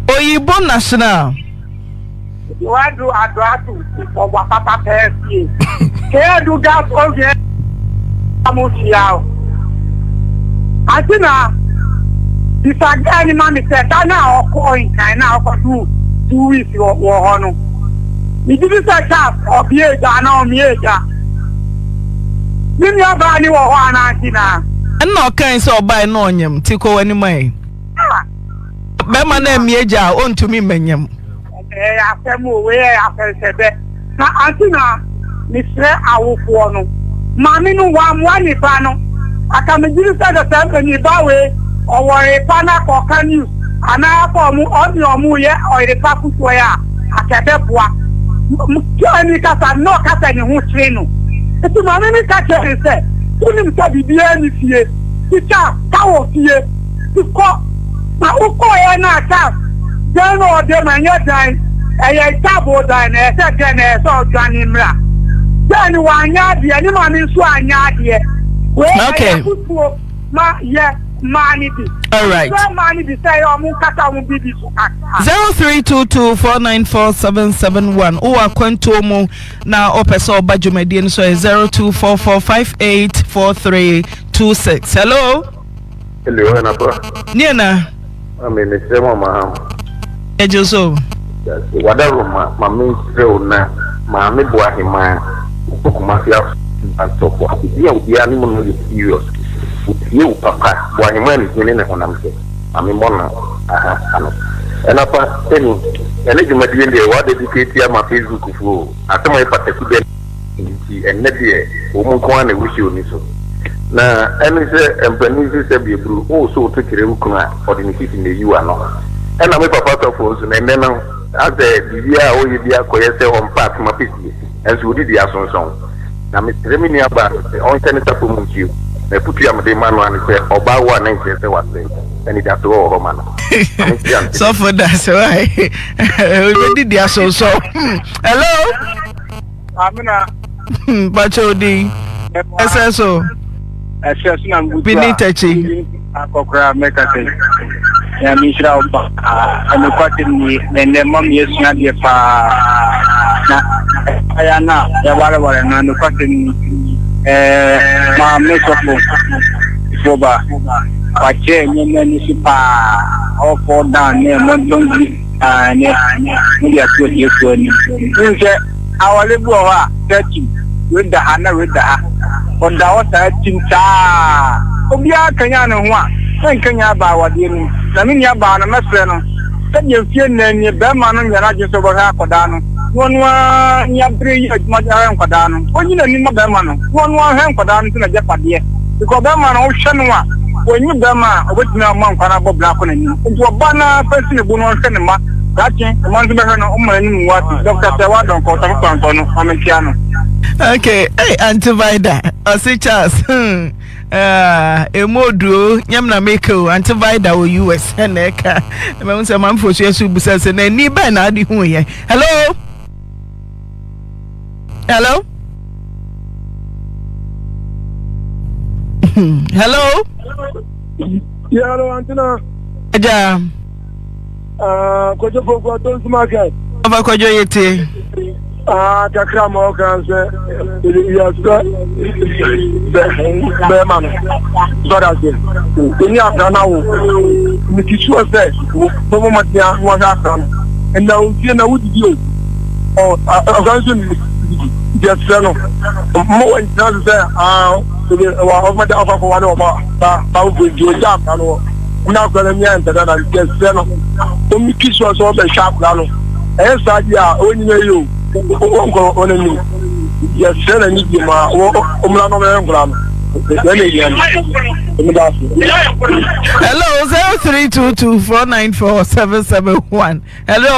Oyibo National. Wadu adoato ɔwa papa pɛɛ fie. Kɛɛ gas owie mo fia o. Ati na bisa guy ni ma mi sɛ da na ɔkɔ nkan na ɔkɔ do 2 weeks wɔ hɔ no. Mi gyi di sɛ Charles ɔbie egya anaa ɔmie egya. Ne nua baa ni wɔ hɔ anaa nti na. Ɛnna ɔkae sɛ ɔbae na ɔnyem nti kɔ w'anim ɛ. Bɛrima no ammie gya a ɔntumi mmɛnyem. Ɛyɛ asɛm o, wei yɛ asɛnsɛbɛ. Na anti na mesrɛ awofoɔ no, maame no wammoa ne ba no. Aka megyedi sɛ sɛ sɛ ne ba wei ɔwɔ ɔyerepa na akɔka news anaa akɔ ɔmo ɔne ɔmo yɛ ɔyerepa fotoɔ yi a, aka ɛbɛboa. Girl no kasa no na ɔka sɛ ne ho kyere no. Nti maame no ka kyerɛ no sɛ, wonim sɛ biribiara nni fie, nti Charles ka wɔ fie. Nti kɔ. Na wokɔeɛ no a Charles dan no a ɔde ma ɛnyɛ dan, ɛyɛ ntaaboo dan na ɛyɛ sɛ dɛn na ɛyɛ sɛ ɔdwane mmra. Dɛn no wanyɛ adeɛ, ne maame nso anyɛ adeɛ. Wei ɛyɛ afotuo ma yɛ mmaa no bi. Alright. Mesrɛ mmaa no bi sɛ ɛyɛ ɔmo nkata ɔmo bibi so kakra. 0322494771 wowɔ akwantuo mu na wopɛ sɛ ɔba dwumadie no so ɛyɛ 0244584326. Hello. Hello, anapa. Neɛ na. Maame mesrɛ mo ama ha. Ɛgye so. Wada Roma ma mensrɛ wo na maame boa hemaa wokɔ Kumasi asɔfo obi a obiara ne mu no yɛ serious otie wo papa boa hemaa ne hene ne honam sɛ maame mmɔ no aha ano ɛnapa ɛni ɛne dwumadie deɛ wa dedicate ama Facebook foɔ o asɛm a ɛfa taku dɛ Nti ɛnnɛ deɛ wɔn nko ara na ɛwɔ show no so. Na ɛne sɛ mpanin se sɛbi aburu wo so woto kyerɛ wo kunu a ɔde ne sisi na ɛyi w'ano. Ɛna me papa sɔfoɔ nso no ɛnnɛ no asɛ biribiara a ɔyɛ biara kɔyɛ sɛ ɔmpa atom apɛsie nso ɔdidi asonsɔn. Na mesrɛ me nua baa no sɛ ɔnhyɛ ne sapɔ mu nsuo. Na afutuo a mede rema no ara ne sɛ ɔbaa wo a na nkyerɛ sɛ wasɛe. Anidasoɔ wɔ hɔ ma no. Ma menkyea no. Sɔfo da sɛ wae ɔbɛdidi asonsɔn. Hello. Amina. Mpakyɛ odin. Ɛsɛ so. Ɛsɛ so na mbutu a. Bini tɛkyi. Akɔkora mɛka sɛ. Nyame nhyira wo paa. Ɛnokwasɛm nie na ɛnɛ ma me asua adeɛ paa. Na ɛyɛ na yɛwareware no ɛnokwasɛm ni. Ɛɛ maame sɔfo foba wakyerɛ nneɛma ani so paa. All fall down ne ɛmɔntɔn bi. Aane, mode ato atiefoɔ anim. Wohu sɛ aware bi wɔ hɔ a, sɛ tim, wei da ha na wei da ha. Ɔda hɔ saa tim saa. Obiara kanyan ne ho a, na nkanyan aba awadeɛ no mu. Na me nua baa no, mɛsrɛ no, sɛdeɛ mfeɛ nnan nie, barima no nyɛ n'adwene sɛ ɔbɛhwɛ akwadaa no, na ɔno ara ni abere yɛ adwuma de ahwɛ nkwadaa no. Ɔnyi n'ani mma barima no, na ɔno ara nhwɛ nkwadaa no sɛ n'agyapadeɛ. Because barima no, wohwɛ no a, Ɔnyi bɛrima a ɔbɛtumi ama nkwa no abɔ bra akɔ n'anim. Nti ɔba no ara fa si ne bo na ɔnhwɛ ne mma. Daakye, ne mma nso bɛhwɛ no, ɔmma n'anim ngu ase. Dɔkta Sɛwa Donkor, Ɔsɔfo Kwankɔ no, ma menkyea no. Okay, hey, Auntie Vida, ɔse Charles, hmm, uh, emu oduo, nyam na meka o, Auntie Vida wɔ US, ɛna ɛka, ɛmɛ sɛ manfo so yɛ so busa sɛ, na ani bɛn na ade hu yɛ. Hello? Hello? Hello? Yeah, hello, Antina. Aja. Kwajo Poku, Atonsu Market. Ɔfa Kwajo yɛ tie. Ah, kakra ma ɔka sɛ yɛsrɛ bɛrima no sɔre ase ɛni akra no awo meti soɔ sɛ bɔbɔ mmɔden a na wahwɛ akra no ɛnna ofie na wodidi o ɔkra nso nni didi nti ɛsrɛ no mo wɔ ntina so sɛ ɔmɛda ɔkɔ akɔwa ne ɔba ba ba wofo nti ɔgya akra no hɔ na akra no ani ayɛ ntɛdɛ na nti ɛsrɛ no ɔmmiki soɔ sɛ ɔbɛhwɛ akra no ɛyɛ saa deɛ a ɔnyina yi o ɔnkɔ wɔn anim yɛsrɛ n'ani bi ma ɔmmra na ɔbɛyɛ nkora no yɛn na ehia no ɛmu da ase. Hello, 0322494771. Hello.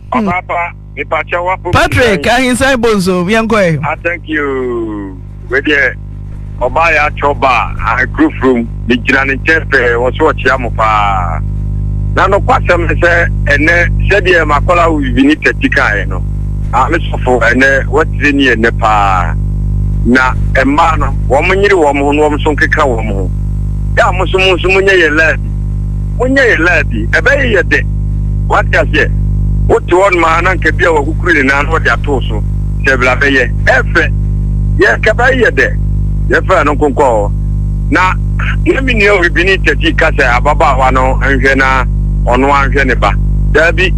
Papa, mepakyɛ wapo. Patrick, ahinsan bonso, yɛn kɔ ɛ. Ah, thank you. Wedeɛ ɔbaa yɛ atwɔ ba a kuro furom megyina ne nkyɛn pɛɛ wɔ so ɔkyea mo paa. Na nokwasɛm ne sɛ, ɛnnɛ, sɛdeɛ m'akwadaa wo bibini Tati kaeɛ no, Maame sɔfo, ɛnnɛ, woatire ni ɛnnɛ paa. Na mmaa no, wɔn nyere wɔn ho na wɔn nso nkeka wɔn ho. Yɛ a mo nso mo nso monyɛ yɛn laabi. Monyɛ yɛn laabi. Ɛbɛyɛ yɛ dɛ. Wate aseɛ? Wote hɔ nom ara na nka bi a wakukuru ne nan na ɔde ato wo so sɛ bra bɛyɛ. Ɛfɛ. Yɛ nka bɛyɛ yɛ dɛ. Yɛfrɛ no nkonkɔ hɔ. Na na me nua obibini Tati ka sɛ ababaawa no nhwɛ na ɔno anhwɛ ne ba. Daabi.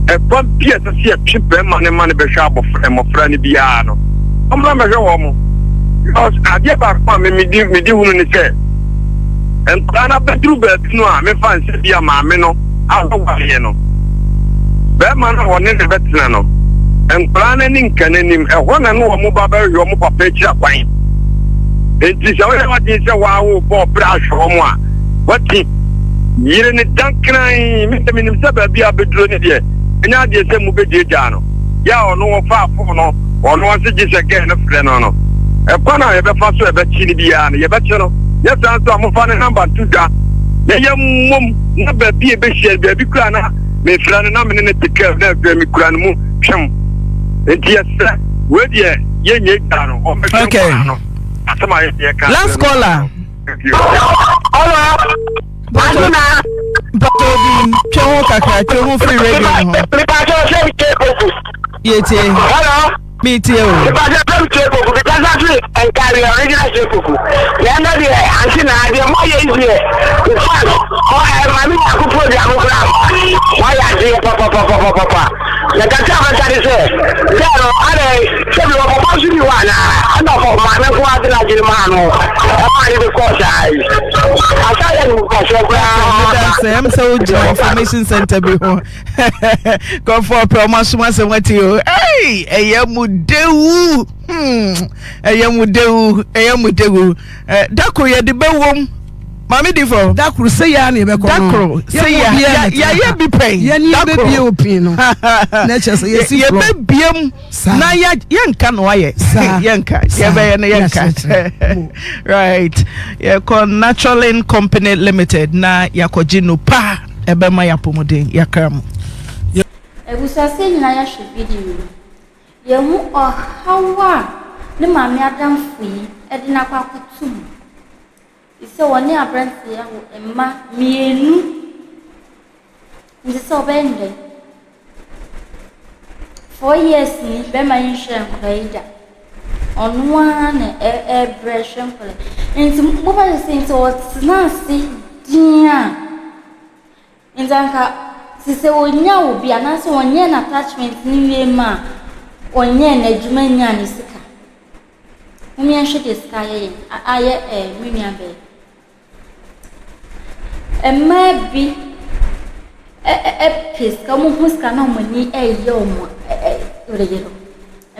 Ɛkwan bi a ɛsɛ sɛ yɛtwe bɛrima no ma no bɛhwɛ abɔfra mmɔfra no biara no, ɔmmra mmɛhwɛ wɔn. Because adeɛ baako a me medi medi hunu ne sɛ nkwadaa no abɛduru baabi no a mefa nsɛ bi a maame no awareɛ no, bɛrima no a ɔne ne bɛtena no, nkwadaa no ani nka n'anim. Ɛhɔ na ne wɔn ba bɛhwehwɛ wɔn papa akyiri akwan. Enti sɛ woyɛ w'adwene sɛ waa wobɔ ɔbrɛ ahwɛ wɔn a, wati yere ne dankran. Me sɛ menim sɛ baabi a bɛduro no deɛ, ɛnyɛ adeɛ sɛ mobɛgyaagyaa no. Yɛ a ɔno wɔfaa fon no, ɔno ɔse gye sɛ gɛɛ no frɛ no no. Ɛkwan a yɛbɛfa so a ɛbɛkye no biara no, yɛbɛkye no. Nyɛ saa nso a, momfa ne namba nto dwa na yɛmmom na baabi a ɛbɛhyia no, baabi koraa na mefrɛ no na me ne no te kaa mu na afei mekura no mu twem. Enti yɛsrɛ, wei deɛ yɛnyɛ gyaa no, ɔmmɛhwɛ Okay. nkwadaa no. Asɛm a yɛdeɛ ka Last caller. Hello. Aduna. Mpatɔ bi twe ho kakra twe ho firi radio no ho. Mipatɔ sɛ mi tie koku. Yɛ tie. Hello. Mi tie o. Mipatɔ sɛ mi tie koku because afi nkaare original tie koku. Na ɛnna deɛ ante na adeɛ mo ayɛ yi deɛ in fact ɔ ɛ maame baako program kura mo ayɛ adeɛ papapapapapa. Na kakra a mɛka ne sɛ girl no adɛn sɛbi ɔpapa nso ni hɔ anaa ɛna ɔfɔ maame nko ara de n'adwene maa no ɛmaa ne de kɔɔ saa yi asa yɛ no nkɔsoɔ koraa. Meda sɛ ɛm sɛ wogyina information center bi ho nkurɔfoɔ pɛ ɔmo asom asɛm ati o ei ɛyɛ mu dewu hmm ɛyɛ mu dewu ɛyɛ mu dewu eh, dako yɛde bɛwom maame di fɔ. Dakoro sɛ yɛ na yɛbɛkɔ no. Dakoro sɛ yɛ yɛayɛ bi pɛn. Yɛne yɛbɛbie opin no. Na kyerɛ sɛ yɛsi flɔ. Yɛbɛbie mu na yɛnka no ayɛ. Yɛnka yɛbɛyɛ no yɛnka. Right yɛkɔ Naturalin Company Limited na yɛakɔgye no pa ɛbɛma yɛapɔmuden yɛakra mu. Abusua sɛ nyinaa yɛahwɛ video yi, yɛhu ɔhaw a ne maame adamfo yi de no akɔ akɔto mu. Te sɛ wɔne aberanteɛ yi awo mma mmienu. Nti sɛ ɔbɛyɛ no dɛn? Four years ni bɛrima yi nhwɛɛ nkwadaa yi da. Ɔno ara na ɛrebrɛ hwɛ nkwadaa yi. Nti mofa no sɛ nti ɔtena ase dinn a, nti anka te sɛ ɔnya obi anaasɛ ɔnyɛɛ n'attachment no wie ma a, ɔnyɛɛ n'adwuma nyaa ne sika. Mom yɛnhwɛ deɛ sika ayɛ yɛn, ayɛ ɛɛ me nua bɛɛ. Mmaa bi pɛ sika, wɔhu sika na wɔn ani reyɛ wɔn yerɛyerɛ.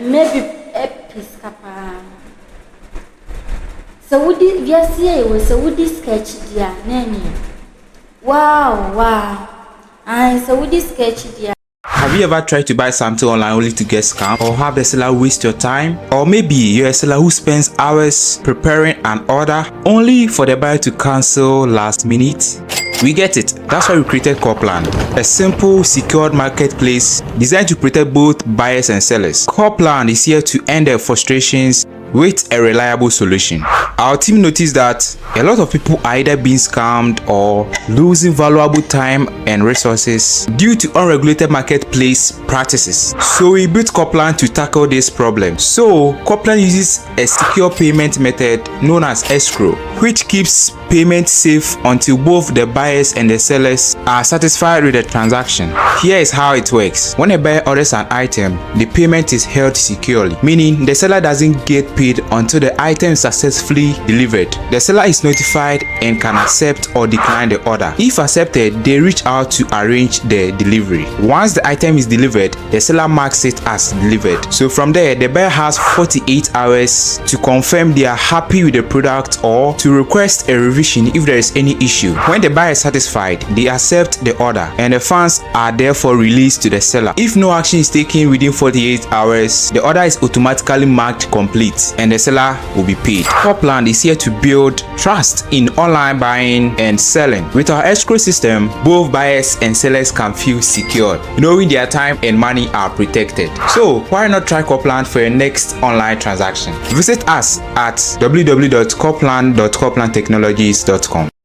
Mmaa bi pɛ sika pa ara. Sɛ wodi wiase yi a yɛwɔ yi, sɛ wodi sika akyi deɛ a, na ɛnneɛ, waa o waa, aane sɛ wodi sika akyi deɛ a. Have you ever tried to buy something online only to get scammed or have the seller waste your time? Or maybe you're a seller who spends hours preparing an order only for the buyer to cancel last minute? We get it. That's why we created Corplan, a simple, secured marketplace designed to protect both buyers and sellers. Corplan is here to end their frustrations with a reliable solution. Our team noticed that a lot of people are either being scammed or losing valuable time and resources due to unregulated marketplace practices. So we built Coplan to tackle this problem. So Coplan uses a secure payment method known as escrow, which keeps payment safe until both the buyers and the sellers are satisfied with the transaction. Here is how it works. When a buyer orders an item, the payment is held securely, meaning the seller doesn't get paid until the item is successfully delivered. The seller is notified and can accept or decline the order. If accepted, they reach out to arrange the delivery. Once the item is delivered, the seller marks it as delivered. So from there, the buyer has 48 hours to confirm they are happy with the product or to request a revision if there is any issue. When the buyer is satisfied, they accept the order and the funds are therefore released to the seller. If no action is taken within 48 hours, the order is automatically marked complete. receipt and the seller will be paid. Copland is here to build trust in online buying and selling. With our escrow system, both buyers and sellers can feel secured, knowing their time and money are protected. So why not try Copland for your next online transaction? Visit us at www.copland.coplandtechnologies.com.